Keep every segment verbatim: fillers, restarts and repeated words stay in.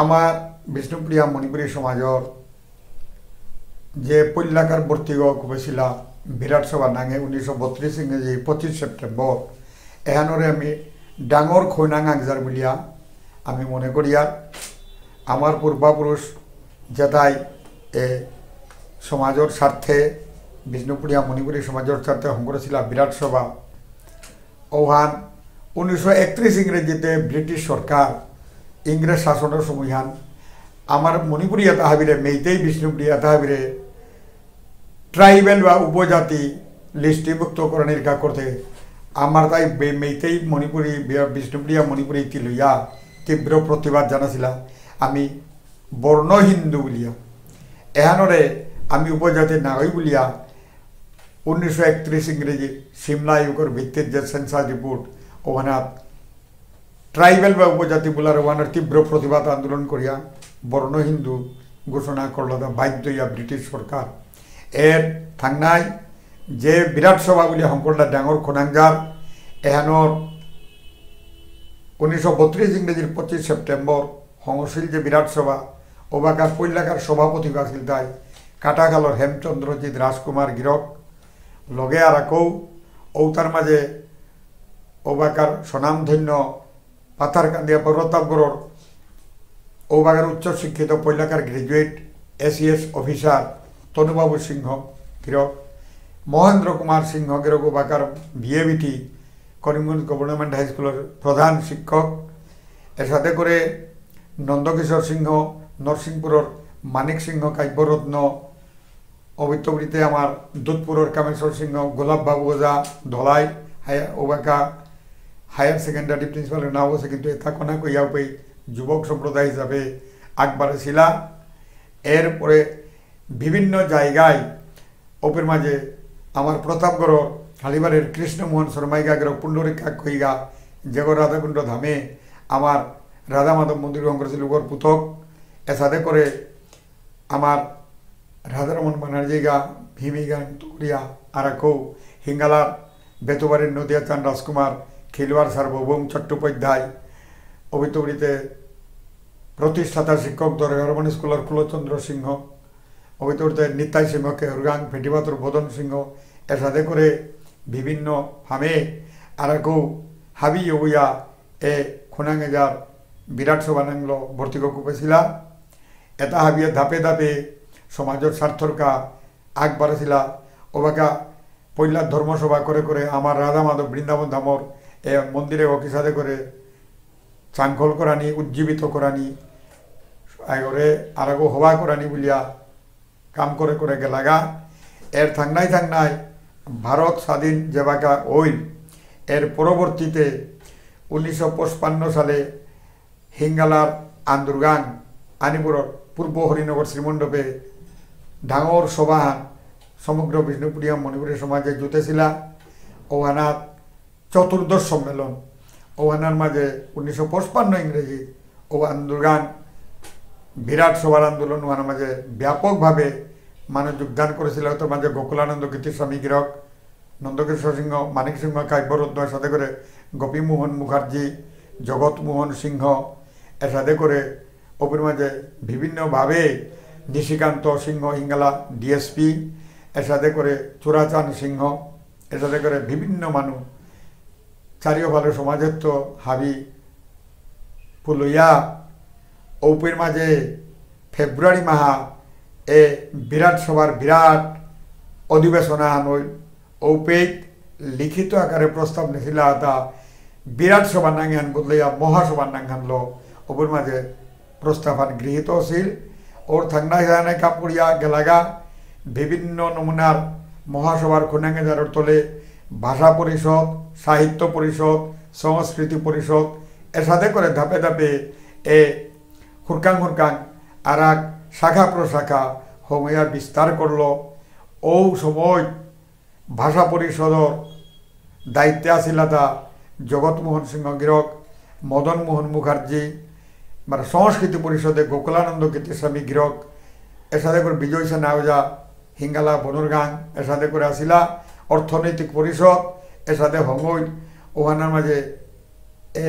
আমার বিষ্ণুপ্রিয়া মণিপুরী সমাজর যে পৈলাকার বর্তিগ খুবেছিলা বিরাট সভা নাঙে উনিশশো বত্রিশ ইংরেজি পঁচিশ সেপ্টেম্বর, এহানরে আমি ডাঙর খৈনাং আংজার বুলিয়া আমি মনে করিয়ার। আমার পূর্বপুরুষ যেতাই এ সমাজর স্বার্থে, বিষ্ণুপ্রিয়া মণিপুরী সমাজর স্বার্থে হঙকরেছিলা বিরাট সভা। ওহান উনিশশো একত্রিশ ইংরেজিতে ব্রিটিশ সরকার, ইংরেজ শাসনর সময়হান আমার মণিপুরী এতা হাবিরে, মেইতেই বিষ্ণুপ্রিয়া এতা হাবিরে ট্রাইবেল বা উপজাতি লিস্টিভুক্ত করানির কা করতে আমার তাই বে-, মেইতেই মণিপুরী বি-, বিষ্ণুপ্রিয়া মণিপুরী তিলইয়া তীব্র প্রতিবাদ জানাছিলা। আমি বর্ণ হিন্দু বুলিয়া এহানরে আমি উপজাতি নাগই বুলিয়া উনিশশো একত্রিশ ইংরেজি সিমলা আয়োগর ভিত্তিত যে সেন্সাস রিপোর্ট ওহানাত ট্রাইবেল বা উপজাতি বুলার ওহানর তীব্র প্রতিবাদ আন্দোলন করিয়া বর্ণ হিন্দু ঘোষণা করল তা বাধ্য ইয়া ব্রিটিশ সরকার। এর থাংনাই যে বিরাট সভা বুলিয়া হঙকরলা ডাঙর খৈনাংজার এহানর উনিশশো বত্রিশ ইংরেজির পঁচিশ সেপ্টেম্বর হঙসিল যে বিরাট সভা, ওবাকার পৈলাকার সভাপতি আছিল তাই কাটাখালর হেমচন্দ্রজিৎ রাজকুমার গিরক, লগে আর আকৌ ঔতার মাঝে ওবাকার স্বনামধন্য পাথারকান্দিয়া প্রতাপগড়র ওবাকার উচ্চশিক্ষিত পৈলাকার গ্র্যাজুয়েট এসিএস অফিসার তনুবাবু সিংহ গিরক, মহেন্দ্র কুমার সিংহ গিরক ওবাকার বিএবিটি করিমগঞ্জ গভর্নমেন্ট হাই স্কুলর প্রধান শিক্ষক, এর সাথে করে নন্দকিশোর সিংহ, নরসিংপুরর মানিক সিংহ কাব্যরত্ন, অবিত্তবৃত্তে আমার দুধপুরর কামেশ্বর সিংহ, গোলাপ বাবু ওঝা, ধলাই, হাই-, ওবাকা হায়ার সেকেন্ডারি প্রিন্সিপালর নাও আছে, কিন্তু এতা কোনা কইয়া উপে যুবক সম্প্রদায় হিসাবে আগবাড়েছিলা। এরপরে বিভিন্ন জায়গায় ওপের মাঝে আমার প্রতাপগড় হালিবাড়ির কৃষ্ণমোহন শর্মাইগা গিরক, পুণ্ডরিকা কইগা, যেগো রাধাকুণ্ড ধামে আমার রাধা মাধব মন্দির হঙকরেছিল উগর পুতক, এসাদে করে আমার রাধারমন ব্যানার্জিগা, ভীমিগা তুকরিয়া, আরাকৌ, হিঙ্গালার, বেতুবাড়ির নদিয়া চান রাজকুমার, খিলওয়ার সার্বভৌম চট্টোপাধ্যায়, অবিতবরিতে প্রতিষ্ঠাতা শিক্ষক দরগারমন স্কুলর কুলচন্দ্র সিংহ, অবিতবরিতে নিতাই সিংহ কেহুরগাং, ফেটিবাতুর বদন সিংহ, এসাদে করে বিভিন্ন ফামে আরাকৌ হাবি ইয়ৌয়া এ খুনাঙেজার বিরাট সভা নাঙলো ভর্তি ককুপেছিলা। এতা হাবিয়ে ধাপে ধাপে সমাজর স্বার্থর কা আগবাড়াছিলা। ওবাকা পৈলা ধর্মসভা করে করে আমার রাধা মাধব বৃন্দাবন ধামর এ মন্দিরে অকিসাদে করে চাংখল করানি, উজ্জীবিত করানি, আগরে আরাগো হবা করানি বুলিয়া কাম করে করে গেলাগা। এর থাংনাই থাংনাই ভারত স্বাধীন যেবাকা অইল, এর পরবর্তীতে উনিশশো পঁচপান্ন সালে হিঙ্গালার আন্দুরগাং আনিপুরর পূর্ব হরিনগর শ্রীমণ্ডপে ডাঙর সভাহান সমগ্র বিষ্ণুপ্রিয়া মণিপুরী সমাজে জুটেছিলা। ওহানাত চতুর্দশ সম্মেলন, ওহানার মাঝে উনিশশো পঁচপান্ন ইংরেজি ও আন্দোলন, বিরাট সভার আন্দোলন, ওহানার মাঝে ব্যাপকভাবে মানুষ যোগদান করেছিল। ওটার মাঝে গোকুলানন্দ গীতিস্বামী গিরক, নন্দকিশোর সিংহ, মানিক সিংহ কাব্যরত্ন, এসাদে করে গোপীমোহন মুখার্জি, জগৎমোহন সিংহ, এসাদে করে ওপের মাঝে বিভিন্নভাবে নিশিকান্ত সিংহ হিঙ্গালা ডিএসপি, এসাদে করে চূড়াচাঁদ সিংহ, এসাদে করে বিভিন্ন মানুষ চারিওফালে সমাজেত্ত হাবি পুলইয়া ঔপের মাঝে ফেব্রুয়ারি মাহা এ বিরাট সভার বিরাট অধিবেশন আহান হইল। ঔপেত লিখিত আকারে প্রস্তাব নিছিলা আতা বিরাট সভা নাঙহান বদলাইয়া মহাসভা নাঙহানলো। ঔপের মাঝে প্রস্তাবহান গৃহীত আছিল। ওর থাংনা হিসাবে কাম করিয়া গেলাগা বিভিন্ন নমুনার মহাসভার খুনাঙেজারর তলে ভাষা পরিষদ, সাহিত্য পরিষদ, সংস্কৃতি পরিষদ, এসাদে করে ধাপে ধাপে এ হুরকাং হুরকাং আরাক শাখা প্রশাখা হঙিয়া বিস্তার করল। ঔ সময় ভাষা পরিষদর দায়িত্বে আসিলাতা জগৎমোহন সিংহ গিরক, মদন মোহন মুখার্জি, মানে সংস্কৃতি পরিষদে গোকুলানন্দ গীতিস্বামী গিরক, এসাদে করে বিজয় সেনা ওঝা, হিঙ্গালা বনরগাং, এসাদে করে আসিলা অর্থনৈতিক পরিষদ, এসাদে হঙই, ওহানার মাঝে এ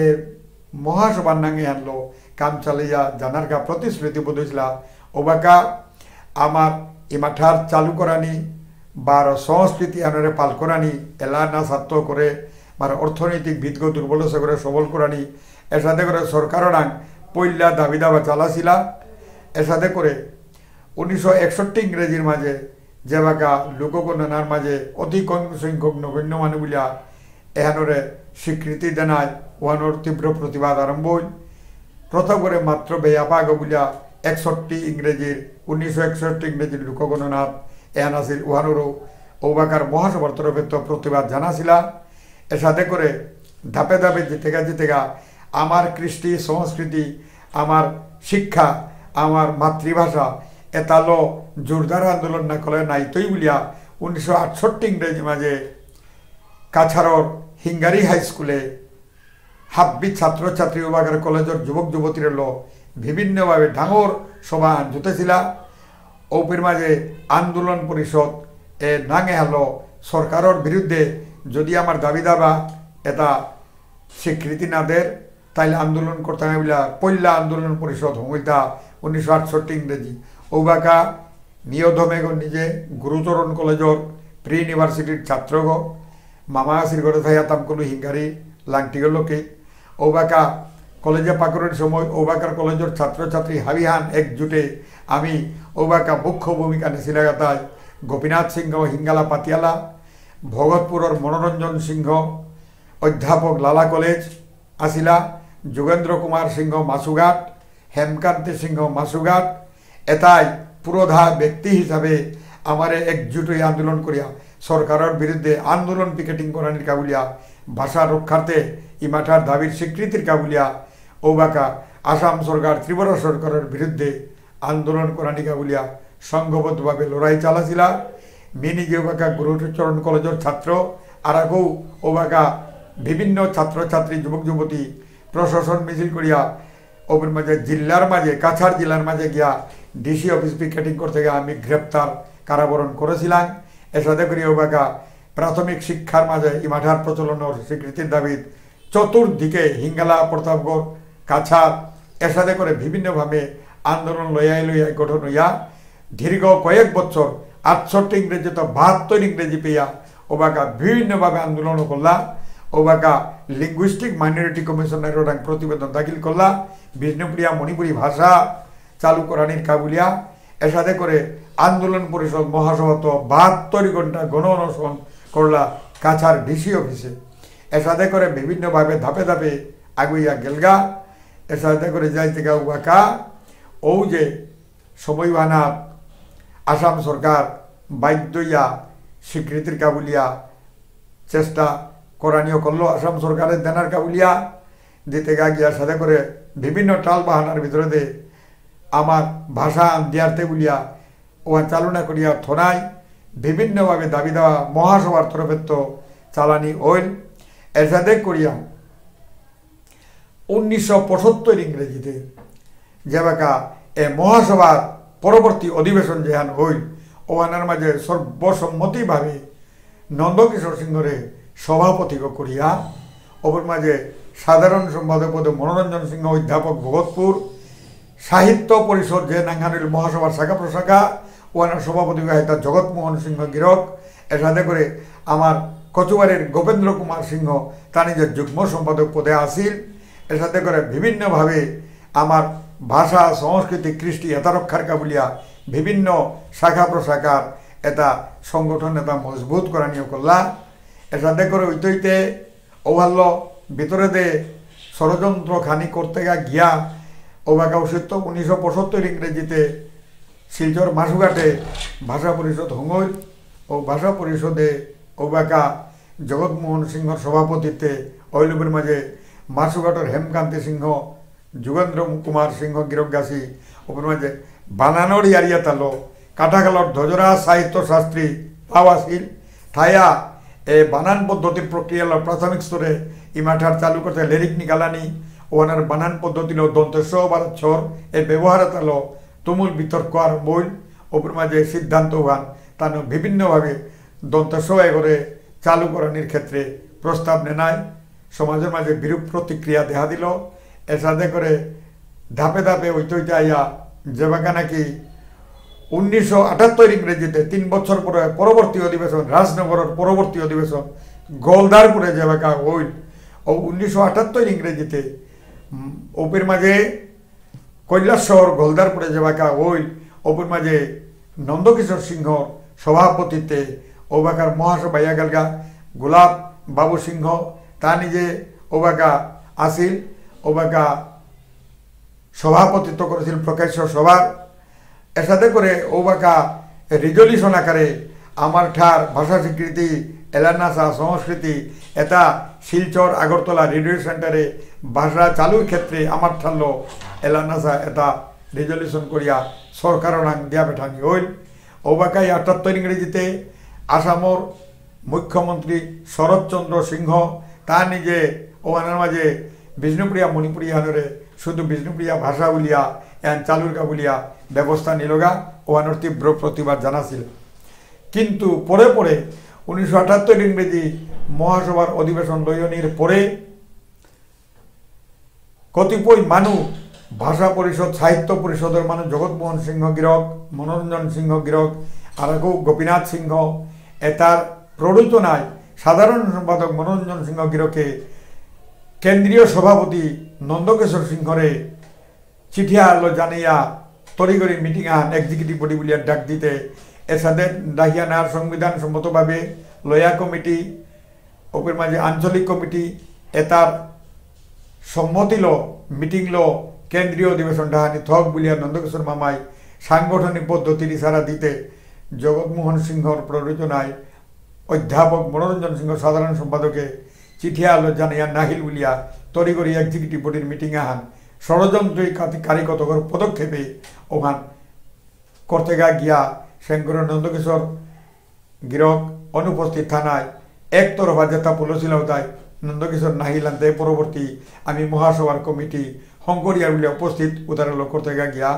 মহাসভার নাঙে আনলো কাম চালাইয়া যানার কা প্রতিশ্রুতিবদ্ধ হইছিলা। ওবাকা আমার ইমাঠার চালু করানি, বারো সংস্কৃতি আনরে পাল করানি, এলা না স্বার্থ করে, বারো অর্থনৈতিক ভিতগ দুর্বল সে করে সবল করানি, এসাদে করে সরকাররাং পইলা দাবি দাবা চালাছিলা। এসাদে করে উনিশশো একষট্টি ইংরেজির মাঝে যেবাকা লোকগণনার মাঝে অতি কম সংখ্যক নগণ্য মানু বুলিয়া এহানরে স্বীকৃতি দেনায় ওহানর তীব্র প্রতিবাদ আরম্ভ হইল। প্রথম করে মাত্র বেয়াপাগ বুলিয়া একষট্টি ইংরেজির, উনিশশো একষট্টি ইংরেজির লোকগণনাত এহান আছিল, ওহানরও ওবাকার মহাসভার তরফে তো প্রতিবাদ জানাছিলা। এসাদে করে ধাপে ধাপে জিতেগা জিতেগা আমার কৃষ্টি সংস্কৃতি, আমার শিক্ষা, আমার মাতৃভাষা এতালো জোরদার আন্দোলন না করলে নাইতই বুলিয়া উনিশশো আটষট্টি ইংরেজি মাঝে কাছাড়র হিঙ্গারি হাই স্কুলে হাব্বি ছাত্রছাত্রী ওবাকার কলেজর যুবক যুবতীর লো বিভিন্নভাবে ডাঙর সভা আন জুটেছিলা। ঔপির মাঝে আন্দোলন পরিষদ এ নাঙে হালো সরকারর বিরুদ্ধে যদি আমার দাবি দাবা এটা স্বীকৃতি না দের, তাইলে আন্দোলন করতে হবে বলে পয়লা আন্দোলন পরিষদ হঙইতা উনিশশো আটষট্টি ইংরেজি। ঔবাকা নিয়ধমেগ নিজে গুরুচরণ কলেজর প্রি ইউনিভার্সিটির ছাত্রগ, মামা আসির ঘরে থাইয়া তামকুলু হিঙ্গারি লাংটিগ লোকে। ঔবাকা কলেজে পাকরের সময় ঔবাকার কলেজর ছাত্রছাত্রী হাবিহান একজুটে আমি ঔবাকা মুখ্য ভূমিকা নিছিলাগাতাই গোপীনাথ সিংহ হিঙ্গালা পাতিয়ালা, ভগতপুরর মনোরঞ্জন সিংহ, অধ্যাপক লালা কলেজ আসিলা, যোগেন্দ্র কুমার সিংহ মাসুঘাট, হেমকান্তি সিংহ মাসুঘাট, এতাই পুরোধা ব্যক্তি হিসাবে আমারে একজুট হয়ে আন্দোলন করিয়া সরকারর বিরুদ্ধে আন্দোলন পিকেটিং করানির কাবুলিয়া, ভাষা রক্ষার্থে ইমাঠার দাবির স্বীকৃতির কাবুলিয়া, ঔবাকা আসাম সরকার, ত্রিপুরা সরকারর বিরুদ্ধে আন্দোলন করানির কাবুলিয়া সংঘবদ্ধভাবে লড়াই চালাছিলা। মিনি যে ঔবাকা গুরুচরণ কলেজর ছাত্র, আরাকৌ ঔবাকা বিভিন্ন ছাত্রছাত্রী, যুবক যুবতী প্রশাসন মিছিল করিয়া ওপর মাঝে জিল্লার মাঝে, কাছাড় জিল্লার মাঝে গিয়া ডিসি অফিস পিকেটিং করতে গিয়া আমি গ্রেপ্তার কারাবরণ করেছিলাম। এসাদে করি ওবাকা প্রাথমিক শিক্ষার মাঝে ইমাঠার প্রচলনর স্বীকৃতির দাবিত চতুর্দিকে হিঙ্গালা, প্রতাপগড়, কাছাড়, এসাদে করে বিভিন্নভাবে আন্দোলন লইয়াই লইয়াই গঠন হইয়া দীর্ঘ কয়েক বছর আটষট্টি ইংরেজি তো বাহাত্তর ইংরেজি পেয়া ওবাকা বিভিন্নভাবে আন্দোলন করলা। ওবাকা লিঙ্গুইস্টিক মাইনরিটি কমিশনের ওরাং প্রতিবেদন দাখিল করলা, বিষ্ণুপ্রিয়া মণিপুরী ভাষা চালু করানির কাবুলিয়া। এসাদে করে আন্দোলন পরিষদ মহাসভা তো বাহাত্তর ঘন্টা গণ অনশন করলা কাছাড় ডিসি অফিসে। এসাদে করে বিভিন্নভাবে ধাপে ধাপে আগুইয়া গেলগা। এসাদে করে যাইতে গা ওবাকা ও যে সময় বানা আসাম সরকার বাধ্য ইয়া স্বীকৃতির কাবুলিয়া চেষ্টা করানিও করলো আসাম সরকারের দেনার কাবুলিয়া দিতে গা গিয়া সাথে করে বিভিন্ন টাল বাহানার ভিতরে দে আমার ভাষা আন দিয়ারতে বুলিয়া ওয়া চালনা করিয়া থনাই বিভিন্নভাবে দাবি দাওয়া মহাসভার তরফে তো চালানি হইল। এসাদে করিয়া উনিশশো পঁচাত্তর ইংরেজিতে যেবাকা এ মহাসভার পরবর্তী অধিবেশন যেহান হইল, ওহানার মাঝে সর্বসম্মতিভাবে নন্দকিশোর সিংহরে সভাপতি করিয়া, ওপর মাঝে সাধারণ সম্পাদক পদে মনোরঞ্জন সিংহ অধ্যাপক ভগতপুর, সাহিত্য পরিষদ যে নাঙহান হইল মহাসভার শাখা প্রশাখা, ওহানার সভাপতি হইতা জগৎমোহন সিংহ গিরক, এসাদে করে আমার কচুবাড়ির গোপেন্দ্র কুমার সিংহ, তানি যে যুগ্ম সম্পাদক পদে আসিল, এসাদে করে বিভিন্নভাবে আমার ভাষা, সংস্কৃতি, কৃষ্টি এটা রক্ষার কাবুলিয়া বিভিন্ন শাখা প্রশাখার এটা সংগঠন এটা মজবুত করানিও করলা। এসাদে করে হইতে হইতে ওহাল্য ভিতরে দে ষড়যন্ত্র খানি করতে গা গিয়া ওবাকা উচিত উনিশশো পঁচাত্তর ইংরেজিতে শিলচর মাসুঘাটে ভাষা পরিষদ হঙইল ও ভাষা পরিষদে ওবাকা জগৎমোহন সিংহর সভাপতিত্বে অইলুপের মাঝে মাসুঘাটর হেমকান্তি সিংহ, যোগেন্দ্র কুমার সিংহ গিরকগাছি, ওপের মাঝে বানানর ইয়ারিয়া তালো, কাটাখালর ধজরা সাহিত্য শাস্ত্রী পাওয়াসিল, থায়া এ বানান পদ্ধতি প্রক্রিয়ালো প্রাথমিক স্তরে ইমাঠার চালু করতে লেরিক নিকালানি, ওহানার বানান পদ্ধতিলো দন্ত্য স বারো ছর এ ব্যবহার তালো তুমুল বিতর্ক আরম্ভ হইল। ওপের মাঝে সিদ্ধান্ত ওহান তানু বিভিন্নভাবে দন্ত্য স এগরে চালু করানির ক্ষেত্রে প্রস্তাব নেনায় সমাজের মাঝে বিরূপ প্রতিক্রিয়া দেখা দিল। এসাদে করে ধাপে ধাপে হইতে হইতে আইয়া যেবাকা নাকি উনিশশো আটাত্তর ইংরেজিতে তিন বছর পরে পরবর্তী অধিবেশন, রাজনগরের পরবর্তী অধিবেশন গোলদারপুরে যেবাকা হইল, ও উনিশশো আটাত্তর ইংরেজিতে, উম, ওপের মাঝে কৈলাসহর গোলদারপুরে যেবাকা হইল, ওপের মাঝে নন্দকিশোর সিংহ সভাপতিত্বে ওবাকার মহাসভা ইয়াগালগা, গোলাপ বাবু সিংহ তা নিজে ওবাকা আসিল, ওবাকা সভাপতিত্ব করেছিল প্রকাশ্য সভার। এসাদে করে ওবাকা রেজলিউশন আকারে আমার ঠার ভাষা স্বীকৃতি, এলানাসা সংস্কৃতি, এটা শিলচর আগরতলা রেডিও সেন্টারে ভাষা চালুর ক্ষেত্রে আমার ঠারলো এলানাসা এটা রেজলিউশন করিয়া সরকারর নাং দিয়া পেঠানি হইল। ওবাকাই আটাত্তর ইংরেজিতে আসামর মুখ্যমন্ত্রী শরৎচন্দ্র সিংহ তা নিজে ওহানর মাঝে বিষ্ণুপ্রিয়া মণিপুরী হানরে শুধু বিষ্ণুপ্রিয়া ভাষা বুলিয়া এন চালুরকা বুলিয়া ব্যবস্থা নিলগা, ওহানর তীব্র প্রতিবাদ জানাছিল। কিন্তু পরে পরে উনিশশো আটাত্তর ইংরেজি মহাসভার অধিবেশন লয়নির পরে কতিপয় মানু ভাষা পরিষদ, সাহিত্য পরিষদর মানু জগৎমোহন সিংহ গিরক, মনোরঞ্জন সিংহ গিরক, আরাকু গোপীনাথ সিংহ, এতার প্ররোচনায় সাধারণ সম্পাদক মনোরঞ্জন সিংহ গিরকে কেন্দ্রীয় সভাপতি নন্দকিশোর সিংহরে চিঠি আলো জানিয়া তড়িঘড়ি মিটিং আহান এক্সিকিউটিভ বডি বুলিয়া ডাক দিতে এসাদে ডাহিয়া নার সংবিধান সম্মতভাবে লয়া কমিটি, ওপের মাঝে আঞ্চলিক কমিটি এতার সম্মতিলো মিটিংলো কেন্দ্রীয় অধিবেশন ডাহানি থক বুলিয়া নন্দকিশোর মামাই সাংগঠনিক পদ্ধতির ইশারা দিতে জগৎমোহন সিংহর প্ররোচনায় অধ্যাপক মনোরঞ্জন সিংহ সাধারণ সম্পাদকে চিঠি আলো জানিয়া নাহিল বুলিয়া তড়িঘড়ি এক্সিকিউটিভ বডির মিটিং আহান ষড়যন্ত্রই কাতি-, কারিগতকর পদক্ষেপে ওহান করতেগা গিয়া সেঙ্কর নন্দকিশোর গিরক অনুপস্থিত থানায় একতরফা যেতা পুলসিলা উতাই নন্দকিশোর নাহিলান্তে পরবর্তী আমি মহাসভার কমিটি হংকরিয়ার বুলিয়া উপস্থিত উতারে লগ করতেগা গিয়া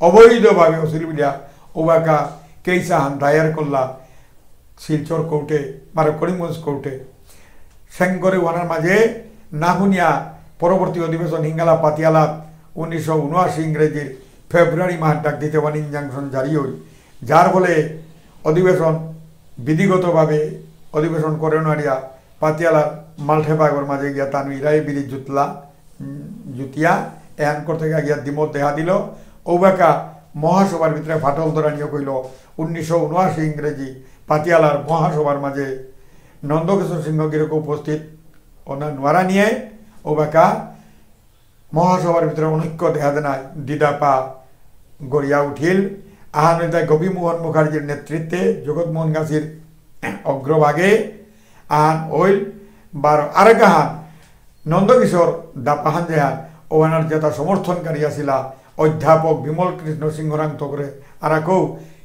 অবৈধভাবে অসিল বুলিয়া ওবাকা কেস আহান দায়ের করলা শিলচর কোর্টে, মানে করিমগঞ্জ কোর্টে। সেঙ্করে ওহানর মাঝে না শুনিয়া পরবর্তী অধিবেশন হিঙ্গালা পাতিয়ালাত উনিশশো উনআশি ইংরেজির ফেব্রুয়ারি মাস ডাক দিতে ওহান ইনজাংশন জারি হইল, যার ফলে অধিবেশন বিধিগতভাবে অধিবেশন করে নারিয়া পাতিয়ালার মালঠেপাগর মাঝে গিয়া তানু ইরাই বিধি জুতলা, উম, জুতিয়া এহান করতে গিয়া গিয়া দ্বিমত দেখা দিল। ওবাকা মহাসভার ভিতরে ফাটল ধরানিও কইল। উনিশশো উনআশি ইংরেজি পাতিয়ালার মহাসভার মাঝে নন্দকিশোর সিংহ গিরক উপস্থিত ওনা নোয়ারা নিয়ে ওবাকা মহাসভার ভিতরে অনৈক্য দেখা দেনায় দ্বিধাপা গড়িয়া উঠিল। আহান হইতে গোপীমোহন মুখার্জির নেতৃত্বে জগৎমোহন গাছির অগ্রভাগে আহান হইল। বারো আরেক আহান নন্দকিশোর দাপাহান যেহান ওহানার যেতা সমর্থনকারী আছিলা অধ্যাপক বিমল কৃষ্ণ সিংহ রাংতকরে আরাকৌ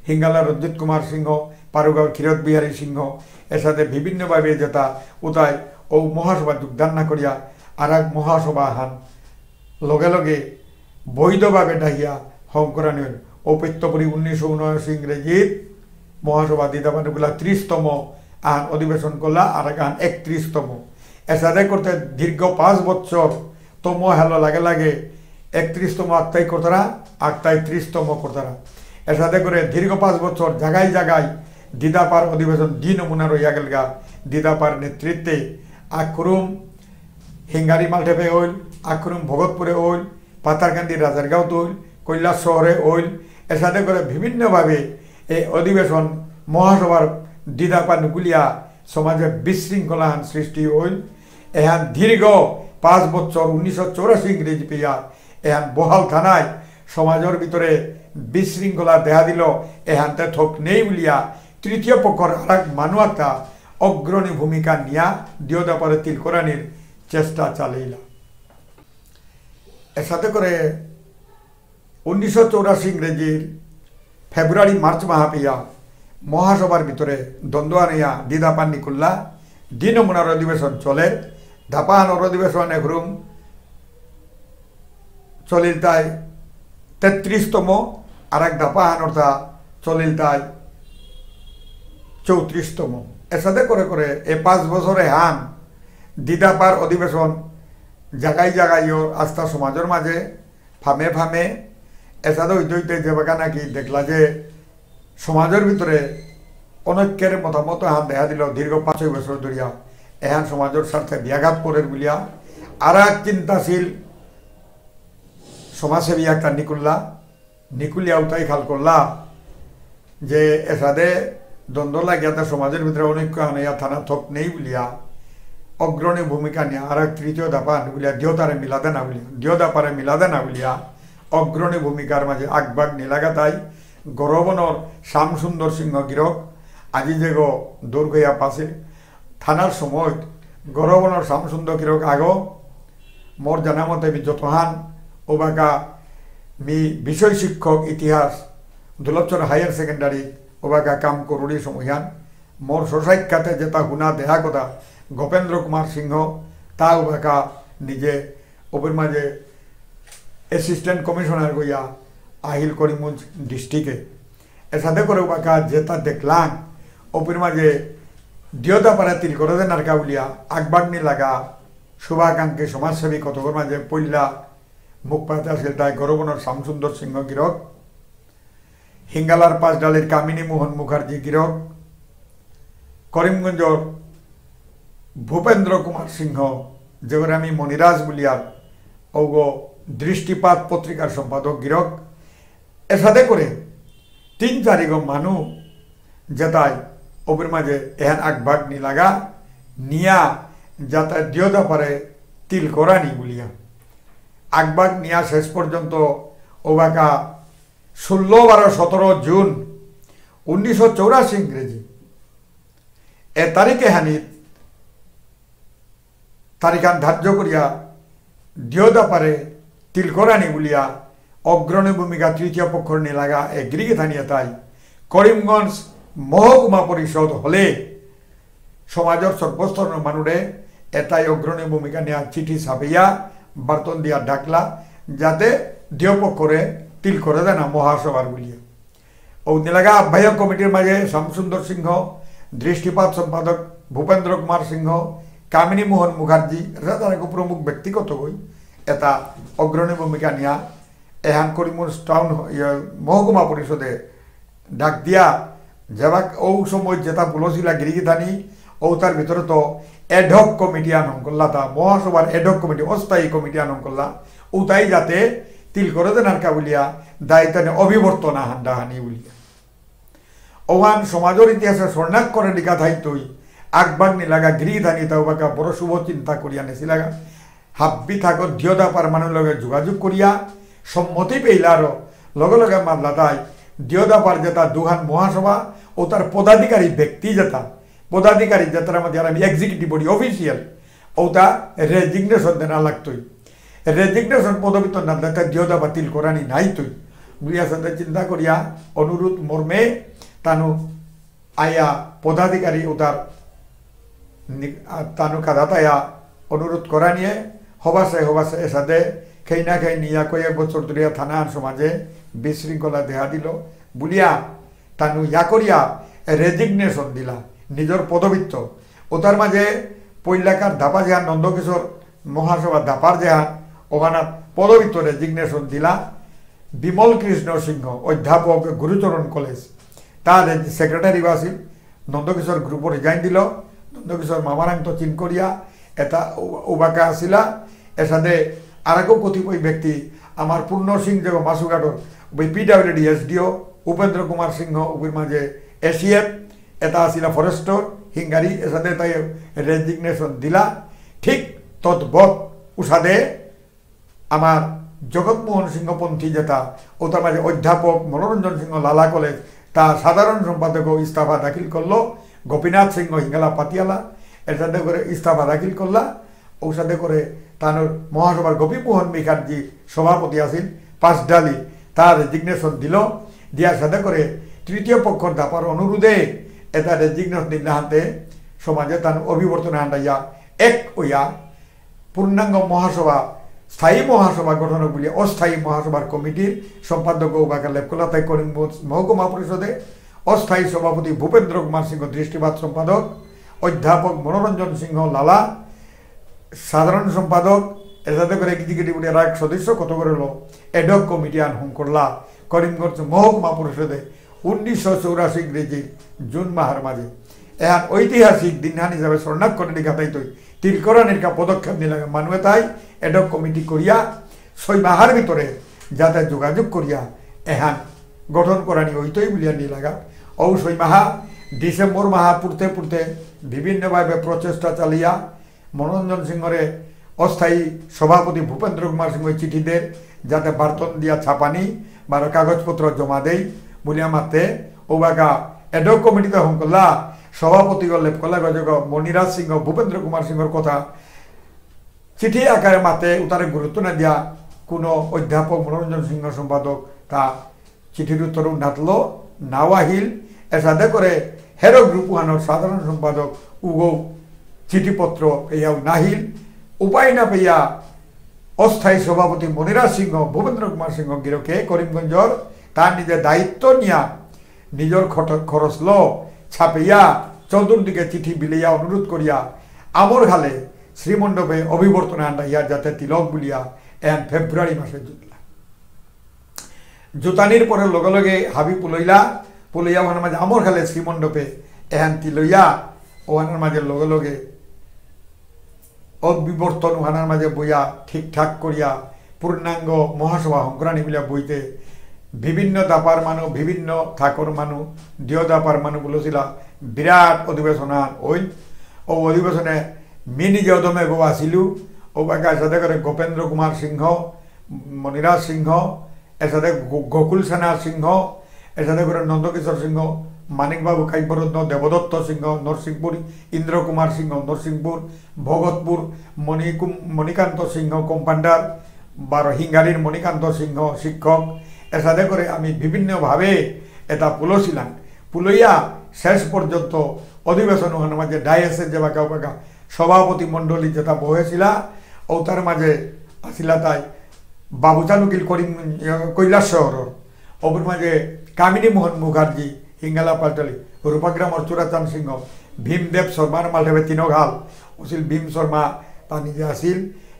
হিঙ্গালা রঞ্জিত কুমার সিংহ, পারুগাঁওর ক্ষীরোদ বিহারী সিংহ, এসাদে বিভিন্নভাবে যেতা উতাই ও মহাসভা যোগদান না করিয়া আরাক মহাসভা হান লগে লগে বৈধভাবে ডাহিয়া হংকরানি হইল। ঔপত্যপুরী উনিশশো উনআশি ইংরেজিত মহাসভা দিদাবানুকুলা ত্রিশতম আহান অধিবেশন করলা, আর আহান একত্রিশতম। এসাদে করতে দীর্ঘ পাঁচ বছর তম হেল লাগে লাগে একত্রিশতম আক্তাই করতারা, আক্তাই ত্রিশতম করতারা। এসাদে করে দীর্ঘ পাঁচ বছর জাগায় জাগায় দিদাপার অধিবেশন দি নমুনা রইয়া গেলগা। দিদাপার নেতৃত্বে আক্রুম হিঙ্গারি মালঠেপে হইল, আক্রুম ভগতপুরে হইল, পাথারকান্দি রাজারগাঁওত হইল, কৈলাসহরে হইল। এসাদে করে বিভিন্নভাবে এই অধিবেশন মহাসভার দিদাপা নুকুলিয়া সমাজে বিশৃঙ্খলাহান সৃষ্টি হইল। এহান দীর্ঘ পাঁচ বছর উনিশশো চৌরাশি ইংরেজি পেয়া এহান বহাল থানায় সমাজের ভিতরে বিশৃঙ্খলা দেখা দিল। এহানতে থক নেই বুলিয়া তৃতীয় পক্ষর আরাক মানু একটা অগ্রণী ভূমিকা নিয়া দিয়দাপারে তিলকরানির চেষ্টা চালাইলা। এসাদে করে উনিশশো চৌরাশি ইংরেজির ফেব্রুয়ারি মার্চ মাহা পেয়া মহাসভার ভিতরে দ্বন্দ্ব আনিয়া দিদাপান নিকুল্লা। দিন নমুনার অধিবেশন চলে, দাপাহানর অধিবেশন এখরুম চলিল তাই তেত্রিশতম, আর এক দাপাহানর তা চলিল তাই চৌত্রিশতম। এসাদে করে করে এ পাঁচ বছরে হান দিদাপার অধিবেশন জাগাই জাগাইও আস্থা সমাজের মাঝে ফামে ফামে এসাদে হইতে হইতে যেবাকা নাকি দেখলা যে সমাজর ভিতরে অনৈক্যের মতামত হান দেখা দিল দীর্ঘ পাঁচ ছয় বছর ধরিয়া, এহান সমাজর স্বার্থে ব্যাঘাত পড়ের বুলিয়া আর এক চিন্তাশীল সমাজসেবী একটা নিকুল্লা, নিকুলিয়া উতাই খাল করলা যে এসাদে দ্বন্দ্ব লাগিয়া তা সমাজর ভিতরে অনৈক্য আনাইয়া থানা থক নেই বুলিয়া অগ্রণী ভূমিকা নিয়া আর এক তৃতীয় দাপা আনি বুলিয়া দিয়তারে মিলাদে না বুলিয়া, দিয় দাপারে মিলাদে না বুলিয়া অগ্রণী ভূমিকার মাঝে আগভাগ নিলাগাতাই গৌরবনর শ্যামসুন্দর সিংহ গিরক আজি যেগো দূর হইয়া পাশে থানার সময় গৌরবনর শ্যামসুন্দর গিরক আগো মোর জানা মতে মি যতহান ওবাকা মি বিষয় শিক্ষক ইতিহাস দুর্লভচন্দ্র হায়ার সেকেন্ডারি ওবাকা কাম করুরি সময়হান মোর স্বসাক্ষাতে যেটা হুনা দেহা কথা গোপেন্দ্র কুমার সিংহ তা ওবাকা নিজে ওপের মাঝে অ্যাসিস্ট্যান্ট কমিশনার গইয়া আহিল করিমগঞ্জ ডিস্ট্রিক্টে। এসাদে করে ওবাকা যেটা দেখলাম ওপের মাঝে দিয়তা পারা তিল করে দেন আর কাউলিয়া আগবাগনি লাগা শুভাকাঙ্ক্ষী সমাজসেবী কতকর মাঝে পইলা মুখপাত্র আছিল তাই গৌরবনর শ্যামসুন্দর সিংহ গিরক, হিঙ্গালার পাঁচডালির কামিনী মোহন মুখার্জি গিরক, করিমগঞ্জর ভূপেন্দ্র কুমার সিংহ, যেগরে আমি মণিরাজ বুলিয়ার, ঔগ দৃষ্টিপাত পত্রিকার সম্পাদক গিরক, এসাদে করে তিন চারিগো মানু যেতাই ওপের মাঝে এহান আগভাগ নিলাগা, নিয়া যাতায়াত দিয়তা পারে তিল করানি বুলিয়া। আগভাগ নিয়া শেষ পর্যন্ত ওবাকা ষোলো বারো সতেরো জুন উনিশশো চৌরাশি ইংরেজি এ তারিখে হানিত তারিখান ধার্য করিয়া দিয়দা পারে তিলকরানি বুলিয়া অগ্রণী ভূমিকা তৃতীয় পক্ষর নিলাগা এ গিরিগিথানি এতাই করিমগঞ্জ মহকুমা পরিষদ হলে সমাজর সর্বস্তরর মানুরে এতাই অগ্রণী ভূমিকা নিয়া চিঠি ছাপিয়া বার্তন দিয়া ডাকলা যাতে দিয় পক্ষরে তিল করে দেনা মহাসভার বুলিয়া। ও নিলাগা আহ্বায়ক কমিটির মাঝে শ্যামসুন্দর সিংহ, দৃষ্টিপাত সম্পাদক ভূপেন্দ্র কুমার সিংহ, কামিনী মোহন মুখার্জি, এরা তারা প্রমুখ ব্যক্তিগত হই এটা অগ্রণী ভূমিকা নিয়া এহান করিমগঞ্জ টাউন হ-, ইয়ে, মহকুমা পরিষদে ডাক দিয়া যেবাক ও সময় যেটা বলেছিলা গিরিগিথানি ও তার ভিতরে তো এডহক কমিটি আনন করলা তা মহাসভার এডহক কমিটি অস্থায়ী কমিটি আনন করলা উতাই যাতে তিল করে দেনার কা বুলিয়া দায়িত্ব নিয়ে অভিবর্তন আহান ডাহানি বুলিয়া। ওহান সমাজর ইতিহাসে স্বর্ণাক্ষরে লিখা থাইতই আগবাগ নিলাগা গিরিগিথানি তাও বাকা বড় শুভ চিন্তা করিয়া নেছিলাগা। হাব্বি থাকত দিয়দা পার মানু লগে যোগাযোগ করিয়া সম্মতি পেইলারও লগে লগে মাতলা তাই দিয়দা পার যেটা দুহান মহাসভা ও তার পদাধিকারী ব্যক্তি যেটা পদাধিকারী যেটার মধ্যে আমি এক্সিকিউটিভ বডি অফিসিয়াল ওটা রেজিগনেশন দেনা লাগতই। রেজিগনেশন পদবী তো না দিলে দিয়দা বাতিল করানি নাই তুই। বুলিয়া সাথে চিন্তা করিয়া অনুরোধ মর্মে তানু আয়া পদাধিকারী উতার নি-, আ, তানু কাদাত আয়া অনুরোধ করা নিয়ে হবাসে হবাসে এসাদে খেই না খেই নিয়া কয়েক বছর ধরিয়া থানা আর সমাজে বিশৃঙ্খলা দেখা দিল বুলিয়া তানু ইয়া করিয়া রেজিগনেশন দিলা নিজর পদবিত্ত। উতার মাঝে পৈলাকার দাপা যেহান নন্দকিশোর মহাসভা দাপার যেহান ওখানাত পদবিত্ত রেজিগনেশন দিলা বিমল কৃষ্ণ সিংহ, অধ্যাপক গুরুচরণ কলেজ, তার সেক্রেটারি আছিল। নন্দকিশোর গ্রুপর রিজাইন দিল। নন্দকিশোর মামারাং তো চিন করিয়া এটা উ-, উবাকা আসিলা। এসাদে আরাকো কতিপয় ব্যক্তি আমার পূর্ণ সিং যে মাসুঘাটর ওই পিডাব্লিউডি এসডিও, উপেন্দ্র কুমার সিংহ, উপির মাঝে এসিএফ, এটা আসিলা ফরেস্টর, হিঙ্গারি, এসাদে তাই রেজিগনেশন দিলা। ঠিক তদ্বৎ উসাদে আমার জগৎমোহন সিংহ পন্থী যেটা, ওটার মাঝে অধ্যাপক মনোরঞ্জন সিংহ লালা কলেজ, তা সাধারণ সম্পাদক ইস্তফা দাখিল করলো, গোপীনাথ সিংহ হিঙ্গালা পাতিয়ালা, এর সাথে করে ইস্তফা দাখিল করলা, ওর সাথে করে তানুর মহাসভার গোপীমোহন মুখার্জি সভাপতি আছিল, পাঁচডালি, তার রেজিগনেশন দিল, দিয়ার সাথে করে তৃতীয় পক্ষর দাপার অনুরোধে এটা রেজিগনেশন দিলে হাতে সমাজে তার অভিবর্তন আনতে ইয়া এক ওয়া পূর্ণাঙ্গ মহাসভা, স্থায়ী মহাসভা গঠন বুলিয়া অস্থায়ী মহাসভার কমিটির সম্পাদক উবাকা লেপকোলাতাই করিমগঞ্জ মহকুমা পরিষদে অস্থায়ী সভাপতি ভূপেন্দ্র কুমার সিংহ দৃষ্টিপাত সম্পাদক, অধ্যাপক মনোরঞ্জন সিংহ লালা সাধারণ সম্পাদক, এসাদে করে executive body র এক সদস্য কত করে লো, ad hoc committee আন হঙকরলা করিমগঞ্জ মহকুমা পরিষদে উনিশশো চৌরাশি ইংরেজি জুন মাসের মাঝে। এহান ঐতিহাসিক দিনহান হিসাবে স্বর্ণাক্ষরে লিখাতাই তৈ তিলকরানির কা পদক্ষেপ নিলাগে মানুয়ে তাই ad hoc committee করিয়া ছয় মাসের ভিতরে যাতে যোগাযোগ করিয়া এহান গঠন করানি হইতই বুলিয়া নিলাগা। ঔ ছয় মাহা ডিসেম্বর মাহা পুরতে পুরতে বিভিন্নভাবে প্রচেষ্টা চালিয়া মনোরঞ্জন সিংহরে অস্থায়ী সভাপতি ভূপেন্দ্র কুমার সিংহ চিঠি দের, যাতে বার্তন দিয়া ছাপানি বারো কাগজপত্র জমা দেই বুলিয়া মাতে। ঔবাকা ad hoc committee তে হঙকরলা সভাপতি গলে কলা গজক মণিরাজ সিংহ ভূপেন্দ্র কুমার সিংহর কথা চিঠি আকারে মাতে, উতারে গুরুত্ব না দিয়া কোনো অধ্যাপক মনোরঞ্জন সিংহ সম্পাদক তা চিঠির উত্তর নাতলো, নাও আহিল। এসাদে করে হেরো গ্রুপ ওহানর সাধারণ সম্পাদক উগো চিঠিপত্র পেয়াও নাহিল। উপায় না পেয়া অস্থায়ী সভাপতি মণিরাজ সিংহ, ভূপেন্দ্র কুমার সিংহ গিরকে করিমগঞ্জর তার নিজে দায়িত্ব নিয়া নিজর খট-, খরচ ল ছাপিয়া চতুর্দিকে চিঠি বিলিয়া অনুরোধ করিয়া আমর খালে শ্রীমণ্ডপে অভিবর্তন আন্ডাইয়া যাতে তিলক বুলিয়া এন ফেব্রুয়ারি মাসে জুটলা। জুতানির পরে লগে লগে হাবি পুলইলা, পুলইয়া ওহানার মাঝে আমর খালে শ্রীমণ্ডপে এহান তিলইয়া, ওহানার মাঝে লগে লগে অবিবর্তন ওহানার মাঝে বইয়া ঠিকঠাক করিয়া পূর্ণাঙ্গ মহাসভা হঙকরানি বুলিয়া বইতে বিভিন্ন দাপার মানু, বিভিন্ন থাকর মানু, দিয় দাপার মানু বুলছিলা বিরাট অধিবেশন আন ওই। ও অধিবেশনে মি নিজে অদমে গো আসিলু, ও বাকা সাথে করে গোপেন্দ্র কুমার সিংহ, মণিরাজ সিংহ, এসাদে গো-, গোকুল সেনা সিংহ, এসাদে করে নন্দকিশোর সিংহ, মানিকবাবু কাব্যরত্ন, দেবদত্ত সিংহ, নরসিংপুর, ইন্দ্র কুমার সিংহ, নরসিংপুর, ভগতপুর, মণিকুম-, মণিকান্ত সিংহ কম্পাউন্ডার, বারো হিঙ্গারির মণিকান্ত সিংহ শিক্ষক, এসাদে করে আমি বিভিন্নভাবে এটা পুলছিলাম। পুলইয়া শেষ পর্যন্ত অধিবেশন ওহানার মাঝে ডায়াসে যে বাকা বাকা সভাপতি মণ্ডলী যেটা বহেছিলা, ও তার মাঝে আসিলা তাই বাবুচান উকিল করিম, ইয়া, কৈলাসহরর। অপর মাঝে কামিনী মোহন মুখার্জি, হিঙ্গালা পাল্টালি, রূপাগ্রামর চূড়াচাঁদ সিংহ, ভীমদেব শর্মার মালঠেপে তিনঘাল, উসিল ভীম শর্মা, তা নিজে আসিল,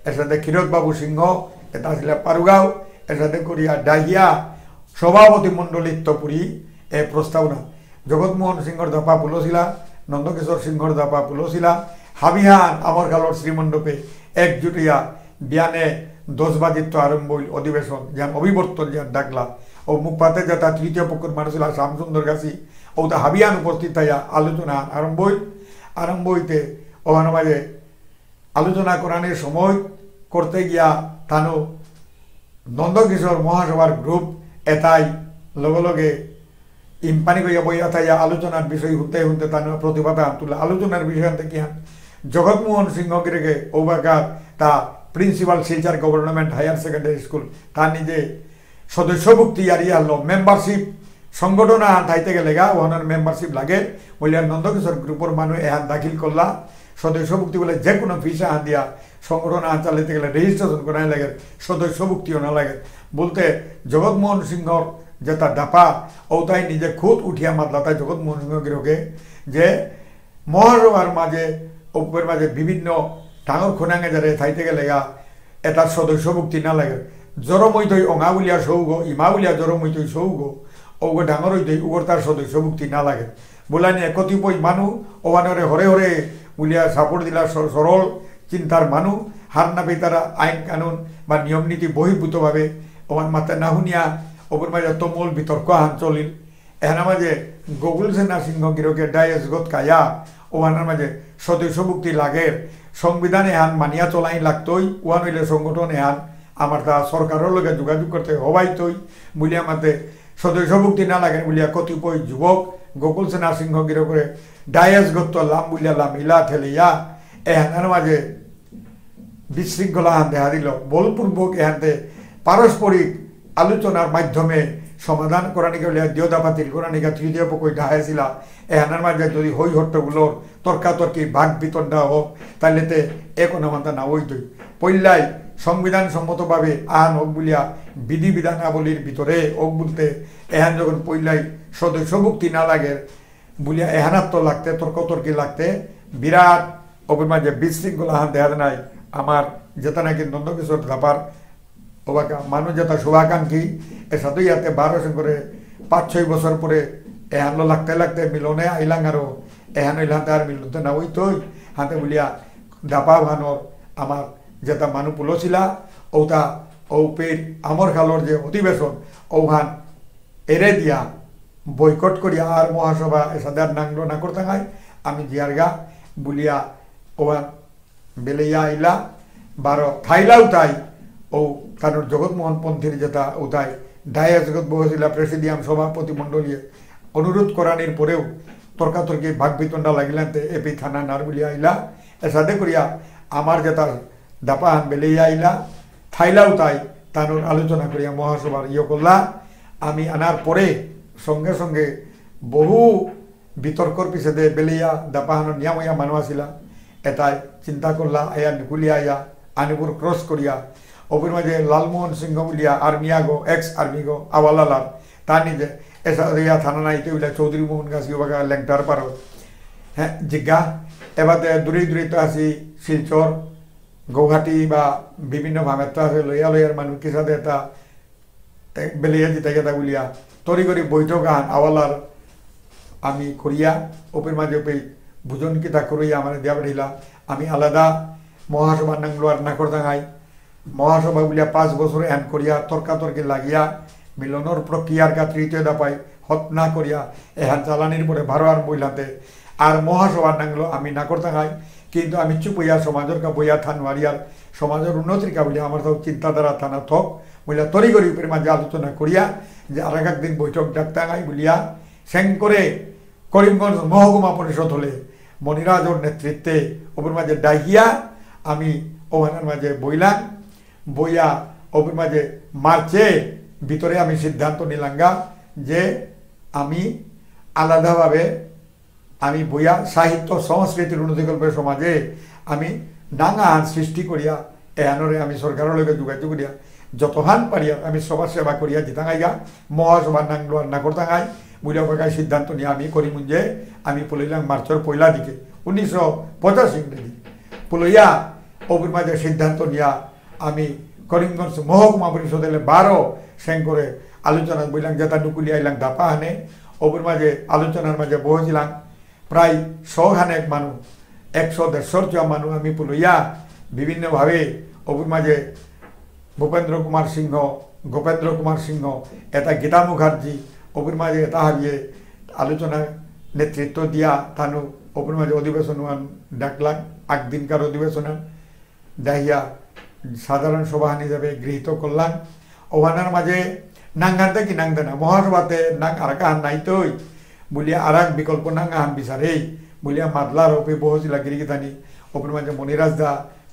এর সাথে ক্ষীরোদ বাবু সিংহ, এটা আসিল পারুগাঁও, এর সাথে করিয়া ডাহিয়া সভাপতি মণ্ডলীত্ব পুরি এ প্রস্তাবনা। জগৎমোহন সিংহর দাপা পুলসিলা, নন্দকিশোর সিংহর দাপা পুলসিলা, হাবিহান আমার কালর শ্রীমণ্ডপে একজুটিয়া বিয়ানে দশ বাজিত আরম্ভ হইল অধিবেশন, যেন অভিবর্তন যেন ডাকলা। ও মুখপাতে যেটা তৃতীয় পক্ষর মানুষ ছিল শ্যামসুন্দর গাছি, ওটা হাবিয়ান উপস্থিত থাইয়া আলোচনা আরম্ভ হইল। আরম্ভ হইতে ওখানে মাঝে আলোচনা করানোর সময় করতে গিয়া তানু নন্দকিশোর মহাসভার গ্রুপ এটাই লগে লগে ইম্পানি কইয়া বইয়া থাইয়া আলোচনার বিষয় হুনতে হুনতে তানু প্রতিভা আন তুলে আলোচনার বিষয় আনতে কি হান জগৎমোহন সিংহ গিরকে ওবাকার তা principal Silchar government higher secondary school তা নিজে সদস্যভুক্তি ইয়ারি আনলো মেম্বারশিপ সংগঠন আহান থাইতে গেলে গা ওহানোর মেম্বারশিপ লাগে। বলিয়া নন্দকিশোর গ্রুপর মানু এহান দাখিল করলা সদস্যভুক্তি বলে যে কোনো ফিস আহান দিয়া সংগঠন আহান চালাইতে গেলে রেজিস্ট্রেশন করাই লাগে, সদস্যভুক্তি অনা লাগে। বলতে জগৎমোহন সিংহর যেটা ডাপা ওটাই নিজে খুদ উঠিয়া মাতলা তাই জগৎমোহন সিংহ গিরকে যে মহাসভার মাঝে উপর মাঝে বিভিন্ন ডাঙর খুনাঙে যারে থাইতে গেলে গা এটা সদস্যভুক্তি না লাগে। জরমৈতই অঙা বুলিয়া সৌগ, ইমা বুলিয়া জরমৈতই সৌগ, ওগ ডাঙর হইতই উগর তার সদস্যভুক্তি না লাগে। বুলানিয়া কতিপয় মানু ওহানরে হরে হরে বুলিয়া সাপোর্ট দিলা স-, সরল চিন্তার মানু হার না পেতারা আইন কানুন বা নিয়ম নীতি বহির্ভূতভাবে ওহান মাতে না শুনিয়া ওপর মাঝে তুমুল বিতর্ক আহান চলিল। এহানার মাঝে গোকুল সেনা সিংহ গিরকে ডায়াসগত কায়া ওহানার মাঝে সদস্যভুক্তি লাগের, সংবিধান এহান মানিয়া চলাই লাগতই, ওহান হইলে সংগঠন এহান আমার তা সরকারর লগে যোগাযোগ করতে হবাইতই বুলিয়া মাতে সদস্যভুক্তি না লাগে বুলিয়া কতিপয় যুবক গোকুল সেনা সিংহ গিরকরে ডায়াসগত লাম বুলিয়া লাম ইলা ঠেলিয়া এহানার মাঝে বিশৃঙ্খলা হান দেখা দিল। বলপূর্বক এহানতে পারস্পরিক আলোচনার মাধ্যমে সমাধান করানিকা বুলিয়া দিয় দাপা তিলকরানিকা তৃতীয় পক্ষ ডাহাইছিলা। এহানার মাঝে যদি হই হট্টগোলর তর্কাতর্কি বাক বিতণ্ডা হোক, তাহলে তে এ কোনো মান্তা না হইতই। পইলাই সংবিধান সম্মতভাবে আহান হোক বুলিয়া বিধি বিধানাবলীর ভিতরে হোক বলতে এহান যখন পইলাই সদস্যভুক্তি না লাগে বুলিয়া এহানাত তো লাগতে তর্কতর্কি লাগতে বিরাট অপর মাঝে বিশৃঙ্খলা হান দেখা নাই। আমার যেতা নাকি নন্দকিশোর দাপার ওবাকা মানু যেতা শুভাকাঙ্ক্ষী, এসাদে ইয়াতে বারো সেন করে পাঁচ ছয় বছর পরে এহানলো লাগতে লাগতে মিলনে আইলাং আরো, এহান ইলাহানতে আর মিলতে না ওইতই, হাতে বুলিয়া দাপা ভানোর আমার যেতা মানু পুলসিলা, ওতা ঔপের আমর কালর যে অধিবেশন, ওহান এরে দিয়া বয়কট করিয়া আর মহাসভা এসাদে আর নাংলো না করতাঙাই, আমি জিয়ারগা বুলিয়া ওহান বেলেইয়া আইলা, বারো থাইলা উতাই, ও তানুর জগৎমোহন পন্থীর যেতা উতাই, ডায়াস জগৎ বহসিলা প্রেসিডিয়াম সভাপতি মণ্ডলীয়ে অনুরোধ করানির পরেও তর্কাতর্কি ভাগ বিতণ্ডা লাগিলান্তে এপি থানা নার বুলিয়া আইলা, এসাদে করিয়া আমার যেতা দাপাহান বেলেইয়া আইলা, থাইলা উতাই, তানুর আলোচনা করিয়া মহাসভার ইয়ে করলা, আমি আনার পরে সঙ্গে সঙ্গে বহু বিতর্কর পিছেদে বেলেইয়া দাপাহানর নিয়ামইয়া মানু আসিলা। এতাই চিন্তা করলা, আয়া নিকুলিয়া আয়া, আনিপুর ক্রস করিয়া, ওপের মাঝে লালমোহন সিংহ বুলিয়া আর্মি আগো, এক্স আর্মি গো, আওয়ালালার, তা নিজে, এসাদে ইয়া থানা নাই তো বুলিয়া চৌধুরী মোহন গাছি ওবাকা লেংটার পারো। হ্যাঁ, জিজ্ঞা, এবারে দূরে দূরে তো আসি শিলচর, গৌহাটি বা বিভিন্ন ভাবে তো আসে লইয়া লইয়ার মানু কিসাদে এতা এ, বেলেইয়া জিতা গেতা বুলিয়া, তরি করি বৈঠক আন আওয়ালার আমি করিয়া, ওপের মাঝে ওপে ভোজন কিতা করিয়া আমার দিয়া পাঠাইলা, আমি আলাদা মহাসভা নাংলো আর না করতাঙাই, মহাসভা বুলিয়া পাঁচ বছর এন করিয়া তর্কাতর্কি লাগিয়া, মিলনর প্রক্রিয়ার কা তৃতীয় দফায় হত না করিয়া, এহান চালানির পরে ভারো আর বইলাতে, আর মহাসভা নাংলো আমি না করতাঙাই, কিন্তু আমি চুপ হইয়া সমাজর কা বইয়া থান ওয়ারিয়ার সমাজর উন্নতির কা বুলিয়া আমার তাও চিন্তাধারা থানা থক, বুলিয়া তরি করি ওপের মাঝে আলোচনা করিয়া যে আর একদিন বৈঠক ডাকতাঙাই বুলিয়া সেন করে করিমগঞ্জ মহকুমা পরিষদ হলে মণিরাজর নেতৃত্বে ওপের মাঝে ডাকিয়া আমি ওহানর মাঝে বইলাম, বইয়া ওপের মাঝে মার্চে ভিতরে আমি সিদ্ধান্ত নিলাঙ্গা যে আমি আলাদাভাবে আমি বইয়া সাহিত্য সংস্কৃতির উন্নতি কল্পে সমাজে আমি নাঙ আহান সৃষ্টি করিয়া এহানরে আমি সরকারর লগে যোগাযোগ করিয়া যতহান পারিয়া আমি সমাজ সেবা করিয়া জিতাঙাইগা মহাসভা নাংলো আর না করতাঙাই বুলিয়া ওবাকাই সিদ্ধান্ত নিয়া আমি করিমগঞ্জে আমি পুলইলাং মার্চর পয়লা দিকে উনিশশো পঁচাশি ইংরেজি পুলইয়া ওপের মাঝে সিদ্ধান্ত নিয়া আমি করিমগঞ্জ মহকুমা পরিষদে বারো সেন করে আলোচনা বইলাং যেতা নুকুলি আইলাং দাপা হানে ওপের মাঝে আলোচনার মাঝে বসেছিলাম প্রায় শো খানেক মানু, একশো দেড়শোর চুয়া মানু আমি পুলইয়া বিভিন্নভাবে ওপের মাঝে ভূপেন্দ্র কুমার সিংহ, গোপেন্দ্র কুমার সিংহ, এতা গীতা মুখার্জি, ওপের মাঝে এতা হাবিয়ে আলোচনা নেতৃত্ব দিয়া তানু ওপের মাঝে অধিবেশন ওহান ডাকলাম, আগদিনকার অধিবেশন ডাহিয়া সাধারণ সভা হিসাবে গৃহীত করলাম। ওহানার মাঝে নাঙহানতে কি নাঙ দেনা, মহাসভাতে নাঙ আরাক আহান নাইতই, বুলিয়া আরাক বিকল্প নাঙ আহান বিচারেই, বুলিয়া মাতলার ওপে বহসিলা গিরিগিথানি, ওপের মাঝে মণিরাজ দা,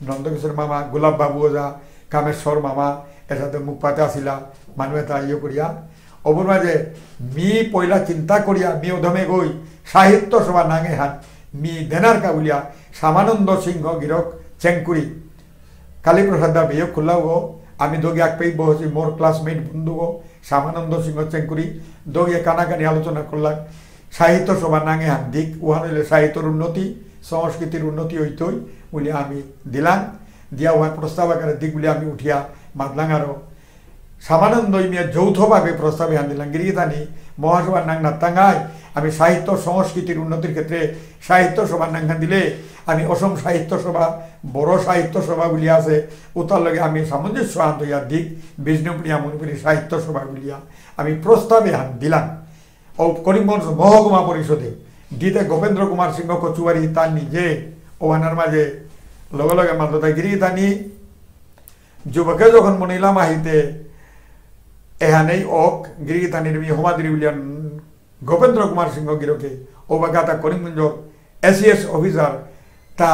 নন্দকিশোর মামা, গোলাপ বাবু ওঝা, কামেশ্বর মামা, এসাদে মুখপাতে আসিলা, মানু এতা ইয়ে করিয়া। ওপের মাঝে মি পয়লা চিন্তা করিয়া, মি অধমে গই, সাহিত্য সভা নাঙ এহান, মি দেনার কা বুলিয়া, শ্যামানন্দ সিংহ গিরক চেংকুরি, কালীপ্রসাদ দা বেয়ক খুললাও গো, আমি দগি আকপেই বহসি মোর classmate বন্ধু গো, শ্যামানন্দ সিংহ চেংকুরি, দগি কানাকানি আলোচনা করলাম। সাহিত্য সভা নাঙ এহান দিক, ওহান হইলে সাহিত্যর উন্নতি, সংস্কৃতির উন্নতি হইতই, বুলিয়া আমি দিলাম। দিয়া ওহান প্রস্তাব আকারে দিক বুলিয়া আমি উঠিয়া মাতলাম আরো। শ্যামানন্দ ইমিয়া যৌথভাবে প্রস্তাব এহান দিলাম। গিরিগিথানি মহাসভার নাঙ নাত্তাঙাই, আমি সাহিত্য সংস্কৃতির উন্নতির ক্ষেত্রে সাহিত্য সভার নাঙহান দিলে আমি অসম সাহিত্য সভা, বড় সাহিত্য সভা বুলিয়া আছে, উতার লগে আমি সামঞ্জস্য আনতে ইয়া দিক, বিষ্ণুপ্রিয়া মণিপুরী সাহিত্য সভা বুলিয়া আমি প্রস্তাব এহান দিলাম। ও করিমগঞ্জ মহকুমা পরিষদে দিতে গোপেন্দ্র কুমার সিংহ কচুয়ারি তার নিজে ওহানার মাঝে লগে লগে মাতলতা গিরিগিথানি যুবকে যখন মনিলাম আহিতে এহানেই ওক গিরিগিথানির মি হমাদিরি বুলিয়ান গোপেন্দ্র কুমার সিংহ গিরকে ওবাকাতা করিমগঞ্জ এসিএস অফিসার তা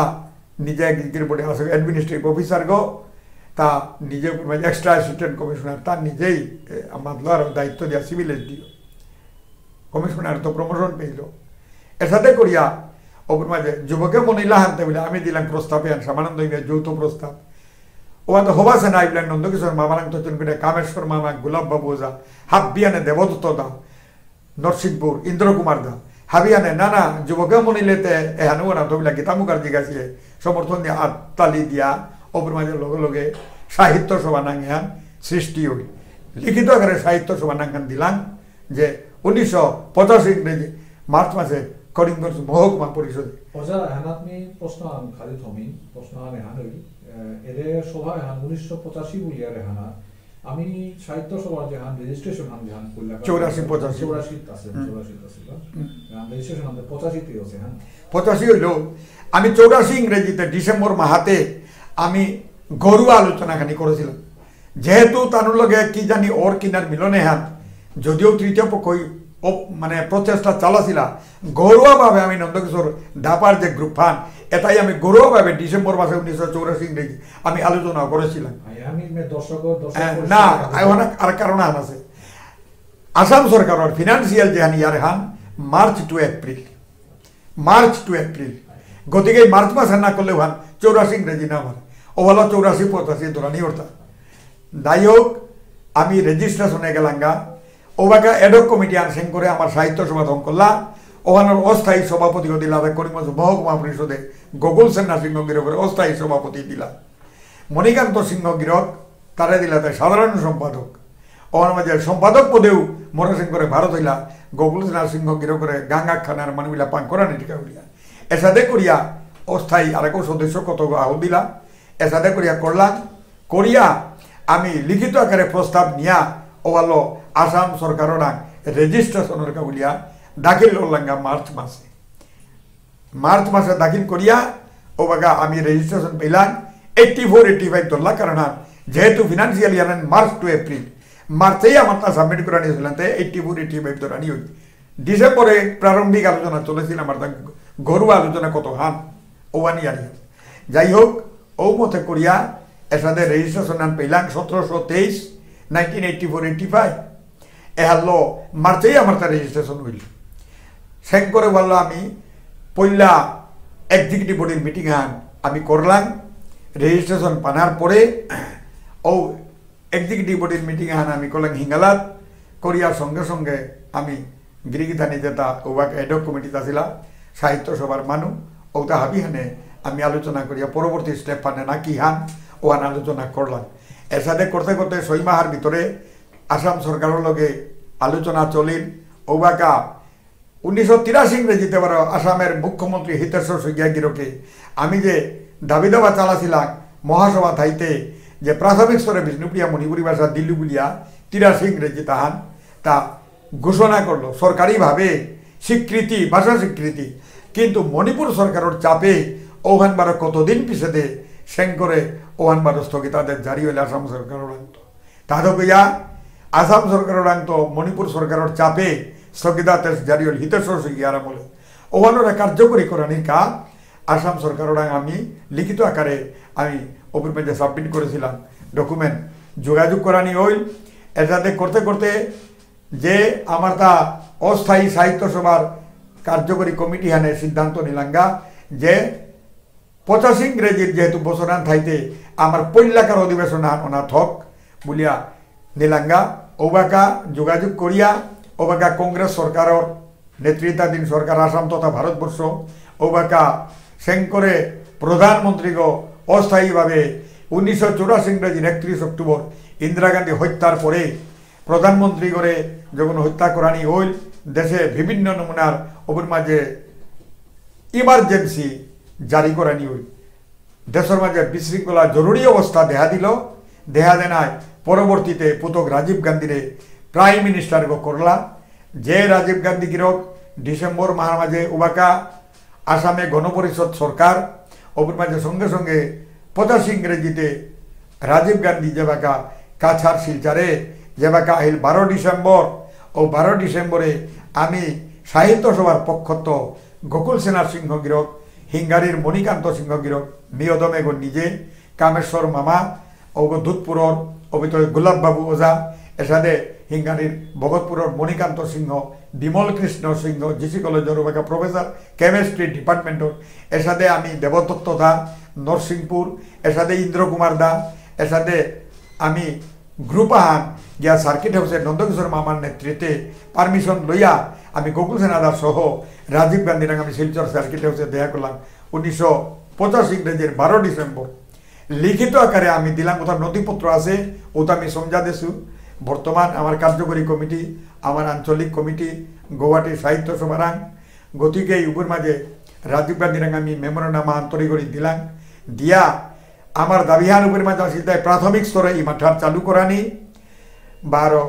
নিজে গিরগির বটে আসে administrative officer গো তা নিজে extra assistant commissioner তা নিজেই এ, আমার লয়ার দায়িত্ব দিয়া সিভিল এসডিও কমিশনার তো প্রমোশন পেইল। এসাদে করিয়া ওপর মাঝে যুবকে মনিলা হানতে বলে আমি দিলাম প্রস্তাব এহান শ্যামানন্দ ইংরেজ যৌথ প্রস্তাব। ওহান তো হবা সেনা আইবলা নন্দকিশোর মামারাং তো চুনপিনে কামেশ্বর মামা গোলাপ বাবু ওঝা হাব্বিয়ানে দেবদত্ত দা নরসিংপুর ইন্দ্র কুমার দা হাবিয়ানে নানা যুবকে মনিলেতে এহানু ওনা তো বলে গীতা মুখার্জি গাছিয়ে সমর্থন দিয়া আত্তালি দিয়া ওপর মাঝে লগে লগে সাহিত্য সভা নাঙহান সৃষ্টি হইল। লিখিত আকারে সাহিত্য সভা নাঙহান দিলাম যে উনিশশো পঁচাশি ইংরেজি মার্চ মাসে করিমগঞ্জ মহকুমা পরিষদে। ওজা, এহানাত মি প্রশ্ন আন খালি থমিন, প্রশ্ন আন এহান হইল, এ, এরে সভা এহান উনিশশো পঁচাশি বুলিয়ার এহানা, আমি সাহিত্য সভার যেহান রেজিস্ট্রেশন হান যেহান করলা, চৌরাশি, পঁচাশি। চৌরাশি আছে, হুম। চৌরাশি আছে, বা? হুম। এহান রেজিস্ট্রেশন হান পঁচাশিতে আছে, হ্যাঁ। পঁচাশি হইল, আমি চৌরাশি ইংরেজিতে ডিসেম্বর মাহাতে আমি ঘরোয়া আলোচনা খানি করেছিলাম। যেহেতু তানুর লগে কি জানি ওর কিনার মিলনে হাত, যদিও তৃতীয় পক্ষই ও-, মানে প্রচেষ্টা চালাছিলা, ঘরোয়াভাবে আমি নন্দকিশোর দাপার যে গ্রুপ ফান, এটাই আমি ঘরোয়াভাবে ডিসেম্বর মাসে উনিশশো চৌরাশি ইংরেজি আমি আলোচনা করেছিলাম। আই, আমি মে দর্শক, দর্শক হ্যাঁ, পরিষদ না, আছে। আই ওখানে আর কারণ আন আছে। আসাম সরকারর ফিনান্সিয়াল যেহান ইয়ার হান March to April, March to April. গতিকে এই মার্চ মাসে না করলে ওহান চৌরাশি ইংরেজি না আমার। ও হলো চৌরাশি পঁচাশি ধরানি অর্থাৎ। যাই হোক, আমি রেজিস্ট্রেশনে গেলাঙ্গা। ওবাকা এডক কমিটি আনসেন করে আমার সাহিত্য সভা ধন করলা। ওহানোর অস্থায়ী সভাপতি দিলা তাই করিমগঞ্জ মহকুমা পরিষদে গোকুল সেনা সিংহ গিরকরে অস্থায়ী সভাপতি দিলা। মণিকান্ত সিংহ গিরক তারে দিলা তাই সাধারণ সম্পাদক। ওহান মাঝে সম্পাদক পদেও মোরা সিংহ করে ভারত হইলা, গোকুল সেনা সিংহ গিরকরে গাঙ্গা খানার মানু বিলা পান করানি টিকা উলিয়া। এসাদে করিয়া অস্থায়ী আরেকও সদস্য কত আহ দিলা। এসাদে করিয়া করলাম। করিয়া আমি লিখিত আকারে প্রস্তাব নিয়া ওয়ালো আসাম সরকাররাং রেজিস্ট্রেশনর কাউলিয়া দাখিল করলাঙ্গা মার্চ মাসে। মার্চ মাসে দাখিল করিয়া ওবাকা আমি রেজিস্ট্রেশন পেলাম এইটটি ফোর এইটটি ফাইভ ধরলা, কারণ আর যেহেতু financial year March to April, মার্চেই আমার তা সাবমিট করানি হয়েছিলাম, তাই এইটটি ফোর এইটটি ফাইভ ধরানি হয়েছে। ডিসেম্বরে প্রারম্ভিক আলোচনা চলেছিল আমার তা ঘরোয়া আলোচনা কত হান ওয়ান ইয়ার। যাই হোক, ও মতে করিয়া এসাদে রেজিস্ট্রেশন আন পেলাম সতেরোশো তেইশ, nineteen eighty four eighty five. এহালো মার্চেই আমার তা রেজিস্ট্রেশন হইল। সেন করে বললো আমি পইলা এক্সিকিউটিভ বডির মিটিং আন আমি করলাম। রেজিস্ট্রেশন পানার পরে ও এক্সিকিউটিভ বডির মিটিং আন আমি করলাম হিঙ্গালাত। করিয়ার সঙ্গে সঙ্গে আমি গিরিগিথানি যেতা ওবাক এডক কমিটিত আছিলা, সাহিত্য সভার মানু, ওতা হাবি হানে আমি আলোচনা করিয়া পরবর্তী স্টেপ পানে না কি হান, ওহান আলোচনা করলাম। এসাদে করতে করতে ছয় মাহার ভিতরে আসাম সরকারর লগে আলোচনা চলিল। ওবাকা উনিশশো তিরাশি ইংরেজিতে বারো আসামের মুখ্যমন্ত্রী হিতেশ্বর শইকীয়া গিরকে আমি যে দাবি দাবা চালাছিলাম মহাসভা থাইতে যে প্রাথমিক স্তরে বিষ্ণুপ্রিয়া মণিপুরী ভাষা দিল্লি বুলিয়া তিরাশি ইংরেজি তাহান তা ঘোষণা করলো সরকারিভাবে স্বীকৃতি, ভাষা স্বীকৃতি। কিন্তু মণিপুর সরকারর চাপে ওহান বারো কতদিন পিছেদে সেন করে ওহান বারো স্থগিতাদেশ জারি হইলে আসাম সরকারর আন্ত। তাহাতো কইয়া আসাম সরকারর আন্ত মণিপুর সরকারর চাপে স্থগিতাদেশ জারি হইল হিতেশ্বর শইকীয়ার আমলে। ওহানরে কার্যকরী করানির কা আসাম সরকারর আমি লিখিত আকারে আমি অফিস মেজে সাবমিট করেছিলাম ডকুমেন্ট। যোগাযোগ করানি হইল। এসাদে করতে করতে যে আমার তা অস্থায়ী সাহিত্য সভার কার্যকরী কমিটি হানে সিদ্ধান্ত নিলাঙ্গা যে পঁচাশি ইংরেজির যেহেতু বছরান থাইতে আমার পৈলাকার অধিবেশন আন অনা থক বুলিয়া নিলাঙ্গা। ওবাকা যোগাযোগ করিয়া ওবাকা কংগ্রেস সরকারর নেতৃত্বাধীন সরকার আসাম তথা ভারতবর্ষ ওবাকা সেন করে প্রধানমন্ত্রীগ অস্থায়ীভাবে উনিশশো চুরাশি ইংরেজির একত্রিশ অক্টোবর ইন্দিরা গান্ধী হত্যার পরে প্রধানমন্ত্রীগরে যখন হত্যা করানি হইল, দেশে বিভিন্ন নমুনার ওপর মাঝে ইমার্জেন্সি জারি করানি হইল। দেশর মাঝে বিশৃঙ্খলা জরুরি অবস্থা দেখা দিল। দেখা দেনায় পরবর্তীতে পুতক রাজীব গান্ধীরে প্রাইম মিনিস্টার গো করলা। যে রাজীব গান্ধী গিরক ডিসেম্বর মাহার মাঝে উবাকা আসামে গণপরিষদ সরকার, ওপর মাঝে সঙ্গে সঙ্গে পঁচাশি ইংরেজিতে রাজীব গান্ধী যেবাকা কাছাড় শিলচরে যেবাকা আহিল বারো ডিসেম্বর, ও বারো ডিসেম্বরে আমি সাহিত্য সভার পক্ষত গোকুল সেনা সিংহ গিরক, হিঙ্গারির মণিকান্ত সিংহ গিরক, মিয়দমেগ নিজে, কামেশ্বর মামা, ওগো দুধপুরর, অবিত গোলাপ বাবু ওঝা, এসাদে হিঙ্গানির ভগতপুরর মণিকান্ত সিংহ, বিমল কৃষ্ণ সিংহ, জি সি কলেজর ওবাকা প্রফেসর, কেমিস্ট্রি ডিপার্টমেন্টর, এসাদে আমি দেবদত্ত দা, নরসিংপুর, এসাদে ইন্দ্র কুমার দা, এসাদে আমি গ্রুপ আহান গিয়া সার্কিট হাউসে নন্দকিশোর মামার নেতৃত্বে পারমিশন লইয়া আমি গোকুল সেনা দাস সহ রাজীব গান্ধীরাং আমি শিলচর সার্কিট হাউসে দেখা করলাম উনিশশো পঁচাশি ইংরেজির বারো ডিসেম্বর। লিখিত আকারে আমি দিলাম, ওটার নথিপত্র আছে, ওটা আমি সমঝা দেসু। বর্তমান আমার কার্যকরী কমিটি, আমার আঞ্চলিক কমিটি, গৌহাটি সাহিত্য সভারাং, গতিকে এই উপর মাঝে রাজীব গান্ধীরাং আমি মেমোরেন্ডাম আন্তরিক করে দিলাম। দিয়া আমার দাবিহান উপর মাঝে আসিল তাই প্রাথমিক স্তরে ইমাঠার চালু করানি, বারো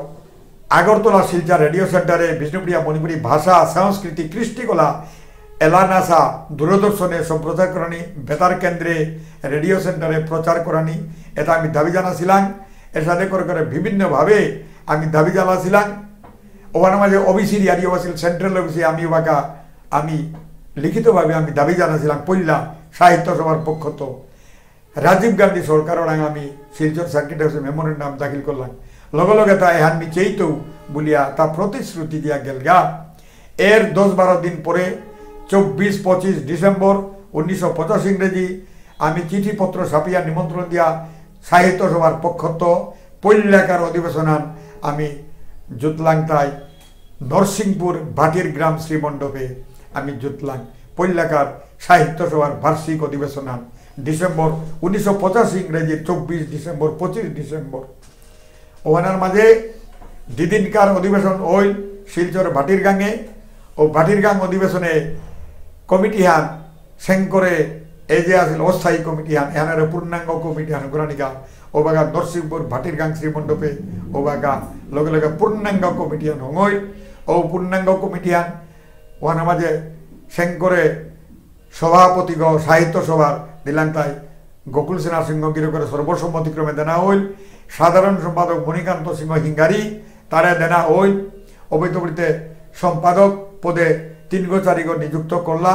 আগরতলা শিলচর রেডিও সেন্টারে বিষ্ণুপ্রিয়া মণিপুরী ভাষা, সংস্কৃতি, কৃষ্টিকলা, এলানাসা দূরদর্শনে সম্প্রচার করানি, বেতার কেন্দ্রে রেডিও সেন্টারে প্রচার করানি, এটা আমি দাবি জানাছিলাম। এর সাথে করে করে বিভিন্নভাবে আমি দাবি জানাছিলাম। ওখানে মাঝে ওবিসি রিয়ারিও আছিল, সেন্ট্রাল ওবিসি, আমি ওবাকা, আমি লিখিতভাবে আমি দাবি জানাছিলাম পইলা সাহিত্য সভার পক্ষত। রাজীব গান্ধী সরকাররাং আমি শিলচর সার্কিট হাউসে মেমোরেন্ডাম দাখিল করলাম। লগে লগে তা এহান মি চেইতৌ বুলিয়া তা প্রতিশ্রুতি দিয়া গেলগা। এর দশ বারো দিন পরে চব্বিশ পঁচিশ ডিসেম্বর উনিশশো পঁচাশি ইংরেজি আমি চিঠিপত্র ছাপিয়া নিমন্ত্রণ দিয়া সাহিত্য সভার পক্ষত পল্লাকার অধিবেশনান আমি জুতলাংতাই নরসিংপুর ভাটির গ্রাম শ্রীমণ্ডপে আমি জুতলাং পল্লাকার সাহিত্য সভার বার্ষিক অধিবেশনান ডিসেম্বর উনিশশো পঁচাশি ইংরেজি চব্বিশ ডিসেম্বর, পঁচিশ ডিসেম্বর। ওহানার মাঝে দিদিনকার অধিবেশন ওইল শিলচর ভাটির গাঙে। ও ভাটির গাং অধিবেশনে কমিটি হান সেঙ্করে এ যে আছিল অস্থায়ী কমিটি হান, এহানরে পূর্ণাঙ্গ কমিটি হান গুরানিকা। ওবাকা নরসিংপুর ভাটির গাং শ্রীমণ্ডপে ওবাকা লগে লগে পূর্ণাঙ্গ কমিটি হান হঙইল। ও পূর্ণাঙ্গ কমিটি হান ওহানার মাঝে সেঙ্করে সভাপতিগ সাহিত্য সভার দিলাংতাই গোকুল সেনা সিংহ গিরকরে সর্বসম্মতিক্রমে দেনা হইল। সাধারণ সম্পাদক মণিকান্ত সিংহ হিঙ্গারি তারে দেনা হইল। অবৈতবৃত্তে সম্পাদক পদে তিনগো চারিগো নিযুক্ত করলা।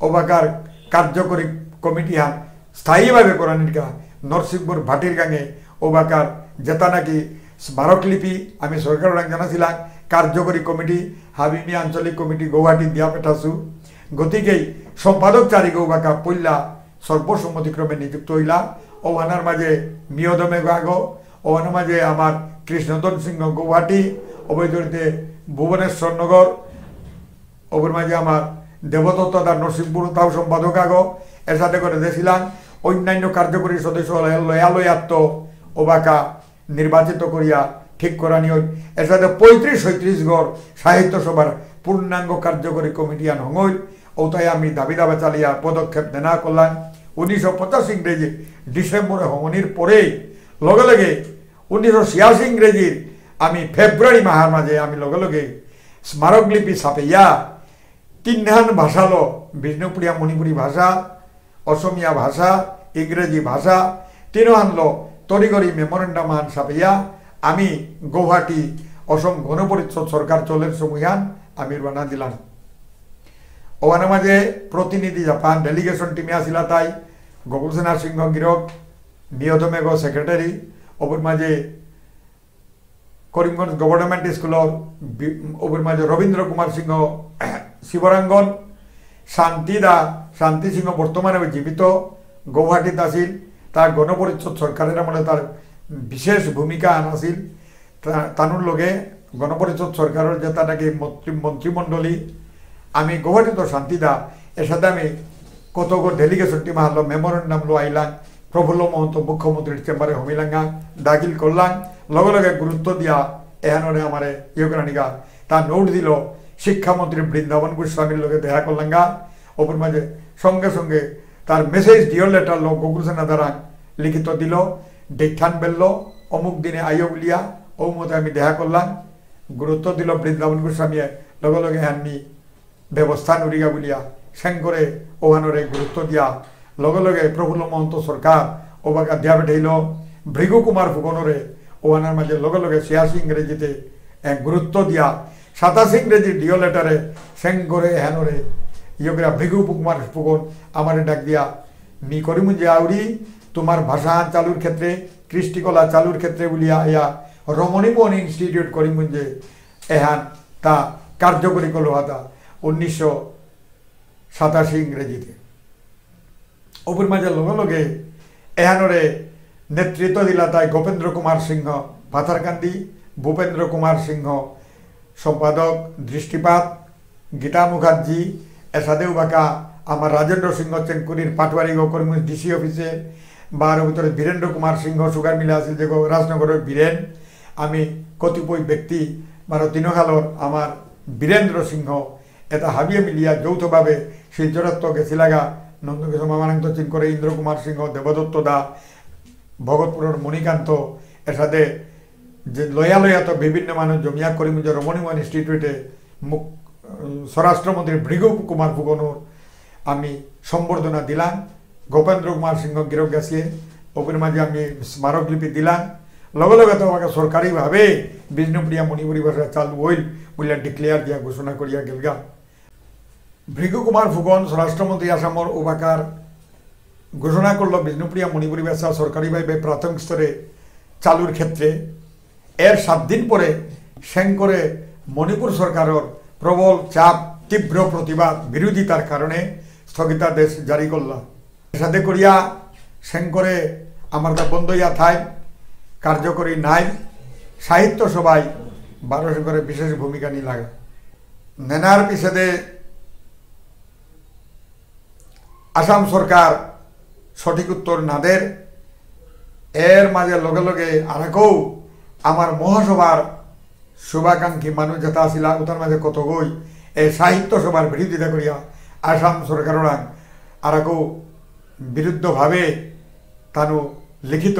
ওবাকার কার্যকরী কমিটি হান স্থায়ীভাবে করানিকা নরসিংপুর ভাটির গাঙে ওবাকার যেটা নাকি স্মারকলিপি আমি সরকাররাং জানাছিলাম, কার্যকরী কমিটি, হাবিমি আঞ্চলিক কমিটি গৌহাটি দিয়া পেঠাসু। গতিকে সম্পাদক চারিগো ওবাকা পইলা সর্বসম্মতিক্রমে নিযুক্ত হইলা। ওহানার মাঝে মিয়দমে গাগো, ওহানার মাঝে আমার কৃষ্ণধন সিংহ গৌহাটি, অবৈতরিতে ভুবনেশ্বর নগর, ওপর মাঝে আমার দেবদত্ত দার নরসিংপুর তাও সম্পাদক আগো, এর সাথে করে দেছিলাম অন্যান্য কার্যকরী সদস্য লয়া লয়াত্ত ওবাকা নির্বাচিত করিয়া ঠিক করানি হইল। এর সাথে পঁয়ত্রিশ ছয়ত্রিশ গড় সাহিত্য সভার পূর্ণাঙ্গ কার্যকরী কমিটি আন হঙইল। ওটাই আমি দাবি দাবা চালিয়া পদক্ষেপ নেনা করলাম। উনিশশো পঁচাশি ইংরেজি ডিসেম্বরে হঙনির পরে লগে লগে উনিশশো ছিয়াশি ইংরেজির আমি ফেব্রুয়ারি মাহার মাঝে আমি লগে লগে স্মারকলিপি ছাপেয়া তিনহান ভাষালো বিষ্ণুপ্রিয়া মণিপুরী ভাষা, অসমীয়া ভাষা, ইংরেজি ভাষা, তিনহানলো তড়িঘড়ি মেমোরেন্ডাম আন ছাপেয়া আমি গৌহাটি অসম গণপরিষদ সরকার চলের সময়হান আমি রওনা দিলাম। ওহানার মাঝে প্রতিনিধি জাপান ডেলিগেশন টিমে আসিলা তাই গোকুল সেনা সিংহ গিরক, নিয়ত মেঘ সেক্রেটারি, ওপর মাঝে করিমগঞ্জ গভর্নমেন্ট স্কুলর বি-, ওপর মাঝে রবীন্দ্র কুমার সিংহ শিবরাঙ্গন, শান্তি দা, শান্তি সিংহ বর্তমানে জীবিত, গৌহাটিত আছিল, তার গণপরিষদ সরকারের আমলে তার বিশেষ ভূমিকা আন আছিল। তা-, তানুর লগে গণপরিষদ সরকারের যেটা নাকি মন্ত্রী-, মন্ত্রিমণ্ডলী, আমি গৌহাটিত শান্তি দা, এর সাথে আমি কতগো ডেলিগেশন টিম আনলো, মেমোরেন্ডাম লো আইলাম, প্রফুল্ল মহন্ত মুখ্যমন্ত্রীর চেম্বারে হমিলাঙ্গা, দাখিল করলাম, লগে লগে গুরুত্ব দিয়া এহানরে আমারে ইয়ে করানিকা, তা নোট দিল, শিক্ষামন্ত্রী বৃন্দাবন গোস্বামীর লগে দেখা করলাঙ্গা, ওপর মাঝে সঙ্গে সঙ্গে তার মেসেজ ডিও লেটার লো গোকুল সেনা দ্বারা লিখিত দিল, ডেটহান বেললো, অমুক দিনে আইও বুলিয়া, ও মতে আমি দেখা করলাম, গুরুত্ব দিল বৃন্দাবন গোস্বামীয়ে, লগে লগে হাননি ব্যবস্থা নুরিগা বুলিয়া, সেন করে ওহানরে গুরুত্ব দিয়া, লগে লগে প্রফুল্ল মহন্ত সরকার, ওবাকা দিয়া পেঠাইল, ভৃগু কুমার ফুকনরে, ওহানার মাঝে লগে লগে ছিয়াশি ইংরেজিতে, এ, গুরুত্ব দিয়া, সাতাশি ইংরেজি ডিও লেটারে, সেন করে এহানরে, ইয়করা ভৃগু কুমার ফুকন, আমারে ডাক দিয়া, মি করিমুঞ্জে আউরি, তোমার ভাষা চালুর ক্ষেত্রে, কৃষ্টিকলা চালুর ক্ষেত্রে বুলিয়া, ইয়া, রমণী মোহন ইনস্টিটিউট করিমুঞ্জে, এহান তা কার্যকরী করলো হাতা উনিশশো সাতাশি ইংরেজিতে। ওপর মাঝে লগে লগে এহানরে নেতৃত্ব দিলা তাই গোপেন্দ্র কুমার সিংহ পাথারকান্দি, ভূপেন্দ্র কুমার সিংহ সম্পাদক দৃষ্টিপাত, গীতা মুখার্জি, এসাদে উবাকা আমার রাজেন্দ্র সিংহ চেংকুরির পাটুয়ারি গো করিমগঞ্জ ডিসি অফিসে, বারো ভিতরে বীরেন্দ্র কুমার সিংহ সুগার মিলে আছিল যে গো-, রাজনগরের বীরেন, আমি কতিপয় ব্যক্তি বারো তিনকালর আমার বীরেন্দ্র সিংহ, এটা হাবিয়ে মিলিয়া যৌথভাবে শিলচরত্ত গেছিলাগা, নন্দকিশোর মামারাংত চিন করে ইন্দ্র কুমার সিংহ, দেবদত্ত দা, ভগতপুরের মণিকান্ত, এসাদে যে লয়া লয়া তো বিভিন্ন মানুষ জমিয়া করিমগঞ্জ রমণী মোহন ইনস্টিটিউটে মুখ-, উম, স্বরাষ্ট্রমন্ত্রী ভৃগু কুমার ফুকনর আমি সম্বর্ধনা দিলাম। গোপেন্দ্র কুমার সিংহ গিরক গাছিয়ে ওপের মাঝে আমি স্মারকলিপি দিলাম। লগে লগে তো আমাকে সরকারিভাবে বিষ্ণুপ্রিয়া মণিপুরী ভাষা চালু হইল বুলিয়া ডিক্লেয়ার দিয়া ঘোষণা করিয়া গেলগা। ভৃগু কুমার ফুকন স্বরাষ্ট্রমন্ত্রী আসামর উবাকার ঘোষণা করল বিষ্ণুপ্রিয়া মণিপুরী ভাষা সরকারিভাবে প্রাথমিক স্তরে চালুর ক্ষেত্রে। এর সাত দিন পরে সেঙ্করে মণিপুর সরকারর প্রবল চাপ, তীব্র প্রতিবাদ, বিরোধিতার কারণে স্থগিতাদেশ জারি করলা। সাথে করিয়া সেঙ্করে আমার তা বন্ধ ইয়া থাই, কার্যকরী নাই। সাহিত্য সভায় বারো সেঙ্করে বিশেষ ভূমিকা নিলাগা। নেনার পিছেদে আসাম সরকার সঠিক উত্তর না দের। এর মাঝে লগে লগে আরাকৌ আমার মহাসভার শুভাকাঙ্ক্ষী মানুষ যেটা আসিলা, ওটার মাঝে কতগই এ সাহিত্য সভার বিরোধিতা করিয়া আসাম সরকাররাং আরাকৌ বিরুদ্ধভাবে তানু লিখিত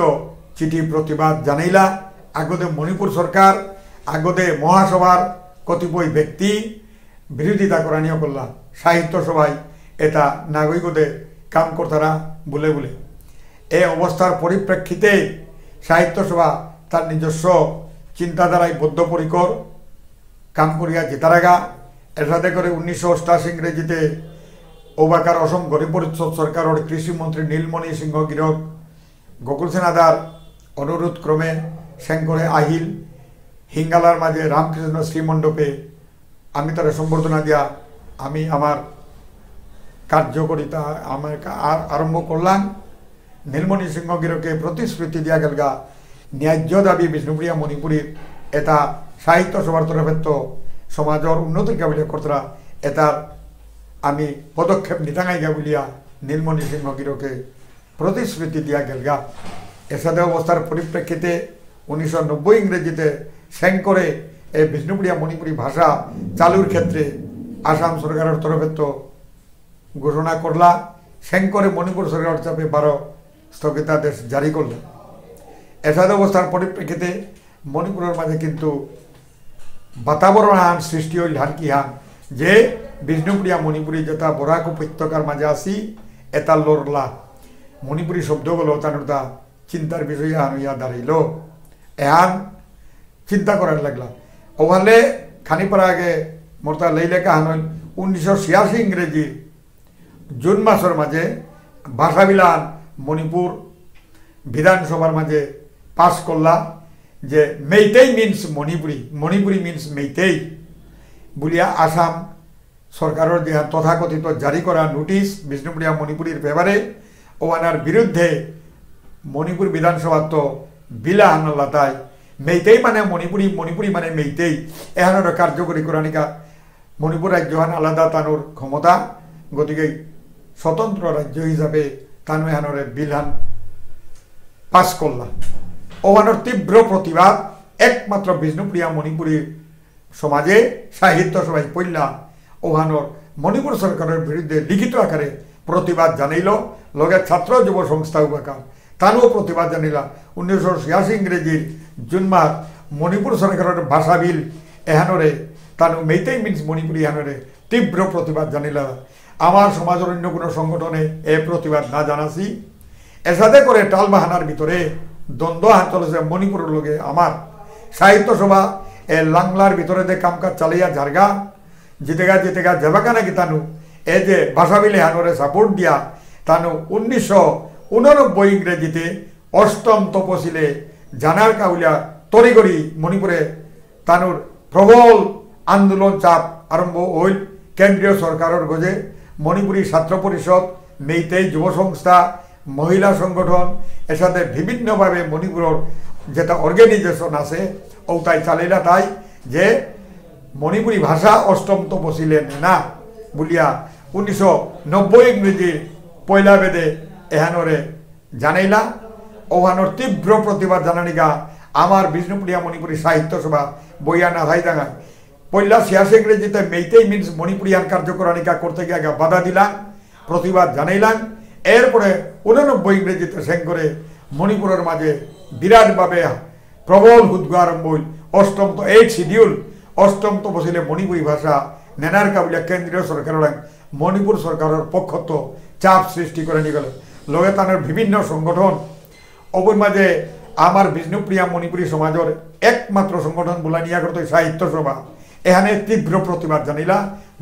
চিঠি প্রতিবাদ জানাইলা। আগতে মণিপুর সরকার, আগতে মহাসভার কতিপয় ব্যক্তি বিরোধিতা করানি অকরলা। সাহিত্য সভায় এটা নাগরিকতে কাম করতারা বুলে বুলে। এ অবস্থার পরিপ্রেক্ষিতে সাহিত্য সভা তার নিজস্ব চিন্তাধারায় বদ্ধপরিকর কাম করিয়া জিতারাগা। এসাদে করে উনিশশো অষ্টাশি ইংরেজিতে ওবাকার অসম গণ পরিষদ সরকারর কৃষি মন্ত্রী নীলমণি সিংহ গিরক গোকুল সেনাদার অনুরোধ ক্রমে সেঙ্করে আহিল। হিঙ্গালার মাঝে রামকৃষ্ণ শ্রীমণ্ডপে আমি তারে সম্বর্ধনা দিয়া আমি আমার কার্যকরিতা আমার কা-, আ-, আরম্ভ করলাম। নীলমণি সিংহ গিরকে প্রতিশ্রুতি দিয়া গেলগা, ন্যায্য দাবি বিষ্ণুপ্রিয়া মণিপুরীর এটা সাহিত্য সভার তরফেত্ত সমাজর উন্নতির কাবিলে করতারা এটার আমি পদক্ষেপ নিতাঙাইগা বুলিয়া নীলমণি সিংহ গিরকে প্রতিশ্রুতি দিয়া গেলগা। এসাদে অবস্থার পরিপ্রেক্ষিতে উনিশশো নব্বই ইংরেজিতে সেঙ্করে এ বিষ্ণুপ্রিয়া মণিপুরী ভাষা চালুর ক্ষেত্রে আসাম সরকারর তরফেত্ত ঘোষণা করলা, সেঙ্করে মণিপুর সরকারর চাপে বারো স্থগিতাদেশ জারি করলা। এসাদে অবস্থার পরিপ্রেক্ষিতে মণিপুরর মাঝে কিন্তু বাতাবরণ আহান সৃষ্টি হইল হান কি হান, যে বিষ্ণুপ্রিয়া মণিপুরী যেটা বরাক উপত্যকার মাঝে আসি, এটা লড়লা। মণিপুরী শব্দগুলো তানুরতা চিন্তার বিষয় আহান হইয়া দাঁড়াইল। এহান চিন্তা করার লাগলা। ওহালে খানিপারা আগে মোরতা লেইলেকা হান হইল উনিশশো ছিয়াশি ইংরেজি জুন মাসর মাঝে ভাষা বিলান মণিপুর বিধানসভার মাঝে পাস করলা যে মেইতেই মিন্স মণিপুরী, মণিপুরী মিন্স মেইতেই বুলিয়া আসাম সরকারর যে তথাকথিত জারি করা নোটিশ বিষ্ণুপ্রিয়া মণিপুরীর ব্যাপারে ওহানার বিরুদ্ধে মণিপুর বিধানসভাত বিল আহান লাতাই মেইতেই মানে মণিপুরী, মণিপুরী মানে মেইতেই এহানর কার্যকরী করানিকা মণিপুর রাজ্যহান আলাদা তানুর ক্ষমতা, গতিকে স্বতন্ত্র রাজ্য হিসাবে তানু এহানরে বিলহান পাস করলা। ওহানর তীব্র প্রতিবাদ একমাত্র বিষ্ণুপ্রিয়া মণিপুরী সমাজে সাহিত্য সভায় পইলা ওহানর মণিপুর সরকারর বিরুদ্ধে লিখিত আকারে প্রতিবাদ জানাইল, লগে ছাত্র যুব সংস্থা উবাকার তানুও প্রতিবাদ জানিলা। উনিশশো ছিয়াশি ইংরেজির জুন মাস মণিপুর সরকারর ভাষা বিল এহানরে তানু মেইতেই মিন্স মণিপুরী এহানরে তীব্র প্রতিবাদ জানিলা। আমার সমাজর অন্য কোনো সংগঠনে এ প্রতিবাদ না জানাসি। এসাদে করে টালবাহানার ভিতরে দ্বন্দ্ব হান চলেছে মণিপুরর লগে আমার সাহিত্য সভা এ লাংলার ভিতরে দে কামকাজ চালিয়া যারগা। জিতেগা জিতেগা যেবাকা নাকি তানু এ যে ভাষা বিল এহানরে সাপোর্ট দিয়া তানু উনিশশো উননব্বই ইংরেজিতে অষ্টম তপশিলে জানার কাউলিয়া তড়িঘড়ি মণিপুরে তানুর প্রবল আন্দোলন চাপ আরম্ভ হইল। কেন্দ্রীয় সরকারর গজে মণিপুরী ছাত্র পরিষদ, মেইতেই যুব সংস্থা, মহিলা সংগঠন, এসাদে বিভিন্নভাবে মণিপুরর যেটা অর্গানাইজেশন আছে, ওটাই চালিলা তাই যে মণিপুরী ভাষা অষ্টম তপশিলে নেনা বুলিয়া উনিশশো নব্বই ইংরেজির পয়লা বেদে এহানরে জানাইলা। ওহানোর তীব্র প্রতিবাদ জানানিকা আমার বিষ্ণুপ্রিয়া মণিপুরী সাহিত্য সভা বইয়া না থাই দাঙায়। পয়লা সিয়াসে ইংরেজিতে মেইতেই মিন্স মণিপুরিয়ান কার্যকরানিকা করতে গিয়ে আগে বাধা দিলাম, প্রতিবাদ জানাইলাম। এরপরে ঊননব্বই ইংরেজিতে সেন করে মণিপুরের মাঝে বিরাটভাবে প্রবল হুদগা আরম্ভ হইল। অষ্টম তো, এইট শিডিউল, অষ্টম তপশিলে মণিপুরী ভাষা নেনার কাবুলিয়া কেন্দ্রীয় সরকারের মণিপুর সরকারের পক্ষত চাপ সৃষ্টি করে নিয়ে গেল। লগে তানের বিভিন্ন সংগঠন, ওপর মাঝে আমার বিষ্ণুপ্রিয়া মণিপুরী সমাজের একমাত্র সংগঠন বুলানিয়া করতে সাহিত্য সভা, এখানে তীব্র প্রতিবাদ জানিলা।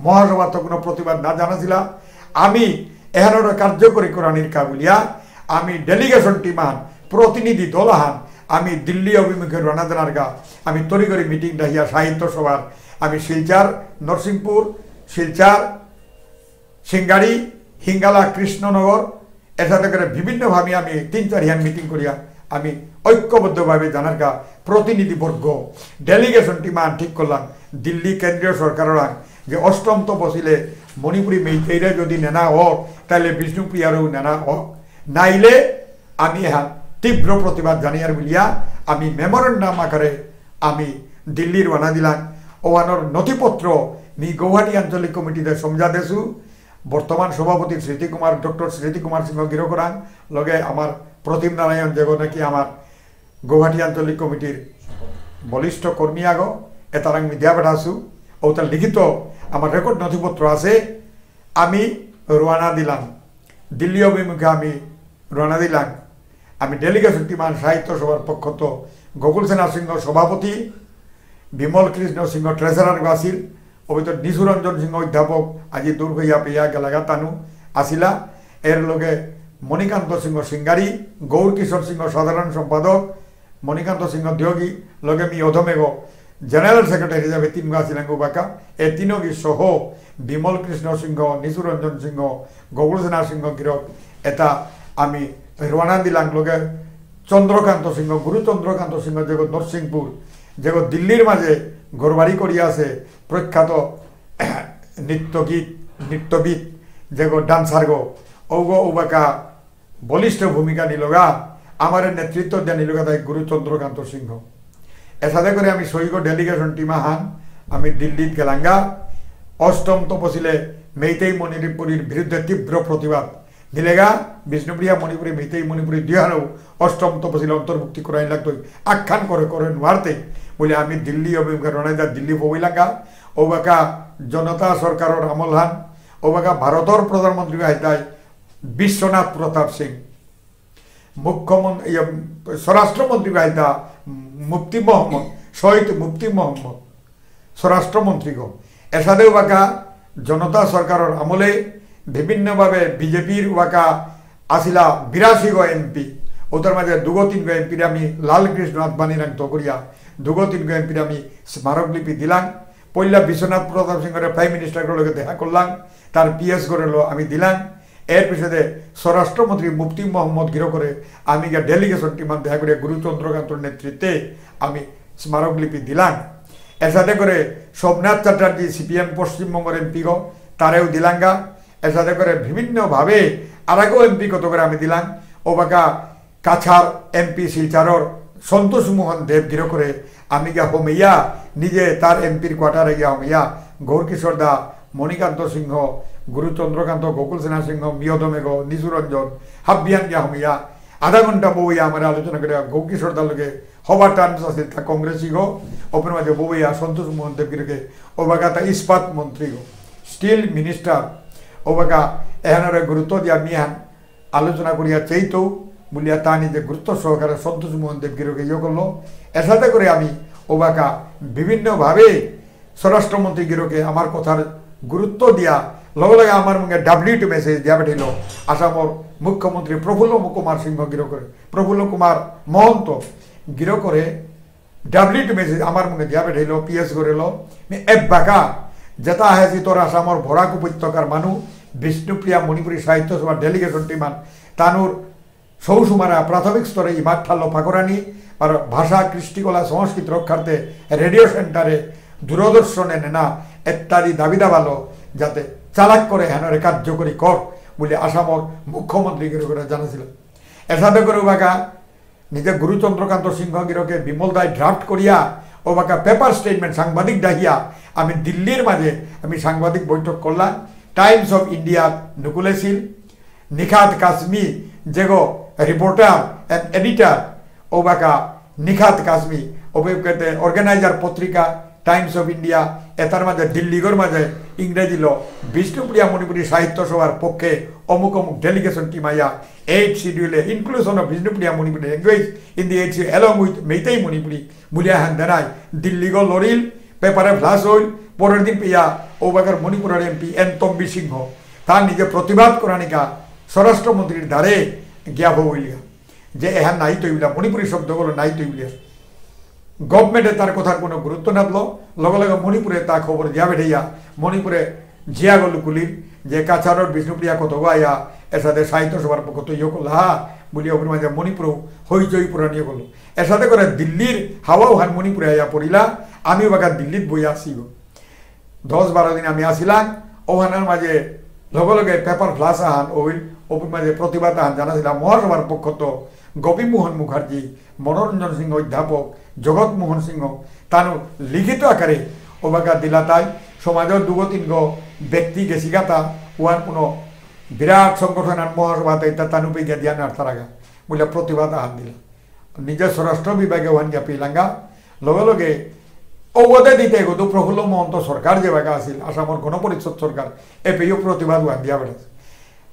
মহাসভা তো কোনো প্রতিবাদ না জানাছিলা। আমি এখানে কার্যকরী করানির কাবুলিয়া আমি ডেলিগেশন টিম আহান, প্রতিনিধি দল আহান, আমি দিল্লি অভিমুখে রওনা দেনার গা আমি তড়িঘড়ি মিটিং ডাহিয়া সাহিত্য সভার আমি শিলচর, নরসিংপুর, শিলচর, সিঙ্গারি, হিঙ্গালা, কৃষ্ণনগর, এসাদে করে বিভিন্নভাবে আমি তিন চারিহান মিটিং করিয়া আমি ঐক্যবদ্ধভাবে জানার গা প্রতিনিধিবর্গ, ডেলিগেশন টিম আন ঠিক করলাম দিল্লি কেন্দ্রীয় সরকারের আন যে অষ্টম তপশিলে মণিপুরী মেইতেইরে যদি নেনা হোক, তাহলে বিষ্ণুপ্রিয়ারও নেনা হোক, নাইলে আমি এহান তীব্র প্রতিবাদ জানিয়ার বুলিয়া আমি মেমোরেন্ডাম আকারে আমি দিল্লি রওনা দিলাম। ওহানোর নথিপত্র মি গৌহাটি আঞ্চলিক কমিটিতে সমঝা দেসু। বর্তমান সভাপতি স্মৃতি কুমার, ডক্টর স্মৃতি কুমার সিংহ গিরকরাং, লগে আমার প্রতিম নারায়ণ যেগো নাকি আমার গৌহাটি আঞ্চলিক কমিটির বলিষ্ঠ কর্মী আগো, এতারাং মি দিয়া পাঠাসু। ওতার লিখিত আমার রেকর্ড নথিপত্র আছে। আমি রওনা দিলাম, দিল্লি অভিমুখে আমি রওনা দিলাম। আমি ডেলিগেশন টিম আন সাহিত্য সভার পক্ষত গোকুল সেনা সিংহ সভাপতি, বিমল কৃষ্ণ সিংহ ট্রেজারার আছিল, অবিত নিশু রঞ্জন সিংহ অধ্যাপক, আজি দূর হইয়া পেয়া গেলাগা তানু আসিলা, এর লগে মণিকান্ত সিংহ সিঙ্গারি, গৌর কিশোর সিংহ সাধারণ সম্পাদক, মণিকান্ত সিংহ দিয়গি, লগে মি অধমেগ জেনারেল সেক্রেটারি হিসাবে তিনগ আসিলাম গো বাকা। এ তিনগি সহ বিমল কৃষ্ণ সিংহ, নিশু রঞ্জন সিংহ, গোকুল সেনা সিংহ গিরক, এটা আমি রওনা দিলাম। লগে চন্দ্রকান্ত সিংহ, গুরু চন্দ্রকান্ত সিংহ যেগো নরসিংপুর, যেগো দিল্লির মাঝে ঘরবাড়ি করিয়া আছে, প্রখ্যাত নৃত্যগীত, নৃত্যবিদ, যেগো ডান্সার গো, ঔগো ঔবাকা বলিষ্ঠ ভূমিকা নিলগা, আমার নেতৃত্ব দিয়া নিলগা তাই গুরু চন্দ্রকান্ত সিংহ। এসাদে করে আমি সৈগ ডেলিগেশন টিম আহান, আমি দিল্লিত গেলাঙ্গা। অষ্টম তপশিলে মেইতেই মণিপুরীর বিরুদ্ধে তীব্র প্রতিবাদ নিলেগা। বিষ্ণুপ্রিয়া মণিপুরী, মেইতেই মণিপুরী দুইহারও অষ্টম তপশিলে অন্তর্ভুক্তি করাই লাগতই, আখ্যান করে করে নোয়ারতে বলে আমি দিল্লি অভিমুখে রওনা দিলাম, দিল্লি পৌঁছলাঙ্গা। ওবাকা জনতা সরকারের আমলহান, ওবাকা ভারতের প্রধানমন্ত্রী হাইতাই বিশ্বনাথ প্রতাপ সিং, মুখ্যমন্ত্রী, ইয়ে, স্বরাষ্ট্রমন্ত্রী গাইতা মুফতি মোহাম্মদ, শহীদ মুফতি মোহাম্মদ, স্বরাষ্ট্রমন্ত্রীগ। এসাদে ওবাকা জনতা সরকারের আমলে বিভিন্নভাবে বিজেপির ওবাকা আসিলা বিরাশিগ এমপি, ওটার মাঝে দুগো তিনগো এমপিরে আমি লালকৃষ্ণ আদবানি রাংতো করিয়া দুগো তিনগো এমপিরে আমি স্মারকলিপি দিলাম। পইলা বিশ্বনাথ প্রতাপ সিংহরে প্রাইম মিনিস্টার লগে দেখা করলাম, তার পিএস করে লো আমি দিলাম। এর পিছনে স্বরাষ্ট্রমন্ত্রী মুফতি মোহাম্মদ গিরকরে আমি গিয়া ডেলিগেশন টিম আন দেখা করে গুরু চন্দ্রকান্তর নেতৃত্বে আমি স্মারকলিপি দিলাম। এসাদে করে সোমনাথ চ্যাটার্জি সিপিএম পশ্চিমবঙ্গর এমপিগ, তারেও দিলাঙ্গা। এসাদে করে বিভিন্নভাবে আরাগো এমপি কত করে আমি দিলাম। ওবাকা কাছাড় এমপি শিলচরর সন্তোষ মোহন দেব গিরকরে আমি গিয়া হমেইয়া, নিজে তার এমপির কোয়ার্টারে গিয়া হমেইয়া, গৌরকিশোর দা, মণিকান্ত সিংহ, গুরু চন্দ্রকান্ত, গোকুল সেনা সিংহ, মিয়দমেঘ, নিশু রঞ্জন, হাব্বিয়ান গিয়া হমেইয়া, আধা ঘন্টা বইয়া আমার আলোচনা করে গৌরকিশোর দার লগে হবা টার্মস আছিল তা কংগ্রেসীগ, ওপেন মাঝে বইয়া সন্তোষ মোহন দেব গিরকে ওবাকা তা ইস্পাত মন্ত্রীগ, স্টিল মিনিস্টার, ওবাকা এহানরে গুরুত্ব দিয়া মিহান আলোচনা করিয়া চেইতৌ বুলিয়া তা নিজে গুরুত্ব সহকারে সন্তোষ মোহন দেব গিরকে ইয়ে করলো। এসাদে করে আমি ওবাকা বিভিন্নভাবে স্বরাষ্ট্রমন্ত্রী গিরকে আমার কথার গুরুত্ব দিয়া লগে লগে আমার মুখে ডাব্লিউটি মেসেজ দিয়া পাঠাইল আসামর মুখ্যমন্ত্রী প্রফুল্ল কুমার সিংহ গিরকরে, প্রফুল্ল কুমার মহন্ত গিরকরে ডাব্লিউটি মেসেজ আমার মুখে দিয়া পাঠাইল, পিএস করিল। মি এবাকা যেটা আহেছি তোর আসামর বরাক উপত্যকার মানু বিষ্ণুপ্রিয়া মণিপুরী সাহিত্য সভার ডেলিগেশন টিম আন তানুর সৌসুমারা প্রাথমিক স্তরে ইমার ঠারলো পাকরানি আর ভাষা, কৃষ্টিকলা, সংস্কৃতি রক্ষার্থে রেডিও সেন্টারে, দূরদর্শনে নেনা ইত্যাদি দাবি দাবালো যাতে চালাক করে হেনরে কার্যকরী কর বুলি আসামর মুখ্যমন্ত্রী গিরকরে জানাছিল। এসাদে করে ওবাকা নিজে গুরু চন্দ্রকান্ত সিংহ গিরকে বিমল দায় ড্রাফট করিয়া ওবাকা পেপার স্টেটমেন্ট সাংবাদিক ডাহিয়া আমি দিল্লির মাঝে আমি সাংবাদিক বৈঠক করলাম। টাইমস অফ ইন্ডিয়া নুকুলেসিল, নিখাত কাশ্মী যেগো রিপোর্টার এন্ড এডিটর ওবাকা নিখাত কাশ্মী, অভিজ্ঞতে অর্গানাইজার পত্রিকা টাইমস অফ ইন্ডিয়া, এতার মাঝে দিল্লিগর মাঝে ইংরেজিলো বিষ্ণুপ্রিয়া মণিপুরী সাহিত্য সভার পক্ষে অমুক অমুক ডেলিগেশন টিম আয়া এইট শিডিউলে inclusion of Bishnupriya Manipuri language in the eight schedule along with Meitei Manipuri বুলিয়া হান দেনাই দিল্লিগো লরিল, পেপারে ফ্লাশ হইল। পরের দিন পেয়া ওবাকার মণিপুরের এমপি এন তম্বি সিংহ তার নিজে প্রতিবাদ করানিকা স্বরাষ্ট্রমন্ত্রীর দ্বারে জ্ঞাপ হইলিয়া যে এহান নাই তৈবিলা, মণিপুরী শব্দগুলো নাই তৈবিলা। গভর্নমেন্টে তার কথার কোনো গুরুত্ব না দিল। লগে লগে মণিপুরে তা খবর দিয়া বেঠাইয়া মণিপুরে জিয়াগো লুকুলির যে কাছাড়র বিষ্ণুপ্রিয়া কতগো আয়া এসাদে সাহিত্য সভার পক্ষ তো ইয়ে করলা হা বুলিয়া ওপরে মাঝে মণিপুর হইচই পুরানি ইয়ে করলো। এসাদে করে দিল্লির হাওয়া ওহান মণিপুরে আয়া পড়িলা। আমি বাগা দিল্লিত বই আসিব। দশ বারো দিন আমি আসিলাম। ওহানার মাঝে লগে লগে পেপার ফ্লাশ আহান ওইল, ওপর মাঝে প্রতিবাদ আহান জানাছিলাম মহাসভার পক্ষ তো গোপীমোহন মুখার্জি, মনোরঞ্জন সিংহ অধ্যাপক, জগৎমোহন সিংহ, তানু লিখিত আকারে ওবাকা দিলাতাই। সমাজর দুগো তিনগো ব্যক্তি গেছিগাতা ওয়ান কোনো বিরাট সংগঠন আর মহাসভাতে তা তানু পেগিয়া দিয়া নাড়তারাগা বুলে প্রতিবাদ আহান দিলা। নিজে স্বরাষ্ট্র বিভাগে ওহান গিয়া পিলাঙ্গা। লগে লগে অবদে দিতে গো তো প্রফুল্ল মহন্ত সরকার যে বাগা আছিল আসামর গণপরিষদ সরকার, এপেইও প্রতিবাদ ওহান দিয়া বেড়াছে।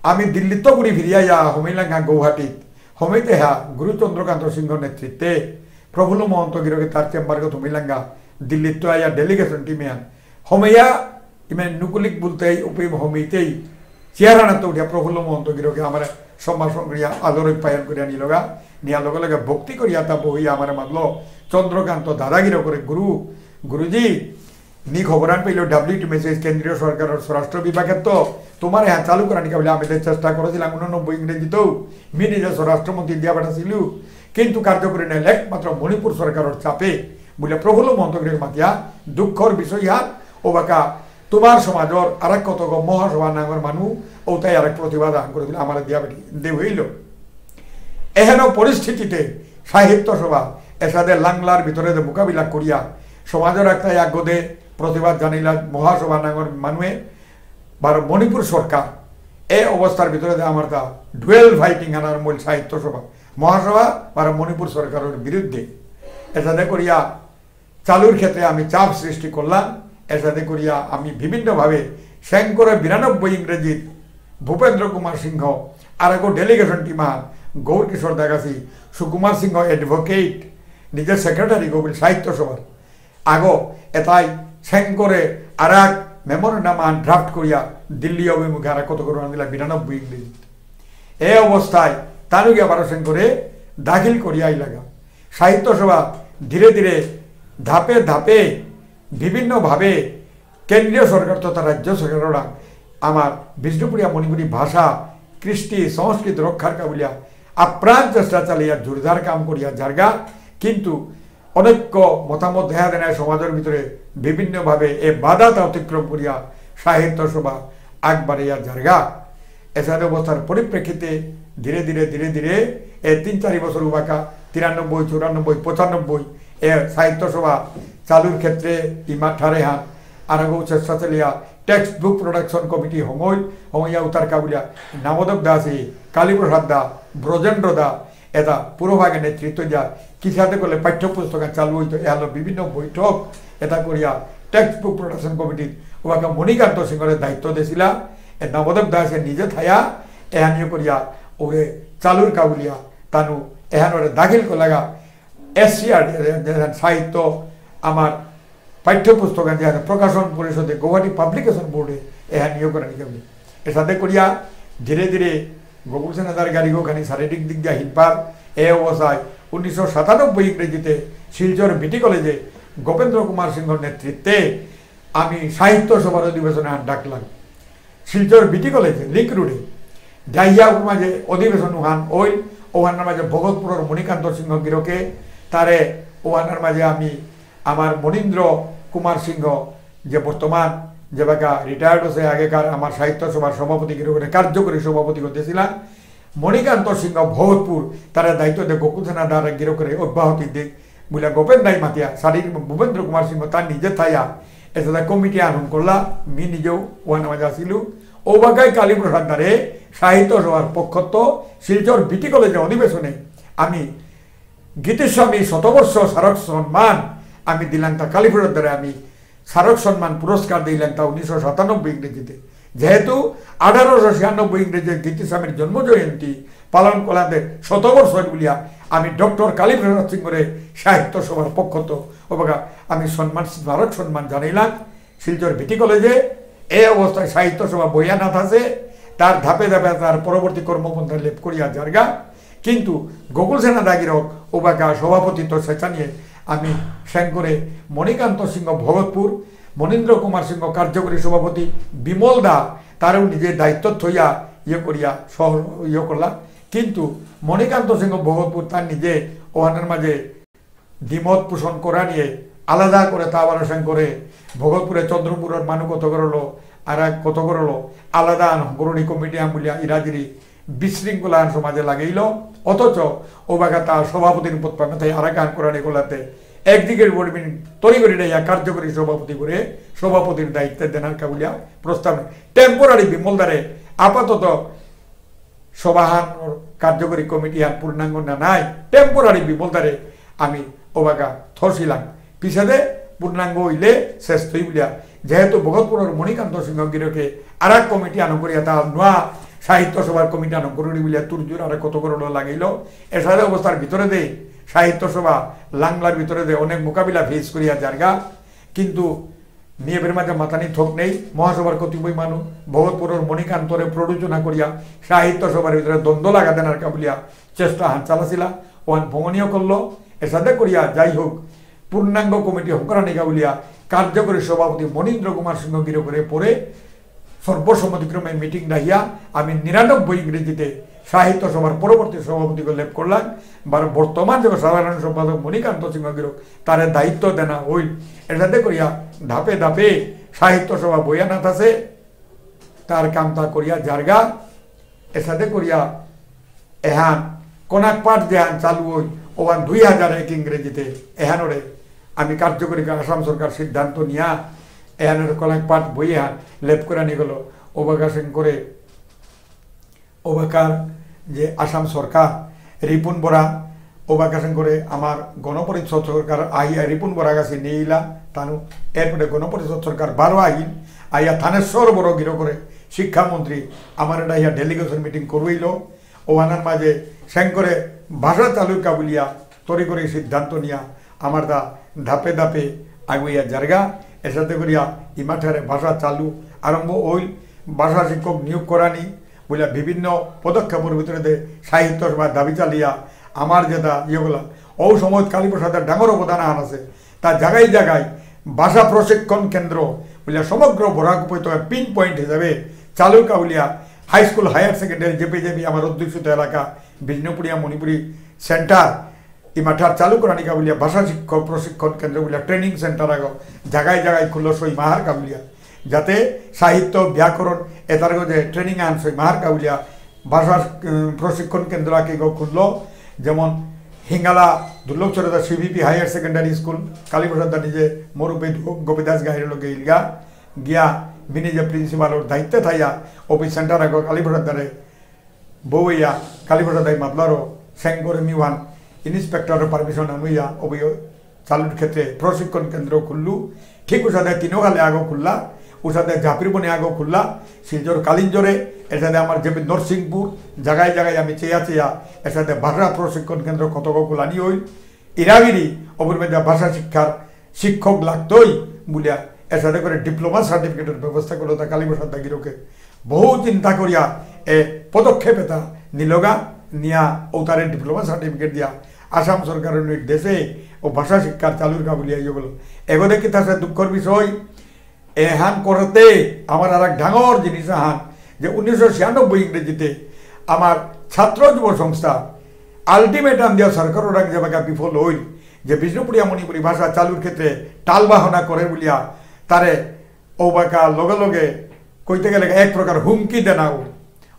আমি দিল্লিত ঘুরি ফিরিয়া ইয়া হমিলাঙ্গা গৌহাটিত। হমিতে হা গুরু চন্দ্রকান্ত সিংহ নেতৃত্বে প্রফুল্ল মহন্ত গিরকে তার চেম্বারগত হমিলাঙ্গা। দিল্লিত আয়া ডেলিগেশন টিমে আন হমিয়া ইমে নুকুলিক বুলতেই উপে হমিতেই চেয়ারানাত উঠিয়া প্রফুল্ল মহন্ত গিরকে আমার সম্ভাষণ করিয়া আদর আপ্যায়ন করিয়া নিলগা। নিয়া লগে লগে ভক্তি করিয়া তা বহিয়া আমার মাতলো চন্দ্রকান্ত দাদাগিরকরে গুরু, গুরুজি, নি খবরান পেল ডাব্লিউটি মেসেজ কেন্দ্রীয় সরকারর স্বরাষ্ট্র বিভাগেত্ত তোমার হ্যাঁ চালু করানিকা বুলে আমি তো চেষ্টা করেছিলাম ঊননব্বই ইংরেজিতেও, মি নিজে স্বরাষ্ট্রমন্ত্রী দিয়া পাঠাছিলু, কিন্তু কার্যকরী নেই একমাত্র মণিপুর সরকারর চাপে বুলে প্রফুল্ল মহন্ত গিরকে মাতিয়া দুঃখর বিষয় হান। ওবাকা তোমার সমাজর আরেক কতক মহাসভা নাঙর মানু ওতাই আরেক প্রতিবাদ আহান করে দিলে আমার দিয়া বেটি দে হইল। এহেন পরিস্থিতিতে সাহিত্য সভা এসাদে লাংলার ভিতরে যে মোকাবিলা করিয়া সমাজর একটা আগদে প্রতিবাদ জানিলা মহাসভা নাঙর মানুয়ে বারো মণিপুর সরকার। এ অবস্থার ভিতরে যে আমার তা ডুয়েল ফাইটিং আনার মূল সাহিত্য সভা মহাসভা বারো মণিপুর সরকারের বিরুদ্ধে এসাদে করিয়া চালুর ক্ষেত্রে আমি চাপ সৃষ্টি করলাম। এসাদে করিয়া আমি বিভিন্নভাবে সেঙ্করে বিরানব্বই ইংরেজিত ভূপেন্দ্র কুমার সিংহ আর এগো ডেলিগেশন টিম আহান গৌর কিশোর দাগাছি, সুকুমার সিংহ অ্যাডভোকেট, নিজের সেক্রেটারি গোবিল সাহিত্য সভার আগো এতাই সেঙ্করে আর এক মেমোরেন্ডাম আহান ড্রাফট করিয়া দিল্লি অভিমুখে আর কত করে আনিলা বিরানব্বই ইংরেজিত। এ অবস্থায় তানুগিয়া বারো সেঙ্করে দাখিল করিয়া আইলাগা। সাহিত্য সভা ধীরে ধীরে ধাপে ধাপে বিভিন্নভাবে কেন্দ্রীয় সরকার তথা রাজ্য সরকাররা আমার বিষ্ণুপ্রিয়া মণিপুরী ভাষা, কৃষ্টি, সংস্কৃতি রক্ষার কাবুলিয়া আপ্রাণ চেষ্টা চালিয়া জোরদার কাম করিয়া যারগা, কিন্তু অনৈক্য মতামত দেখা দেনায় সমাজের ভিতরে বিভিন্নভাবে এ বাধাটা অতিক্রম করিয়া সাহিত্য সভা আগবাড়িয়া যারগা। এসাদে অবস্থার পরিপ্রেক্ষিতে ধীরে ধীরে ধীরে ধীরে এ তিন চারি বছর উবাকা তিরানব্বই, চুরানব্বই, পঁচানব্বই এ সাহিত্য সভা চালুর ক্ষেত্রে ইমা ঠারে হান আরগো চেষ্টা চালিয়া টেক্সট বুক প্রোডাকশন কমিটি হঙইল, হঙইয়া উতার কাবুলিয়া নামদেব দাসী, কালীপ্রসাদ দা, ব্রজেন্দ্র দা, এটা পুরোভাগে নেতৃত্ব দিয়া কিসাদে করলে পাঠ্যপুস্তক চালু হইতো, এহালো বিভিন্ন বৈঠক এটা করিয়া টেক্সট বুক প্রোডাকশন কমিটির ওবাকা মণিকান্ত সিংহরে দায়িত্ব দেছিলা। এ নবদেব দাসে নিজে থায়া এহানিও করিয়া ওরে চালুর কাবুলিয়া তানু এহানরে দাখিল করলাগা। এসসিআর সাহিত্য আমার পাঠ্যপুস্তক আন যেহান প্রকাশন পরিষদে গৌহাটি পাবলিকেশন বোর্ডে এহানিও করানি কাবুলিয়া। এসাদে করিয়া ধীরে ধীরে গোকুল সেনাদার গারিগো খানি শারীরিক দিক দিয়া হিনপার। এ অবস্থায় উনিশশো সাতানব্বই ইংরেজিতে শিলচর বিটি কলেজে গোপেন্দ্র কুমার সিংহর নেতৃত্বে আমি সাহিত্য সভার অধিবেশন আহান ডাকলাম। শিলচর বিটি কলেজে লিংক রোডে যাইয়া ওর মাঝে অধিবেশন ওহান ওই ওহানার মাঝে ভগতপুরর মণিকান্ত সিংহ গিরকে তারে ওহানার মাঝে আমি আমার মনীন্দ্র কুমার সিংহ যে বর্তমান যেবাকা রিটায়ার্ড হয়েছে আগেকার আমার সাহিত্য সভার সভাপতি গিরকে কার্যকরী সভাপতি করতেছিলাম। মণিকান্ত সিংহ ভগতপুর তারা দায়িত্ব দে গোকুল সেনা দারে গিরকরে অব্যাহতি দে বুলে গোপেন দাই মাতিয়া শারীর ভূপেন্দ্র কুমার সিংহ তার নিজে থাইয়া এসাদে কমিটি আহান করলা। মি নিজেও ওহান মাঝে আসিলু। ঔবাকাই কালীপ্রসাদ দারে সাহিত্য সভার পক্ষত শিলচর বিটি কলেজে অধিবেশনে আমি গীতিস্বামী শতবর্ষ স্মারক সম্মান আমি দিলাম তা কালীপ্রসাদ দারে আমি স্মারক সম্মান পুরস্কার দিলাম তা উনিশশো সাতানব্বই ইংরেজিতে। যেহেতু আঠারোশো ছিয়ানব্বই ইংরেজিতে গীতিস্বামীর জন্ম জয়ন্তী পালন করাতে শতবর্ষ বুলিয়া আমি ডক্টর কালীপ্রসাদ সিংহরে সাহিত্য সভার পক্ষত ওবাকা আমি সম্মান, স্মারক সম্মান জানাইলাম। শিলচর বিটি কলেজে এই অবস্থায় সাহিত্য সভা বইয়া না থাসে, তার ধাপে ধাপে তার পরবর্তী কর্মপন্থা লেপ করিয়া জারগা। কিন্তু গোকুল সেনা দাগিরক ওবাকা সভাপতিত্ব স্বেচ্ছা নিয়ে আমি সেন করে মণিকান্ত সিংহ ভগতপুর, মনীন্দ্র কুমার সিংহ কার্যকরী সভাপতি, বিমল দা তারও নিজে দায়িত্ব থইয়া ইয়ে করিয়া সহ ইয়ে করলা। কিন্তু মণিকান্ত সিংহ ভগতপুর তার নিজে ওহানের মাঝে দ্বিমত পোষণ করা নিয়ে আলাদা করে তা আবার সেন করে ভগতপুরে চন্দ্রপুরের মানু কত করলো, আর এক কত করলো, আলাদা আন হকরুনি কমিটি আম বুলিয়া ইরাজিরি বিশৃঙ্খলা আন সমাজে লাগাইল। অথচ ওবাকা তা সভাপতির পদ পামে তাই আর এক আন করানি করলাতে একদিকে বলবেন তরি করি ইয়া কার্যকরী সভাপতি করে সভাপতির দায়িত্বে দেনার কাবুলিয়া প্রস্তাব টেম্পোরারি বিমলদারে আপাতত সভাহান কার্যকরী কমিটি হান পূর্ণাঙ্গ না নাই টেম্পোরারি বিমলদারে আমি ওবাকা থসিলাম। পিছেদে পূর্ণাঙ্গ হইলে শেষ হই বুলিয়া যেহেতু ভগতপুরের মণিকান্ত সিংহ গিরকে আর এক কমিটি আনো করিয়া তা নোয়া সাহিত্য সভার কমিটি আনো করি বুলিয়া তুরজুর আর কত করলো লাগিল। এসাদে অবস্থার ভিতরে দে সাহিত্য সভা লাংলার ভিতরে দে অনেক মোকাবিলা ফেস করিয়া জারগা। কিন্তু নিয়ে বের মাঝে মাতানি থক নেই। মহাসভার কতিপয় মানু ভগতপুরের মণিকান্তরে প্ররোচনা করিয়া সাহিত্য সভার ভিতরে দ্বন্দ্ব লাগা দেনার কাবুলিয়া চেষ্টা হান চালাছিলা, ওহান ভঙনীয় করলো। এসাদে করিয়া যাই হোক, পূর্ণাঙ্গ কমিটি হকরানি কাবুলিয়া কার্যকরী সভাপতি মনীন্দ্র কুমার সিংহ গিরকরে পরে সর্বসম্মতিক্রমে মিটিং ডাহিয়া আমি নিরানব্বই ইংরেজিতে সাহিত্য সভার পরবর্তী সভাপতিকে লেপ করলাম। বার বর্তমান যে সাধারণ সম্পাদক মণিকান্ত সিংহ গিরক তারে দায়িত্ব দেনা হইল। এসাদে করিয়া ধাপে ধাপে সাহিত্য সভা বইয়া না থাসে, তার কামতা করিয়া জারগা। এসাদে করিয়া এহান কনাক পাঠ যেহান চালু হই ওহান দুই হাজার এক ইংরেজিতে এহানরে আমি কার্যকরী আসাম সরকার সিদ্ধান্ত নিয়া এহানরে কনাক পাঠ বই এহান লেপ করে নিগল। ওবাকা সেন করে ওবাকার যে আসাম সরকার রিপুন বরা ওবাকা সেন করে আমার গণপরিষদ সরকার আহিয়া রিপুন বরা গাছে নিয়ে ইলা তানু। এরপরে গণপরিষদ সরকার বারো আহিল। আইয়া থানেশ্বর বড় গিরো করে শিক্ষামন্ত্রী আমার এটা ইয়া ডেলিগেশন মিটিং করবইল। ওহানার মাঝে সেন করে ভাষা চালু কাবুলিয়া তরি করে সিদ্ধান্ত নিয়া আমার তা ধাপে ধাপে আগুইয়া জারগা। এসাদে করিয়া ইমাঠারে ভাষা চালু আরম্ভ হইল। ভাষা শিক্ষক নিয়োগ করানি বুলিয়া বিভিন্ন পদক্ষেপের ভিতরে দে সাহিত্য সভার দাবি চালিয়া আমার যেটা ইয়েগুলা ও সময় কালীপ্রসাদের ডাঙর অবদান আহান আছে। তা জায়গায় জায়গায় ভাষা প্রশিক্ষণ কেন্দ্র বুলিয়া সমগ্র বরাক উপত্যকা পিন পয়েন্ট হিসাবে চালু Kaulia high school, higher secondary, জেপি জেপি আমার অধ্যুষিত এলাকা বিষ্ণুপুরিয়া মণিপুরী সেন্টার ইমাঠার চালু করানি কাবুলিয়া ভাষা শিক্ষক প্রশিক্ষণ কেন্দ্র বুলিয়া ট্রেনিং সেন্টার আগ জায়গায় জায়গায় খুলল সই মাহার কাবুলিয়া, যাতে সাহিত্য ব্যাকরণ এতার যে ট্রেনিং আন সই মাহার কাবুলিয়া ভাষা উম, প্রশিক্ষণ কেন্দ্র আগে গো খুলল। যেমন হিঙ্গালা দুর্লভচরতা CBP higher secondary school Kaliprasad দা নিজে মুরব্বী গোপীদাস গাহির লগে ইলগা গিয়া মিনি যে প্রিন্সিপালর দায়িত্বে থাইয়া অফিস সেন্টার আগ কালীপ্রসাদ দারে বউয়া কালীপ্রসাদ দাই মাতলারও সেন করে মি ওয়ান ইন্সপেক্টর পারমিশন আনুইয়া অবি চালুর ক্ষেত্রে প্রশিক্ষণ কেন্দ্র খুললু। ঠিক উসাদে তিনোখালে আগো খুললা, উসাদে জাপিরবনে আগো খুললা, শিলচর কালিঞ্জরে, এসাদে আমার যে নরসিংপুর, জায়গায় জায়গায় আমি চেয়া চেয়া, এসাদে ভাষা প্রশিক্ষণ কেন্দ্র কতক খুলানি হইল। ইরাবিরি অপর মেয়েদের ভাষা শিক্ষার শিক্ষক লাগতই বুলিয়া এসাদে করে ডিপ্লোমা সার্টিফিকেটের ব্যবস্থা করলো তা কালীপ্রসাদ দাগিরকে বহু চিন্তা করিয়া এ পদক্ষেপ এটা নিলগা, নিয়া ও তারে ডিপ্লোমা সার্টিফিকেট দিয়া আসাম সরকারের নির্দেশে ও ভাষা শিক্ষার চালুর কা বুলিয়া ইয়ে বলো। এগোদে কি তার দুঃখর বিষয়, এহান করতে আমার আর এক ডাঙর জিনিস আহান যে উনিশশো ছিয়ানব্বই ইংরেজিতে আমার ছাত্র যুব সংস্থা আলটিমেটাম দিয়া সরকার ওরা যেবাকা বিফল হইল যে বিষ্ণুপুরিয়া মণিপুরী ভাষা চালুর ক্ষেত্রে টালবাহনা করে বুলিয়া তারে ওবাকা লগে লগে কইতে গেলে এক প্রকার হুমকি দেনা হইল।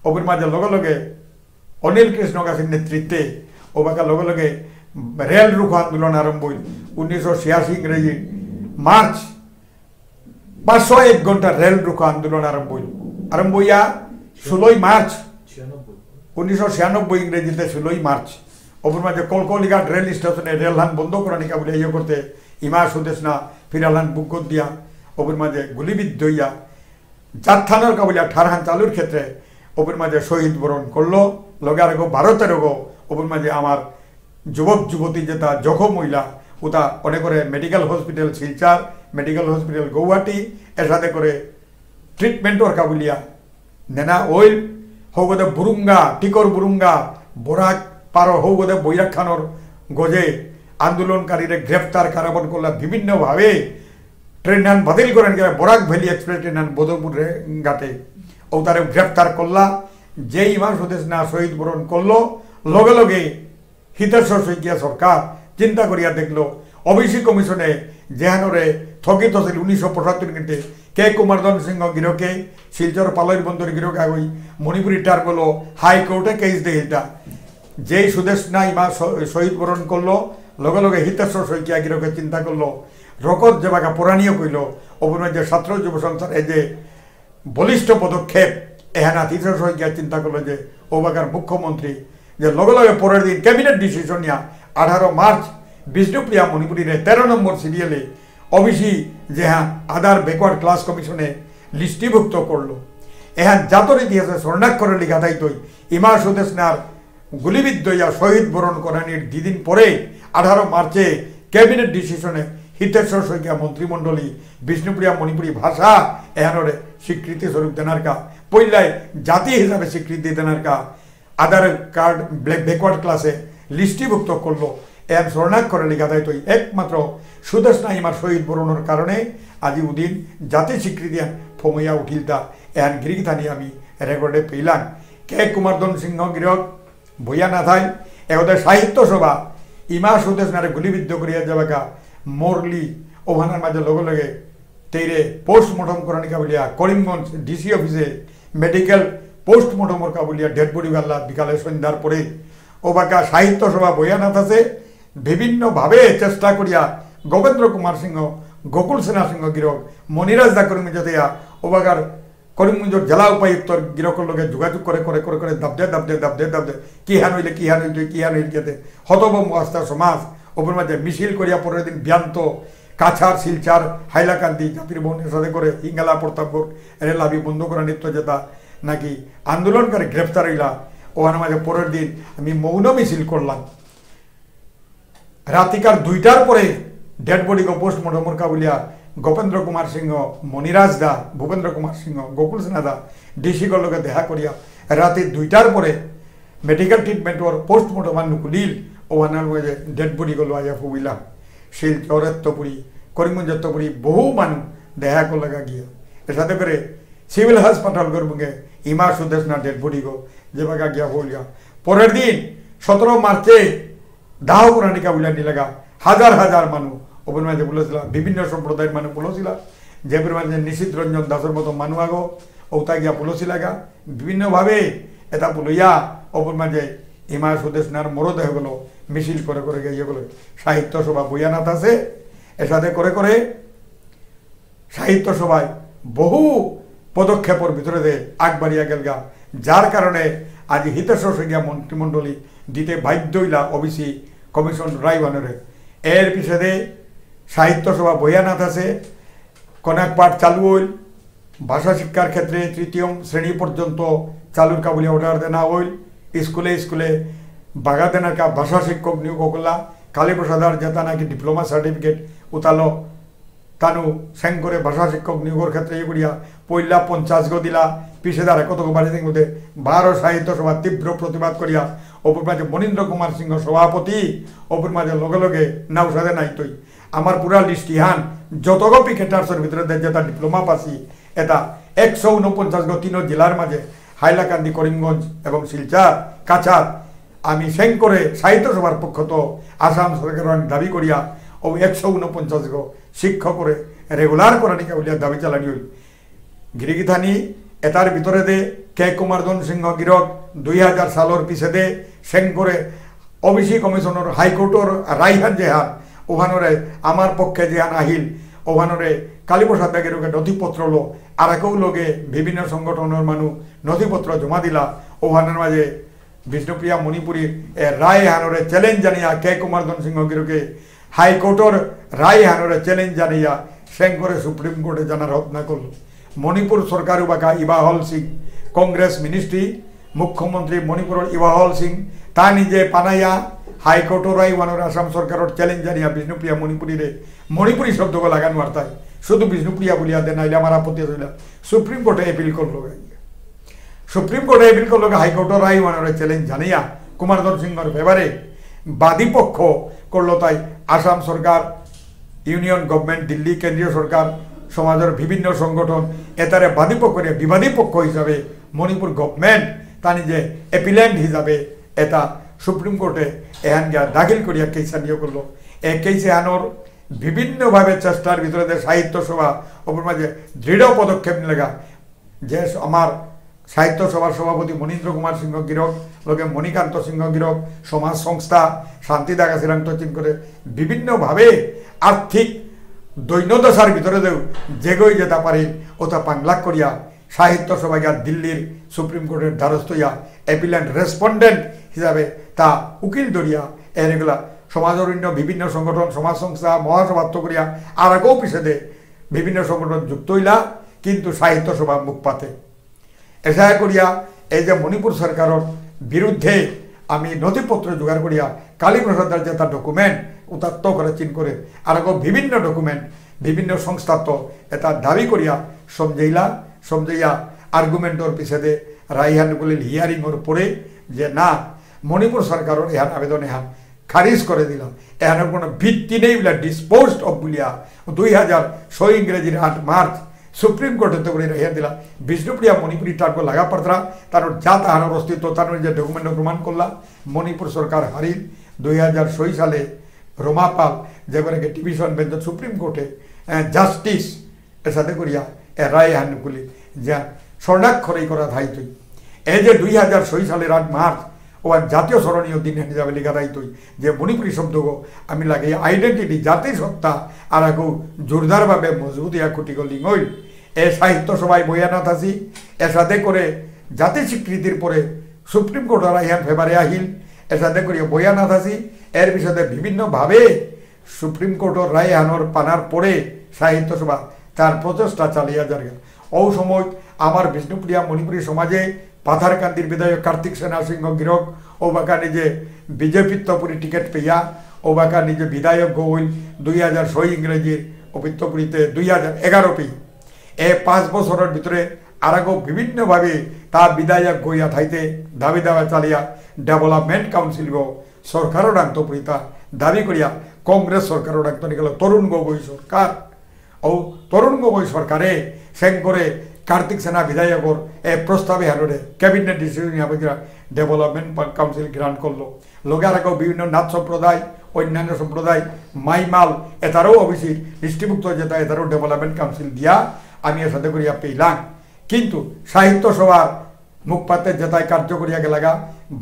ওপর মাঝে লগে লগে অনিল কৃষ্ণ গাছীর নেতৃত্বে ওবাকা লগে লগে রেল রুখো আন্দোলন আরম্ভ হইল। উনিশশো ছিয়াশি ইংরেজি মার্চ, পাঁচশো এক ঘন্টা রেল রুখো আন্দোলন আরম্ভ হইল। আরম্ভ হইয়া ষোলোই মার্চ, উনিশশো ছিয়ানব্বই ইংরেজিতে ষোলোই মার্চ, ওপর মাঝে কলকলিঘাট রেল স্টেশনে রেল হান বন্ধ করানিকা বলে ইয়ে করতে ইমা সুদেষ্ণা ফিরালহান বুক দিয়া ওপর মাঝে গুলিবিদ্ধ হইয়া জাতহানর কাবুলিয়া ঠারহান চালুর ক্ষেত্রে ওপর মাঝে শহীদ বরণ করলো। লগে আরেকো ভারতের ওগো ওপর মাঝে আমার যুবক যুবতী যেটা জখম হইলা, ওটা অনেক করে medical hospital Silchar, medical hospital Guwahati, এর সাথে করে ট্রিটমেন্টর কাবুলিয়া নেনা ওইল। হৌগদে বুরুঙ্গা, টিকর বুরুঙ্গা, বরাক পারো হৌগদে বৈরাক খানর গজে আন্দোলনকারীরে গ্রেফতার কারাবন করলা বিভিন্নভাবে। ট্রেন হান বাতিল করেন গেলে বরাক ভ্যালি এক্সপ্রেস ট্রেন হান বদরপুর রে-, ঘাটে ও তারে গ্রেফতার করলা। যেই ইমা সুদেষ্ণা শহীদ বরণ করলো, লগে লগে হিতেশ্বর শইকীয়া সরকার চিন্তা করিয়া দেখলো, ওবিসি কমিশনে যেহানরে স্থগিত আছিল উনিশশো পঁচাত্তর কিন্তু কে কুমারধন সিংহ গিরকে শিলচর পালইর বন্দর গিরক আগই মণিপুরি টার্গলো হাইকোর্টে কেস দেহিলতা। যেই সুদেষ্ণা ইমা শ-, শহীদ বরণ করলো, লগে লগে হিতেশ্বর শইকীয়া গিরকে চিন্তা করলো, রকত যেবাকা পুরানিও কইল, ওপর মাঝে ছাত্র যুব সংস্থার এই যে বলিষ্ঠ পদক্ষেপ, এহানা হিতেশ্বর শইকীয়া চিন্তা করলো যে ওবাকার মুখ্যমন্ত্রী যে লগে লগে পরের দিন ক্যাবিনেট ডিসিশন নিয়া আঠারো মার্চ বিষ্ণুপ্রিয়া মণিপুরীরে তেরো নম্বর সিরিয়ালে ওবিসি যেহা আদার ব্যাকওয়ার্ড ক্লাস কমিশনে লিস্টিভুক্ত করলো। এহান জাতর ইতিহাসে স্বর্ণাক্ষরে লিখা থাইতই। ইমা সুদেষ্ণার গুলিবিদ্ধ ইয়া শহীদ বরণ করানির দুদিন পরে আঠারো মার্চে ক্যাবিনেট ডিসিশনে হিতেশ্বর শইকীয়া মন্ত্রিমণ্ডলী বিষ্ণুপ্রিয়া মণিপুরী ভাষা এহানরে স্বীকৃতি স্বরূপ দেনারকা, পইলাই জাতি হিসাবে স্বীকৃতি দেনারকা, আধার কার্ড ব্লে-, ব্যাকওয়ার্ড ক্লাসে লিস্টিভুক্ত করলো। এম স্বর্ণাক্ষরে লিখা দেয় তো একমাত্র সুদেষ্ণা ইমার শহীদ বরণর কারণে আজি উদিন জাতি স্বীকৃতি আন ফমইয়া উঠিলতা এহান গিরিগিথানি আমি রেকর্ডে পেলাম। কে কুমারধন সিংহ গিরক বইয়া না থাই, এগোতে সাহিত্য সভা ইমা সুদেষ্ণারে গুলিবিদ্ধ করিয়া যাবাকা মরলি ওহানার মাঝে লগে লগে তেইরে পোস্টমর্টম করানি কাবুলিয়া করিমগঞ্জ ডিসি অফিসে মেডিকেল পোস্টমর্টমর কাবুলিয়া ডেড বডি গাল্লা বিকালে সন্ধ্যার পরে। ওবাকা সাহিত্য সভা বইয়া না থাসে বিভিন্নভাবে চেষ্টা করিয়া গোবিন্দ্র কুমার সিংহ, গোকুল সেনা সিংহ গিরক, মণিরাজ দা করিমগঞ্জ যাতেয়া ওবাকার করিমগঞ্জর জেলা উপায়ুক্তর গিরকর লগে যোগাযোগ করে, করে, করে, করে, দাবদে, দাবদে, দাবদে, দাবদে, কিহান হইলে, কিহান হইলে, কিহান হইলে, কেতে, হতভম্ব আস্থা সমাজ, ওপর মাঝে মিছিল করিয়া পরের দিন বিয়ান্ত, কাছাড়, শিলচর, হাইলাকান্দি, জাতির ভবনের সাথে করে, হিঙ্গালা, প্রতাপগড়, এরে লাভি বন্ধ করা নিত্য যেটা নাকি আন্দোলনকারী গ্রেফতার হইলা, ওখানে মাঝে পরের দিন আমি মৌন মিছিল করলাম। রাতিকার দুইটার পরে ডেড বডিগো পোস্টমর্টমর কাবুলিয়া গোপেন্দ্র কুমার সিংহ, মণিরাজ দা, ভূপেন্দ্র কুমার সিংহ, গোকুল সেনা দা, ডিসিগর লগে দেখা করিয়া রাতি দুইটার পরে মেডিকেল ট্রিটমেন্টর পোস্টমর্টম আর নুকুলিল, ওহানার মধ্যে ডেড বডিগো লইয়া ফুবিলা। শিলচরেত্ত পুরি, করিমগঞ্জেত্ত পুরি বহু মানু দেখা করলাগা গিয়া। এসাদে করে সিভিল হাসপাতালগর বুকে ইমা সুদেষ্ণা ডেড বডিগো যেবাকা গিয়া ফুলিয়া। পরের দিন সতেরো মার্চে দাহ করানি কাবুলিয়া নিলাগা হাজার হাজার মানু ওপর মাঝে বলেছিলা, বিভিন্ন সম্প্রদায়ের মানু বলেছিলা, যে পরিমাণে নিশীথ রঞ্জন দাসর মতো মানু আগো ওতা গিয়া বলেছিলাগা, বিভিন্নভাবে এটা বলিয়া ওপর মাঝে ইমা সুদেষ্ণার মরদেহ গুলো মিছিল করে করে গিয়ে ইয়ে গুলো সাহিত্য সভা বইয়া না থাসে। এসাদে করে করে সাহিত্য সভায় বহু পদক্ষেপর ভিতরে দে আগবাড়িয়া গেলগা, যার কারণে আজি হিতেশ্বর শইকীয়া মন্ত্রিমণ্ডলী দিতে বাধ্য হইলা ওবিসি কমিশন রায়বানরে। এর পিছেদে সাহিত্য সভা বইয়া না থাসে, কনাক পাঠ চালু হইল, ভাষা শিক্ষার ক্ষেত্রে তৃতীয় শ্রেণী পর্যন্ত চালুর কাবুলিয়া অর্ডার দেনা হইল, স্কুলে স্কুলে বাগা দেনার কা ভাষা শিক্ষক নিয়োগ করলা, কালীপ্রসাদ আর যেটা নাকি ডিপ্লোমা সার্টিফিকেট উতালো, তানু সেং করে ভাষা শিক্ষক নিয়োগর ক্ষেত্রে ইয়ে করিয়া পইলা পঞ্চাশ গো দিলা, পিছেদারে কত গো বাড়ি দিন গো দে, বারো সাহিত্য সভা তীব্র প্রতিবাদ করিয়া, অপর মাঝে মনীন্দ্র কুমার সিংহ সভাপতি, অপর মাঝে লগে লগে নাউসাদে নাইতই। আমার পুরা লিস্ট ইহান, যত গো পিকেটার্সর ভিতরে দে যেটা ডিপ্লোমা পাসি, এটা একশো ঊনপঞ্চাশ গো তিন জেলার মাঝে হাইলাকান্দি, করিমগঞ্জ এবং শিলচর, কাছাড়, আমি সেং করে সাহিত্য সভার পক্ষত আসাম সরকারর দাবি করিয়া ও একশো ঊনপঞ্চাশ গো শিক্ষকরে রেগুলার করানিকা বুলিয়া দাবি চালানি হইল। গিরিগিথানি এতার ভিতরে দে কে কুমার ধন সিংহ গিরক দুই হাজার সালর পিছে দে সেন করে ওবিসি কমিশনর হাইকোর্টর রায়হান যেহান, ওহানরে আমার পক্ষে যেহান আহিল, ওহানরে কালীপ্রসাদ দা গিরকে নথিপত্র লো, আর কেউ লগে বিভিন্ন সংগঠনর মানু নথিপত্র জমা দিলা, ওহানর মাঝে বিষ্ণুপ্রিয়া মণিপুরী এ রায় হানরে চ্যালেঞ্জ জানিয়া কে কুমার ধন সিংহ গিরকে হাইকোর্টর রায় হানরে চ্যালেঞ্জ জানিয়া সেন করে সুপ্রিম কোর্টে জানার হতনা করল। মণিপুর সরকার উবাকা ইবাহল সিং, কংগ্রেস মিনিস্ট্রি, মুখ্যমন্ত্রী মণিপুরর ইবাহল সিং, তা নিজে পানাইয়া হাইকোর্টর রায় ওহানরে আসাম সরকারর চ্যালেঞ্জ জানিয়া বিষ্ণুপ্রিয়া মণিপুরীরে মণিপুরী শব্দগ লাগান ওয়ার্তায় শুধু বিষ্ণুপ্রিয়া বুলিয়া দে, নাইলে আমার আপত্তি আসলে সুপ্রিম কোর্টে অ্যাপিল করল। সুপ্রিম কোর্টে অ্যাপিল করল, হাইকোর্টর রায় ওহানরে চ্যালেঞ্জ জানিয়া কুমার ধন সিংহর ফেভারে বাদী পক্ষ করল তাই আসাম সরকার, ইউনিয়ন গভর্নমেন্ট, দিল্লি কেন্দ্রীয় সরকার, সমাজর বিভিন্ন সংগঠন এতারে বাদী পক্ষ নিয়ে বিবাদী পক্ষ হিসাবে মণিপুর গভর্নমেন্ট তা নিজে অ্যাপিল্যান্ট হিসাবে এতা সুপ্রিম কোর্টে এহান গিয়া দাখিল করিয়া কেস আনিয়ে করল। এ কেস এহানর বিভিন্নভাবে চেষ্টার ভিতরে দে সাহিত্য সভা ওপর মাঝে দৃঢ় পদক্ষেপ নিলেগা যে স-, আমার সাহিত্য সভার সভাপতি মনীন্দ্র কুমার সিংহ গিরক, লগে মণিকান্ত সিংহ গিরক, সমাজ সংস্থা, শান্তি দাগা শ্রীরাম তচিন করে বিভিন্নভাবে আর্থিক দৈন্যদশার ভিতরে দেও যেগই যেতা পারি ওতা পাংলাক করিয়া সাহিত্য সভা গিয়া দিল্লির সুপ্রিম কোর্টের দ্বারস্থ ইয়া অ্যাপিল্যান্ট রেসপন্ডেন্ট হিসাবে তা উকিল ধরিয়া এরেগুলা সমাজর অন্য বিভিন্ন সংগঠন, সমাজ সংস্থা, মহাসভা করিয়া আর আগেও পিছেদে বিভিন্ন সংগঠন যুক্ত হইলা, কিন্তু সাহিত্য সভা মুখ পাতে। এসা করিয়া এই যে মণিপুর সরকারর বিরুদ্ধে আমি নথিপত্র জোগাড় করিয়া কালীপ্রসাদ দার যেটা ডকুমেন্ট উতাত্ত করে চিন করে আর আগেও বিভিন্ন ডকুমেন্ট বিভিন্ন সংস্থাত্ত এটা দাবি করিয়া সমঝেইলা, সমঝেইয়া আর্গুমেন্টর পিছেদে রায়হান বুলিল হিয়ারিং ওর পরে যে না, মণিপুর সরকারর এহান আবেদন এহান খারিজ করে দিলাম, এহানর কোনো ভিত্তি নেই বুলিয়া ডিসপোজড অফ বুলিয়া দুই হাজার ছয় ইংরেজির আট মার্চ সুপ্রিম কোর্টে তো করে রায়হান দিলা। বিষ্ণুপ্রিয়া মণিপুরী ট্রাইবগ লাগা পারতারা, তার জাত আহানর অস্তিত্ব তার যে ডকুমেন্ট প্রমাণ করলা। মণিপুর সরকার হারিল দুই হাজার ছয় সালে রোমা পাল, যেবারে ডিভিশন বেঞ্চ সুপ্রিম কোর্টে জাস্টিস এসাদে করিয়া এ রায় হানুকুলি যা স্বর্ণাক্ষরেই করা থাইতই। এই যে দুই হাজার ছয় সালের আট মার্চ ও আর জাতীয় স্মরণীয় দিন হিসাবে লেখা থাইতই যে মণিপুরী শব্দগ আমি লাগে আইডেন্টিটি, জাতিসত্তা আর আগু জোরদারভাবে মজবুত ইয়া খুঁটিগ লিঙইল। এ সাহিত্য সভায় বইয়া না থাসি, এসাদে করে জাতি স্বীকৃতির পরে সুপ্রিম কোর্টর আইহান ফেভারে আহিল, এসাদে করে বইয়া না থাসি, এর বিষয়ে বিভিন্নভাবে সুপ্রিম কোর্টর রায় হানর পানার পরে সাহিত্য সভা তার প্রচেষ্টা চালিয়ে যারগা। ও সময় আমার বিষ্ণুপ্রিয়া মণিপুরী সমাজে পাথারকান্দির বিধায়ক কার্তিক সেনা সিংহ গিরক, ও বাকা নিজে বিজেপিত্ত পুরি টিকিট পেয়া, ও বাকা নিজে বিধায়ক গইল দুই হাজার ছয় ইংরেজির, অপিত্ত পুরিতে দুই হাজার এগারো পি। এ পাঁচ বছরের ভিতরে আরাগো বিভিন্নভাবে তা বিধায়ক গইয়া থাইতে দাবি দাবা চালিয়া ডেভেলপমেন্ট কাউন্সিল গো সরকারর ডাংতো পুরিতা দাবি করিয়া কংগ্রেস সরকারর ডাংতো নিকালো তরুণ গগৈ সরকার। ও তরুণ গগৈ সরকারে সেন করে কার্তিক সেনা বিধায়কর এ প্রস্তাবে হাররে ক্যাবিনেট ডিসিশন নিয়ে ডেভেলপমেন্ট কাউন্সিল গ্রান্ট করলো। লগে আরাগো বিভিন্ন নাথ সম্প্রদায়, অন্যান্য সম্প্রদায়, মাইমাল, এতারও ওবিসি লিস্টিভুক্ত যেটা এতারও ডেভেলপমেন্ট কাউন্সিল দিয়া আমি এর সাথে করিয়া পেলাম। কিন্তু সাহিত্য সভার মুখপাতে যেটাই কার্য করিয়া গেলাগা,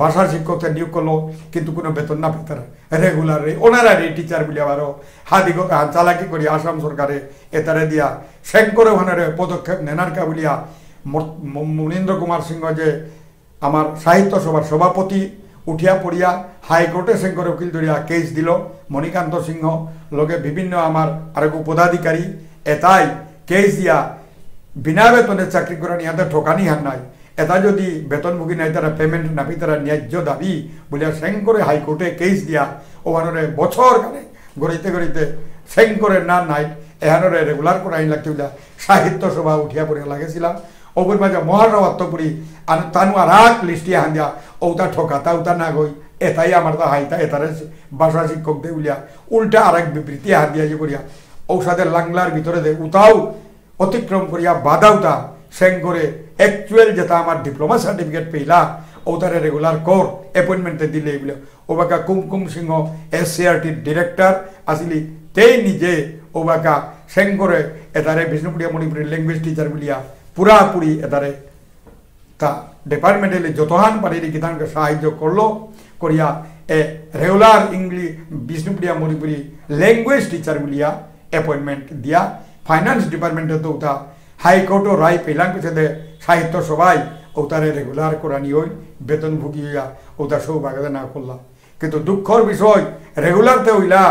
ভাষা শিক্ষককে নিয়োগ করলো, কিন্তু কোনো বেতন না পেতারা। রেগুলার রে, অনারারি টিচার বলে আবারও হাদি গ-, হা, চালাকি করি আসাম সরকারে এতারে দিয়া সেন করে ওখানে পদক্ষেপ নেনার কা বলিয়া মর-, ম-, মুনীন্দ্র কুমার সিংহ যে আমার সাহিত্য সভার সভাপতি উঠিয়া পড়িয়া হাইকোর্টে সেন করে উকিল ধরিয়া কেস দিল। মণিকান্ত সিংহ লগে বিভিন্ন আমার আরেক পদাধিকারী এতাই কেস দিয়া বিনা বেতনে চাকরি করানি হাতে ঠকানি হান নাই। এটা যদি বেতনভোগী নাই, তারা পেমেন্ট না পেয়ে তারা ন্যায্য দাবি বলিয়া সেন করে হাইকোর্টে কেস দিয়া ওখানে বছর কালে গড়িতে গড়িতে সেন করে না নাই, এহানরে রেগুলার করাই লাগতে বলিয়া সাহিত্য সভা উঠিয়া পড়িয়া লাগেছিলা। ওপর মাঝে মহাসভাত্ত পুরি আন-, তানু আর এক লিস্টি আহান দিয়া, ওটা ঠকাতা, ওটা না গই, এটাই আমার তা হাইতা, এটারে ভাষা শিক্ষক দে বলিয়া উল্টা আর এক বিবৃতি আহান দিয়া যে করিয়া, ঔষধের লাংলার ভিতরে দে উতাও অতিক্রম করিয়া বাধাউতা সেন করে অ্যাকচুয়াল যেটা আমার ডিপ্লোমা সার্টিফিকেট পেইলা, ওটারে রেগুলার কর, অ্যাপয়েন্টমেন্টে দিলে বলে। ওবাকা কুমকুম সিংহ এসসিইআরটির ডিরেক্টর আসিলি, তেই নিজে ওবাকা সেন করে এটারে বিষ্ণুপ্রিয়া মণিপুরী ল্যাঙ্গুয়েজ টিচার বুলিয়া পুরাপুরি এটারে তা ডিপার্টমেন্টে যতহান পারিরি কিতানকে সাহায্য করলো, করিয়া a regular English Bishnupriya Manipuri language teacher বুলিয়া অ্যাপয়েন্টমেন্ট দিয়া, ফাইন্যান্স ডিপার্টমেন্টে তো উতা হাইকোর্টও রায় পেলাম পিছনে সাহিত্য সভায় উতারে রেগুলার করানি হই, বেতনভোগী হইয়া উতা সৌভাগ্য না করলাম। কিন্তু দুঃখর বিষয়, রেগুলার তে হইলা,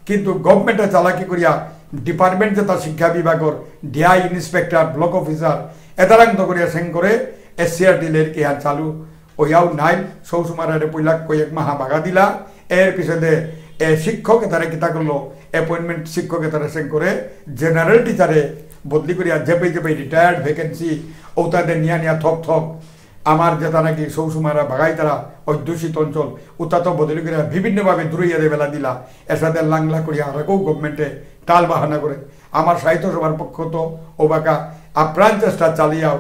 কিন্তু গভর্নমেন্টে চালাকি করিয়া ডিপার্টমেন্ট যেটা শিক্ষা বিভাগর ডিআই ইন্সপেক্টর, ব্লক অফিসার, এতারাং তো করিয়া সেন করে এসসিআরটি লের কি আর চালু ওয়াও নাই। সৌসুমারারে পইলা কয়েক মাহা বাগা দিলা। এর পিছনে এ শিক্ষক এতারে কিতা করলো, অ্যাপয়েন্টমেন্ট শিক্ষক এতারে সেন করে জেনারেল টিচারে বদলি করিয়া যেপে যেপে রিটায়ার্ড ভ্যাকেন্সি ওতাদের নিয়া নিয়া থক থক আমার যেটা নাকি সৌসুমারা বাগাইতারা অধ্যুষিত অঞ্চল, উতা তো বদলি করে বিভিন্নভাবে দূরে ইয়ারে বেলা দিলা, এসাদে লাংলা করিয়া আরকও গভর্নমেন্টে টাল বাহানা করে। আমার সাহিত্য সভার পক্ষ তো ওবাকা আপ্রাণ চেষ্টা চালিয়াও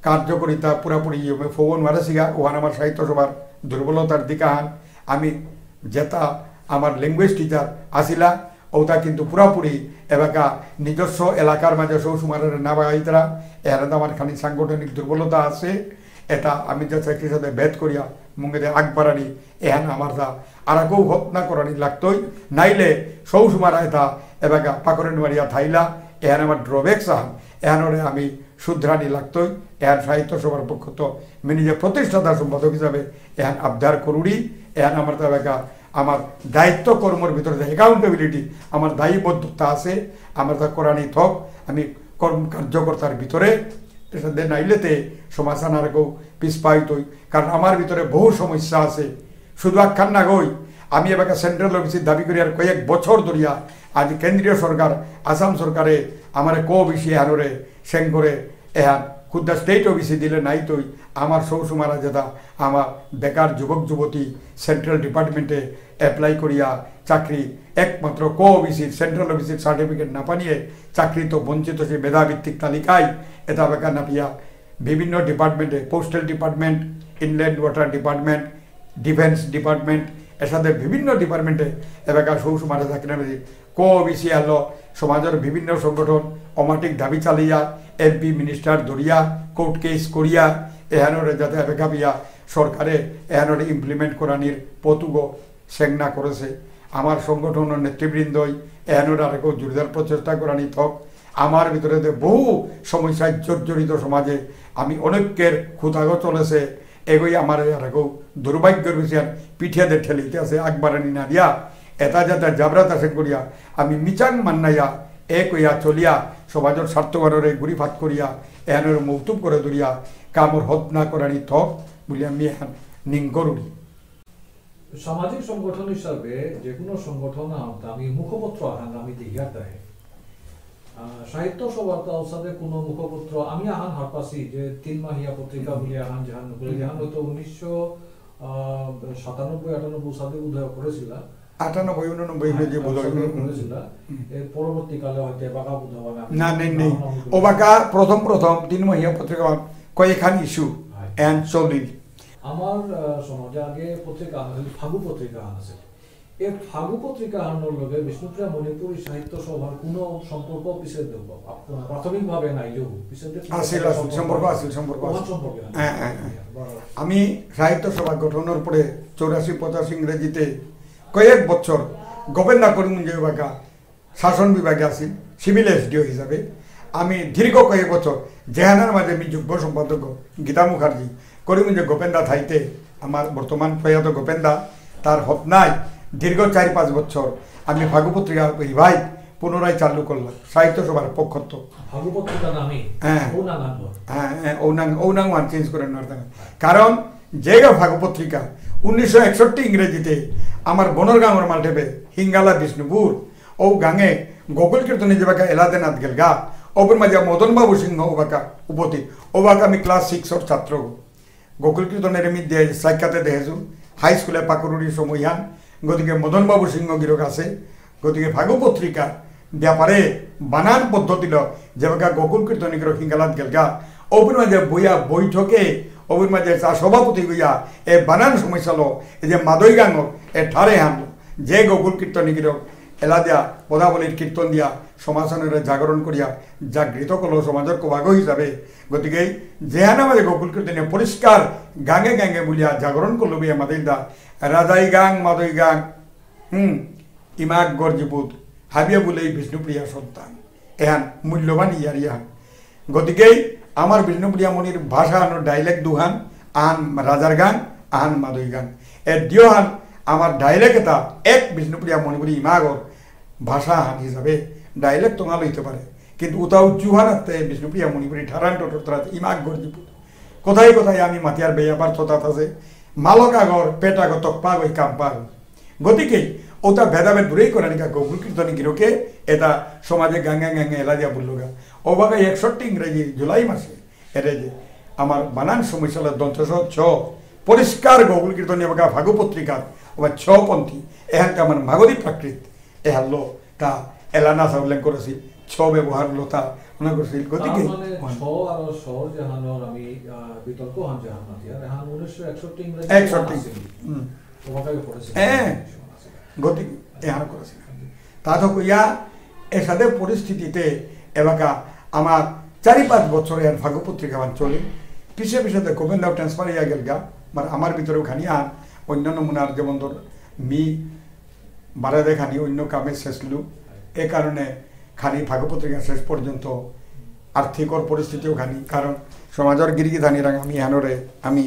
কার্যকরিতা পুরাপুরি ইয়ে ফোন মারেসিগা, ওহান আমার সাহিত্য সভার দুর্বলতার দিকাহান। আমি যেটা আমার ল্যাঙ্গুয়েজ টিচার আসিলা, ওটা কিন্তু পুরাপুরি এবাকা নিজস্ব এলাকার মাঝে সৌসুমারের না বাগাইতারা, এহানে তো আমার খানি সাংগঠনিক দুর্বলতা আছে। এটা আমি যে চাকরির সাথে ভেদ করিয়া মুঙেদে আগবাড়ানি, এহান আমার তা আরাকৌ হতনা করানি লাগতই, নাইলে সৌসুমারা এটা এবাকা পাকরে নুয়ারিয়া থাইলা, এহান আমার ড্রব্যাকস আহান, এহানরে আমি শুধরানি লাগতই, এহান সাহিত্য সভার পক্ষ তো মিনি যে প্রতিষ্ঠাতা সম্পাদক হিসাবে এহান আবদার করুরি, এহান আমার তা এবাকা আমার দায়িত্ব কর্মর ভিতরে যে অ্যাকাউন্টেবিলিটি, আমার দায়বদ্ধতা আছে, আমার তা করানি থক, আমি কর্ম কার্যকর্তার ভিতরে এসাদে নাইলেতে সমাজ আনারকেও পিছপাইতই। কারণ আমার ভিতরে বহু সমস্যা আছে, শুধু আখ্যান না গই। আমি এবাকা সেন্ট্রাল ওবিসি দাবি করি আর কয়েক বছর ধরিয়া আজ কেন্দ্রীয় সরকার, আসাম সরকারে আমার কো ওবিসি হাররে সেন করে এহান খুদ্দা স্টেট ওবিসি দিলে নাই তৈ আমার সৌসুমারা যেটা আমার বেকার যুবক যুবতী সেন্ট্রাল ডিপার্টমেন্টে অ্যাপ্লাই করিয়া চাকরি একমাত্র কো ওবিসি সেন্ট্রাল ওবিসি সার্টিফিকেট না পানিয়ে চাকরি তো বঞ্চিত সে মেধাভিত্তিক তালিকায় এটা বেকার না পিয়া বিভিন্ন ডিপার্টমেন্টে postal department, inland water department, defence department, এর সাথে বিভিন্ন ডিপার্টমেন্টে এবাকা সৌসুমারা চাকরি না পেয়েছি। কো ওবিসি আলো সমাজের বিভিন্ন সংগঠন অমাটিক দাবি চালিয়া এমপি মিনিস্টার দরিয়া কোর্ট কেস করিয়া এহানোরে যাতে এবাকা বিয়া সরকারে এহানোরে ইমপ্লিমেন্ট করানির পথুগো সেংনা করেছে। আমার সংগঠনর নেতৃবৃন্দই এহানোর আরেকও জোরদার প্রচেষ্টা করানি থক। আমার ভিতরে যে বহু সমস্যায় জর্জরিত সমাজে আমি অনৈক্যের খুঁতাগো চলেছে, এগোই আমার আরেকও দুর্ভাগ্যর বিষয় পিঠিয়াতে ঠেলিতে আছে আগবাড়ানি না দিয়া। এটা যাতে জাবরাত আছে করিয়া আমি মিচাং মান্নাইয়া এক হইয়া চলিয়া সমাজের স্বার্থবানরে গুড়ি ফাত করিয়া এহানোর মৌতুব করে দরিয়া কামর হত না করানি থক বুলিয়া আমি এহান নিং করুরি। সামাজিক সংগঠন হিসাবে যে কোনো সংগঠন আহানতে আমি মুখপত্র আহান আমি দেখিয়ার দেয়। আহ, সাহিত্য সভার তার সাথে কোনো মুখপত্র আমি আহান হারপাসি যে তিন মাহিয়া পত্রিকা বলে আহান যেহান করে, যেহান হয়তো উনিশশো, আহ, সাতানব্বই আটানব্বই সালে উদয় করেছিল। আটানব্বই, উননব্বই হ্যাঁ, হয়েছে বোধ হয়। উদয় করেছিল। হুম। এর পরবর্তীকালে হয়তো বাঁকা বুধ হবে না। না, নেই, নেই। না, না, না। ও বাঁকা প্রথম প্রথম তিন মাহিয়া পত্রিকা কয়েকখান ইস্যু হ্যাঁ। এন চলিল। আমার, আহ, সমাজে আগে পত্রিকা আহান আছিল, ফাগু পত্রিকা আহান আছিল। এই ফাগু পত্রিকা আহানর লগে বিষ্ণুপ্রিয়া মণিপুরী সাহিত্য সভার কোনো সম্পর্ক পিছে দেব? আপ-, প্রাথমিকভাবে নাইলেও পিছে দেব? আছিল, আছিল, সম্পর্ক আছিল, সম্পর্ক ওহান আছিল। সম্পর্কে আহান। হ্যাঁ, হ্যাঁ, হ্যাঁ। বারো। আমি সাহিত্য সভা গঠনর পরে চৌরাশি পঁচাশি ইংরেজিতে কয়েক বছর গোপেন্দা করিমগঞ্জে বাকা শাসন বিভাগে আছি, সিভিল এসডিও হিসাবে। আমি দীর্ঘ কয়েক বছর যেহানার মাঝে আমি যুগ্ম সম্পাদক গীতা মুখার্জি, করিমগঞ্জে গোপেন্দা থাইতে আমার বর্তমান প্রয়াত গোপেন্দা, তার হতনায় দীর্ঘ চার পাঁচ বছর আমি ফাগু পত্রিকা রিভাইভ পুনরায় চালু করলাম সাহিত্য সভার পক্ষত্ত। ফাগু পত্রিকা নামে হ্যাঁ। ও নাঙ আনবো। হ্যাঁ, হ্যাঁ, ও নাঙ, ও নাঙ ওয়ান চেঞ্জ করে নেওয়ার দরকার। কারণ যেগা ফাগু পত্রিকা উনিশশো একষট্টি ইংরেজিতে আমার বনর গাঙর মালঠেপে হিঙ্গালা বিষ্ণুপুর ও গাঙে গোকুল কীর্তনে যেবাকা এলাদেনাথ গেলগা, ওপর মাঝে মদন বাবু সিংহ ওবাকা উপতি, ওবাকা আমি ক্লাস সিক্সর ছাত্র। গোকুল কীর্তনের আমি দে-, সাক্ষাতে দেহেছু, হাই স্কুলে পাকুরুরি সময়হান, গতিকে মদন বাবু সিংহ গিরক আছে, গতিকে ফাগু পত্রিকা ব্যাপারে বানান পদ্ধতি ল, যেবাকা গোকুল কীর্তনী গিরক হিঙ্গালাত গেলগা, ওপর মাঝে বইয়া বৈঠকে, ওপর মাঝে চা সভাপতি হইয়া, এ বানান সমস্যা ল, এই যে মাদই গাঙর, এ ঠারে হান, যে গোকুল কীর্তনী গিরক এলা দিয়া, পদাবলীর কীর্তন দিয়া, সমাজহানরে জাগরণ করিয়া, জাগৃত করলো সমাজর কবাগ হিসাবে। গতিকে যেহান আমাদের গোকুল কীর্তনে পরিষ্কার গাঙে গাঙে বুলিয়া জাগরণ করলো বিয়া মাতিল দা, রাজাই গাং, মাদই গাং, হুম, ইমাক গর্জিপুত, হাবিয়া বুলেই বিষ্ণুপ্রিয়া সন্তান। এহান মূল্যবান ইয়ারিয়া। গতিকে আমার বিষ্ণুপ্রিয়া মণিপুরী ভাষা আনো ডাইলেক্ট দুহান, আহান রাজার গান, আহান মাদই গান। এ দিয়হান আমার ডাইলেক্ট এটা এক বিষ্ণুপ্রিয়া মণিপুরী ইমাগর ভাষা আহান হিসাবে ডাইলেক্ট তোমাল হইতে পারে, কিন্তু উতা উজ্জুহানাতে বিষ্ণুপ্রিয়া মণিপুরী ঠারান টোটোর তারা ইমাগ গর্জিপুত। কোথায় কোথায় আমি মাতিয়ার বেয়াপার থতাত আছে, মালক আগর, পেট আগর, তকপা আগর, কাম্পা আগর। গতিকে ওটা ভেদাভেদ দূরেই করে নিকা গোকুল কীর্তনী গিরকে এটা সমাজে গাঙ্গে গাঙ্গে এলা দিয়া বললো গা। ওবাকা একষট্টি ইংরেজি জুলাই মাসে এটা যে আমার বানান সমস্যা হলো দন্ত্য স ছ, পরিষ্কার গোকুল কীর্তনী এবাকা ফাগু পত্রিকা, ওবা ছ পন্থী, এহানকে আমার মাগধী প্রাকৃত, এহানলো তা এলা না সাউলেন করেছি, ছ ব্যবহার লো তা মনে করছিল। গতিকে তার মানে ওহান। ছ আর স যেহানর আমি, আহ, বিতর্ক হান যেহান মাতিয়ার, এহান উনিশশো একষট্টি ইংরেজি একষট্টি। আছিল। হুম। ওবাকাই করেছিল। হ্যাঁ। গতি এহান করেছিল। তা তো কইয়া এসাদে পরিস্থিতিতে এবাকা আমার চারি পাঁচ বছর এর ফাগু পত্রিকা মান চলে। পিছে পিছে তো গোবিন্দ ট্রান্সফার হইয়া গেলগা। মানে আমার ভিতরেও খানি আর অন্য নমুনার যেমন ধর মি বারে দেখানি অন্য কামে শেষলু। এ কারণে খানি ফাগু পত্রিকা শেষ পর্যন্ত আর্থিকর পরিস্থিতিও খানি, কারণ সমাজর গিরিগি ধানিরাং আমি এহানরে আমি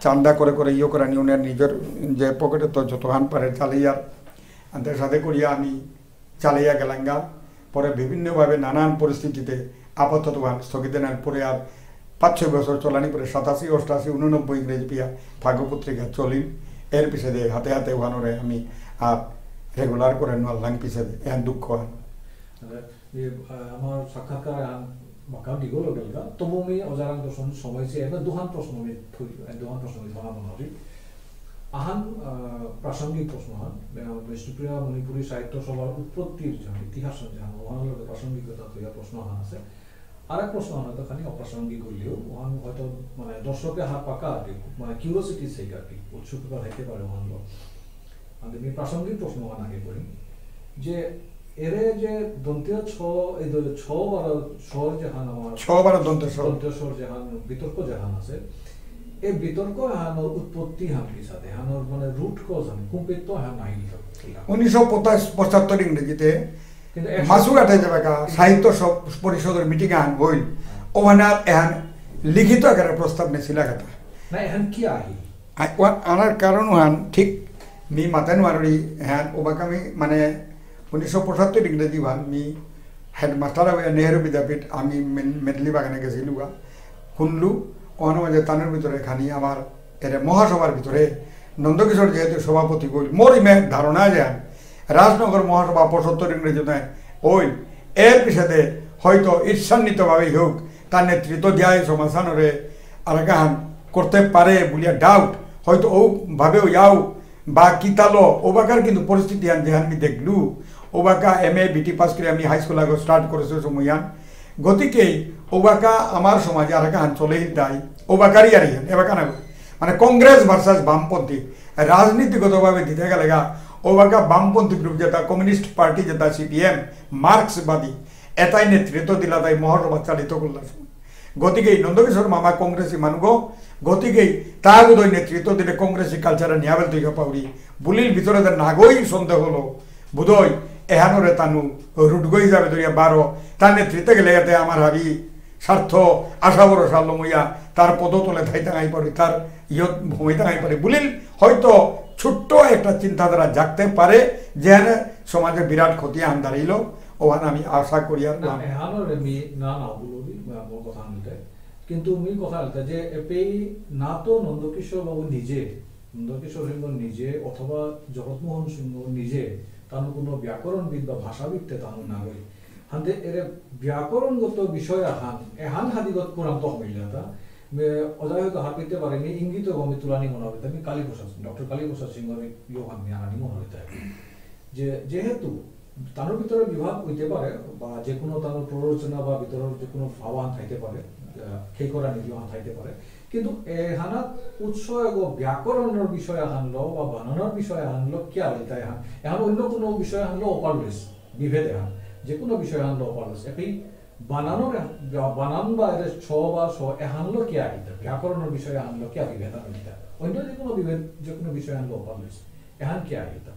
চান্দা করে করে ইয়ে করে আনি ওনার নিজের যে পকেটে তো যত হান পারে চালিয়ে আর আনতে সাথে করিয়া আমি চালিয়া গেলাঙ্গা। পরে বিভিন্নভাবে নানান পরিস্থিতিতে আপাতত ওহান স্থগিত নেন। পরে আর পাঁচ ছয় বছর চলানি পরে সাতাশি, অষ্টাশি, উননব্বই ইংরেজি পিয়া ফাগু পত্রিকা চলিল। এর পিছে দে হাতে হাতে ওহানরে আমি আর রেগুলার করে নোয়াল্লাং পিছে দে। এহান দুঃখ আন। আহ, আমার সাক্ষাৎকার আন বাকা দীঘল হয়ে গেল। তবু আমি অজারাং দর্শন সময় চেয়ে এবার দুহান প্রশ্ন আমি থই-, দুহান প্রশ্ন আমি ধরা মনে করি। আহান, আহ, প্রাসঙ্গিক প্রশ্ন আহান, আহ, বিষ্ণুপ্রিয়া মণিপুরী সাহিত্য সভার উৎপত্তির যে ইতিহাস যে আহান, ওহানর লগে প্রাসঙ্গিকতা তৈয়া প্রশ্ন আহান আছে। আর এক প্রশ্ন আহান হয়তো খানি অপ্রাসঙ্গিক হইলেও, ওহান হয়তো মানে দর্শকে হার পাকা আর কি, মানে কিউরিওসিটি সেই আর কি, উৎসুকতা থাকতে পারে ওহানলো। আমি প্রাসঙ্গিক প্রশ্ন আহান আগে করি যে এরে যে দন্ত্য ছ, এই যে ছ বারো স্বর যেহান আমার ছ বারো দন্ত্য স্বর। দন্ত্য স্বর যেহান বিতর্ক যেহান আছে, এই বিতর্ক এহানর উৎপত্তি হান কিসাদে, এহানর মানে রুট কজ হান, কুম্পেত্ত হান আইল কিলা? উনিশশো পঁচাত্তর ইংরেজিতে কিন্তু একশো মাসুঘাটে যেবাকা সাহিত্য সব পরিষদর মিটিং আহান হইল, হ্যাঁ। ওহানাত এহান লিখিত আকারে প্রস্তাব নেছিলা কথা। না, এহান কি আহিল? আ-, ওয়া-, আনার কারণ হান ঠিক মি মাতে নোয়ারি হান ওবাকা মি মানে উনিশশো পঁচাত্তর ইংরেজি হান মি হেডমাস্টার হয়ে নেহেরু বিদ্যাপীঠ আমি মেন-, মেদলি বাগানে গেছিলুগা। শুনলু, ওহানো মাঝে তানুর ভিতরে খানি আমার এরে মহাসভার ভিতরে নন্দকিশোর যেহেতু সভাপতি হইল, মোর ইমে ধারণা যে হান রাজনগর মহাসভা পঁচাত্তর ইংরেজি নয় ওই এর পিছনে হয়তো ঈর্ষান্বিতভাবেই হোক তার নেতৃত্ব দিয়া এই সমাধানরে আরাকাহান করতে পারে বুলিয়া ডাউট, হয়তো ও ভাবেও ইয়াও বা কিতালো ওবাকার কিন্তু পরিস্থিতি আন যেহান আমি দেখলু, ওবাকা এম এ বিটি পাস করে আমি হাই স্কুল আগে স্টার্ট করেছি সময়হান। গতিকে ওবাকা আমার সমাজে আরাকাহান চলে তাই ওবাকারই আর ইয়ান এবাকা না মানে কংগ্রেস ভার্সেস বামপন্থী রাজনীতিগতভাবে দিতে গেলে গা ওবাকা বামপন্থী গ্রুপ যেটা কমিউনিস্ট পার্টি যেটা সিপিএম মার্ক্সবাদী এটাই নেতৃত্ব দিলা তাই মহাসভা চালিত করলা। গতিকে এই নন্দকিশোর মামা কংগ্রেসী মানুষ, গতিকে তা বোধহয় নেতৃত্ব দিলে কংগ্রেসী কালচারে নিয়াবেল তৈরি পাউরি বুলিল ভিতরে তার নাগই সন্দেহ হলো। বোধহয় এহানোরে তানু রুটগই যাবে ধরিয়া বারো তার নেতৃত্বে গেলে এতে আমার হাবি স্বার্থ আশা ভরসা লমইয়া তার পদ তলে থাইতাঙাই পারি, তার ইয়ত ভূমিতাঙাই পারি বুলিল হয়তো ছোট্ট একটা চিন্তাধারা জাগতে পারে, যেহানে সমাজে বিরাট ক্ষতি আন দাঁড়াইল। ওহান আমি আশা করি আর না, না। এহানরে মি না না বুলুরি, আহ, মোর কথা আনতে। কিন্তু মি কথা আনতে যে এপেই না তো নন্দকিশোর বাবু নিজে, নন্দকিশোর সিংহ নিজে অথবা জগৎমোহন সিংহ নিজে তার কোনো ব্যাকরণবিদ বা ভাষাবিদ তে তার না হই। হানতে এরে ব্যাকরণগত বিষয় আহান, এহান হাদিগত কুরান্ত হইলাতা। মে অজায় হয়তো হারপিতে পারে, মি ইঙ্গিত গমি তুলানি মনে হইতা, মি কালীপ্রসাদ, ডক্টর কালীপ্রসাদ সিংহর ইয়োহান মি আনানি মনে হইতা। যে যেহেতু তার ভিতরে বিভাগ হইতে পারে, বা যে কোনো তার প্ররোচনা বা ভিতরের যে কোনো ভাবান থাকতে পারে, আহ, খেই করা নিজেও হান থাইতে পারে। কিন্তু এহানাত উৎস এগো ব্যাকরণর বিষয় আহানলো বা বানানর বিষয় আহানলো কিয়া হইতা এহান? এহান অন্য কোনো বিষয় আহানলো অপারলেস, বিভেদ এহান। যে কোনো বিষয় আহানলো অপারলেস। এপি বানানর এহ-, বা-, বানান বা এরে ছ বা স এহানলো কিয়া হইতা? ব্যাকরণর বিষয় আহানলো কিয়া বিভেদ আহান হইতা? অন্য যে কোনো বিভেদ, যে কোনো বিষয় আহানলো অপারলেস। এহান কিয়া হইতা?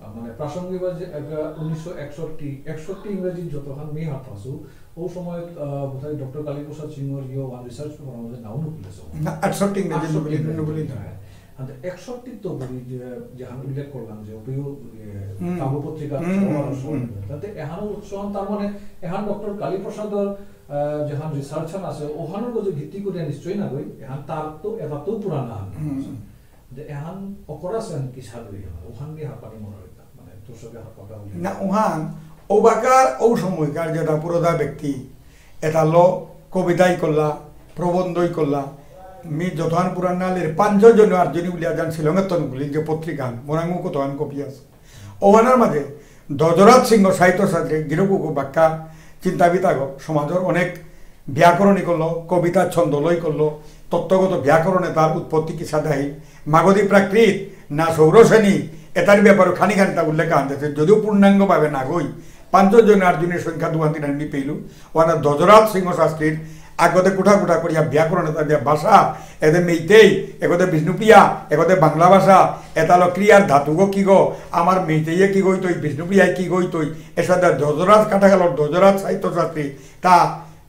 আহ, মানে প্রাসঙ্গিক বা যে একটা উনিশশো একষট্টি, একষট্টি ইংরেজি যতক্ষণ মি হারপাসু, ও সময়, আহ, বোধহয় ডক্টর কালীপ্রসাদ সিংহর ইয়ে ওয়ান রিসার্চ পেপার আমাদের নাও নুকুলেছে। না, একষট্টি ইংরেজি আটষট্টি নুকুলি, ইংরেজি। নুকুলি না। হ্যাঁ। আর একষট্টি তো বলি যে, যেহান উল্লেখ করলাম যে ওপিও, ইয়ে, হুম। কাব্য পত্রিকা হুম, সবার হুম, সময়। হুম। তাতে এহানও উৎস হন, তার মানে এহান ডক্টর কালীপ্রসাদর, আহ, যেহান রিসার্চ আছে, ওহানর গজে ভিত্তি করে নিশ্চয়ই না গই, এহান তার তো, এটা তো পুরানা আহান। হুম। যে এহান অকরা সেন কি সাধু এহান, ওহান নিয়ে হারপানি মনে হইতা, মানে, তোর সঙ্গে হারপাটা হইলে। না, ওহান, ওবাকার, ও সময়কার যেটা পুরোধা ব্যক্তি, এটা লো কবিতাই করলা, প্রবন্ধই করলা, মি যতহান পুরান নালের পাঁচজন জন আর জনি বলিয়া জান শিলঙের তন বলি যে পত্রিকা, মোরাঙ্গু কতহান কপি আছে। ওহানার মাঝে দজরাজ সিংহ সাহিত্য শাস্ত্রে গিরকু বাক্কা চিন্তাবিদ আগো সমাজর অনেক ব্যাকরণই করলো, কবিতা ছন্দ লই করলো, তত্ত্বগত ব্যাকরণে তার উৎপত্তি কিসাদে আহিল, মাগধী প্রাকৃত না শৌরসেনী, এটার ব্যাপারে খানি খানি তা উল্লেখ আনতেছে, যদিও পূর্ণাঙ্গভাবে না গই, পাঁচজন জন আর জনের সংখ্যা দুহান তিন আমি পেইলু, ওহানা দজরাজ সিংহ শাস্ত্রীর আগতে কুঠা কুঠা করিয়া ব্যাকরণ এটা দিয়া ভাষা, এদে মেইতেই, এগোতে বিষ্ণুপ্রিয়া, এগোতে বাংলা ভাষা, এটা হলো ক্রিয়ার ধাতুগো কি গো, আমার মেইতেইয়ে কি গইতই, বিষ্ণুপ্রিয়ায় কি গইতই, এসাদে দজরাজ কাটাখালর দজরাজ সাহিত্য শাস্ত্রী, তা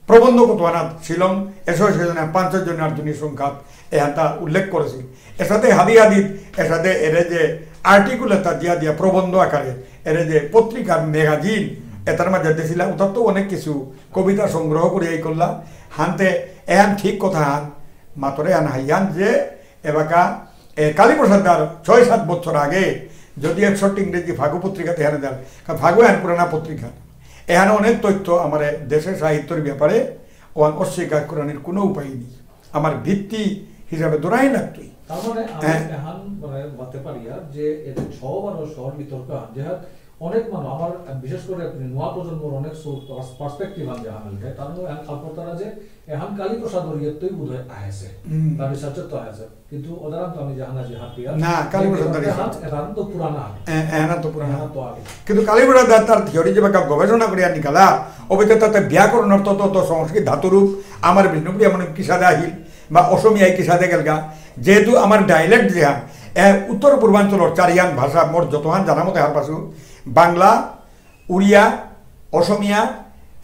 প্রবন্ধ কতহানাত শিলং, এসো সেজনে পাঁচ জন আর দুনি সংখ্যাত এহানতা উল্লেখ করেছি। এসাদে হাদি হাদিত, এসাদে এরে যে আর্টিকেল এটা দিয়া দিয়া প্রবন্ধ আকারে, এরে যে পত্রিকার ম্যাগাজিন, এটার মাঝে দিছিলা, ওটার তো অনেক কিছু কবিতা সংগ্রহ করিয়া ই করলা। হানতে এহান ঠিক কথা হান, মাতরে হান হাইয়ান যে এবাকা, এ, কালীপ্রসাদ দার ছয় সাত বছর আগে যদি একশো ইংরেজি ফাগু পত্রিকা তেহানে দেন, কারণ ফাগু এহান পুরানা পত্রিকা। এহানে অনেক তথ্য আমার দেশের সাহিত্যর ব্যাপারে ওহান অস্বীকার করানোর কোনো উপায় নেই। আমার ভিত্তি হিসাবে ধরাই লাগতই। তার মানে আমি হ্যাঁ। এহান মানে মাতে পারিয়া যে এতে ছ বারো শহর বিতর্ক আহান, যে হাত অনেক মানুষ আমার বিশেষ করে নোয়া প্রজন্মর অনেক সো-, পার্স-, পার্সপেক্টিভ আন যাহা মিলতে, তার মধ্যে এহান খাল করতারা যে এহান কালীপ্রসাদ ওর ইয়েতেই বোধ হয় আহেছে, হুম। তার রিসার্চে তো আহেছে, কিন্তু ওদারাম তো আমি জানা যে হাত পিয়া, না, কালীপ্রসাদ কিন্তু তার এহান, রিসার্চ। এহান তো পুরানা আগে। এ-, এহান তো পুরানা। এহান তো আগে। কিন্তু কালীপ্রসাদ দার তার থিওরি যে বাকা গবেষণা করিয়া নিকালা, ওবিতে তাতে ব্যাকরণ অর্থ তো, তো সংস্কৃত ধাতুরূপ, আমার বিষ্ণুপ্রিয়া মানে কিসাদে আহিল, বা অসমীয়ায় কিসাদে গেলগা, যেহেতু আমার ডায়ালেক্ট যেহান, এ, উত্তর পূর্বাঞ্চলর চারিহান ভাষা মোর যতহান জানা মতে হারপাসু, বাংলা, উড়িয়া, অসমীয়া,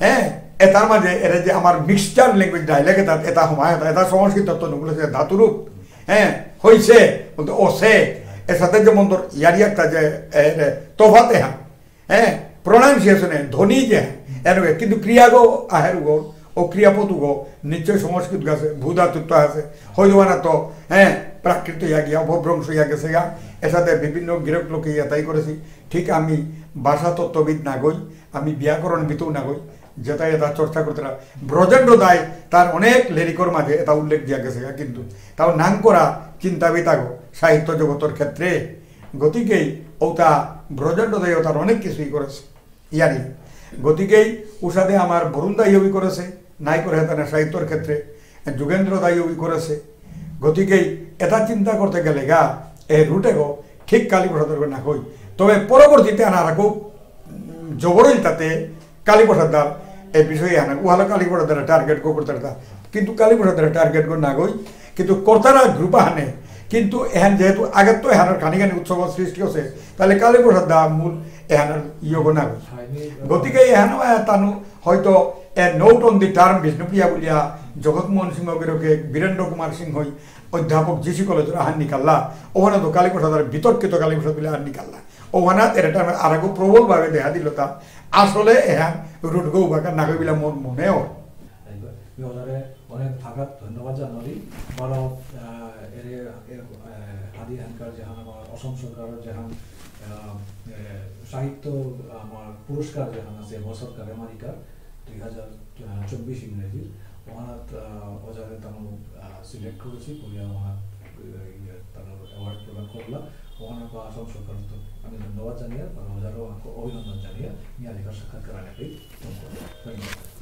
হ্যাঁ, এটার মাঝে এরে যে আমার মিক্সচার ল্যাঙ্গুয়েজ ডায়ালেক্ট এটা, এটা হমায়, এটা, এটা সংস্কৃত তো নুকুলেছে ধাতুরূপ, হ্যাঁ, হইছে, বলতে অসে, এর সাথে যেমন তোর ইয়ারি একটা যে, এ, এ, তফাত এহান, হ্যাঁ, প্রোনাউন্সিয়েশনে ধ্বনি যে, এনকে, কিন্তু ক্রিয়াগো আহের উগো, ও ক্রিয়াপদ উগো, নিশ্চয় সংস্কৃত গাছে, ভূ ধাতুত্ব আছে, হইদোয়ানা তো, হ্যাঁ, প্রাকৃত ইয়া গিয়া, অপভ্রংশ ইয়া গেছে গা, এর সাথে বিভিন্ন গিরক লোকে ইয়াতাই করেছি। ঠিক আমি ভাষা তত্ত্ববিদ না গই, আমি ব্যাকরণবিদও না গই, যেটা এটা চর্চা করতে না। ব্রজেন্দ্র দায় তার অনেক লেরিকর মাঝে এটা উল্লেখ দিয়া গেছে গা, কিন্তু তাও নাম করা চিন্তাবিদ আগো সাহিত্য জগতর ক্ষেত্রে। গতিকেই ওটা ব্রজেন্দ্র দায় তার অনেক কিছুই করেছে। ইয়ারি। গতিকেই উষাদে আমার বরুণ দাইও বি করেছে, নাই করে তার সাহিত্যর ক্ষেত্রে, যুগেন্দ্র দাইও বি করেছে। গতিকেই এটা চিন্তা করতে গেলে গা, এ রুটে গো, ঠিক কালীপ্রসাদর না কই। তবে পরবর্তীতে আনারা খুব, উম, জবরই তাতে কালীপ্রসাদ দার এ বিষয়ে আনা, উহালো কালীপ্রসাদ দার টার্গেট গো করতে পারতা। কিন্তু কালীপ্রসাদ দার টার্গেট গো না গই, কিন্তু কর্তারা গ্রুপ আহানে, কিন্তু এহান যেহেতু আগে তো এহানর খানি খানি উৎসব সৃষ্টি হচ্ছে, তাহলে কালীপ্রসাদ দা মূল এহানর ইয়োগ না গই। গতিকে এহানো এ তানু হয়তো এ note on the term Bishnupriya বুলিয়া জগৎমোহন সিংহ গিরকে বীরেন্দ্র কুমার সিংহই অধ্যাপক জি সি কলেজর আহান নিকাল্লা, ওখানে তো কালীপ্রসাদর বিতর্কিত কালীপ্রসাদ বুলিয়া আহান নিকাল্লা, ওখানে এর টার্ম আরাকো প্রবলভাবে দেখা দিল তা আসলে এহান রুট গো বাকা না গই বিলা মন মনে হয়। মি ওনারে অনেক থাকাত ধন্যবাদ জানারি। বারো, আহ, এরে, এর, আহ, আদি হানকার যেহান আমার অসম সরকারর যেহান, আহ, এ, সাহিত্য আমার পুরস্কার যেহান আছে, ব সরকার আমেরিকার দুই হাজার চব্বিশ ইংরেজির, ওহানাত, আহ, ওজারে তানু, আহ, সিলেক্ট করেছি, করিয়া ওহানাত, আহ, ইয়ে, তানুর অ্যাওয়ার্ড প্রদান করলা। ওহানাত আসাম সরকার তো আমি ধন্যবাদ জানিয়ে, আর ওজারও আমাকে অভিনন্দন জানিয়ে, আমি আজিকার সাক্ষাৎকার আনে ধন্যবাদ।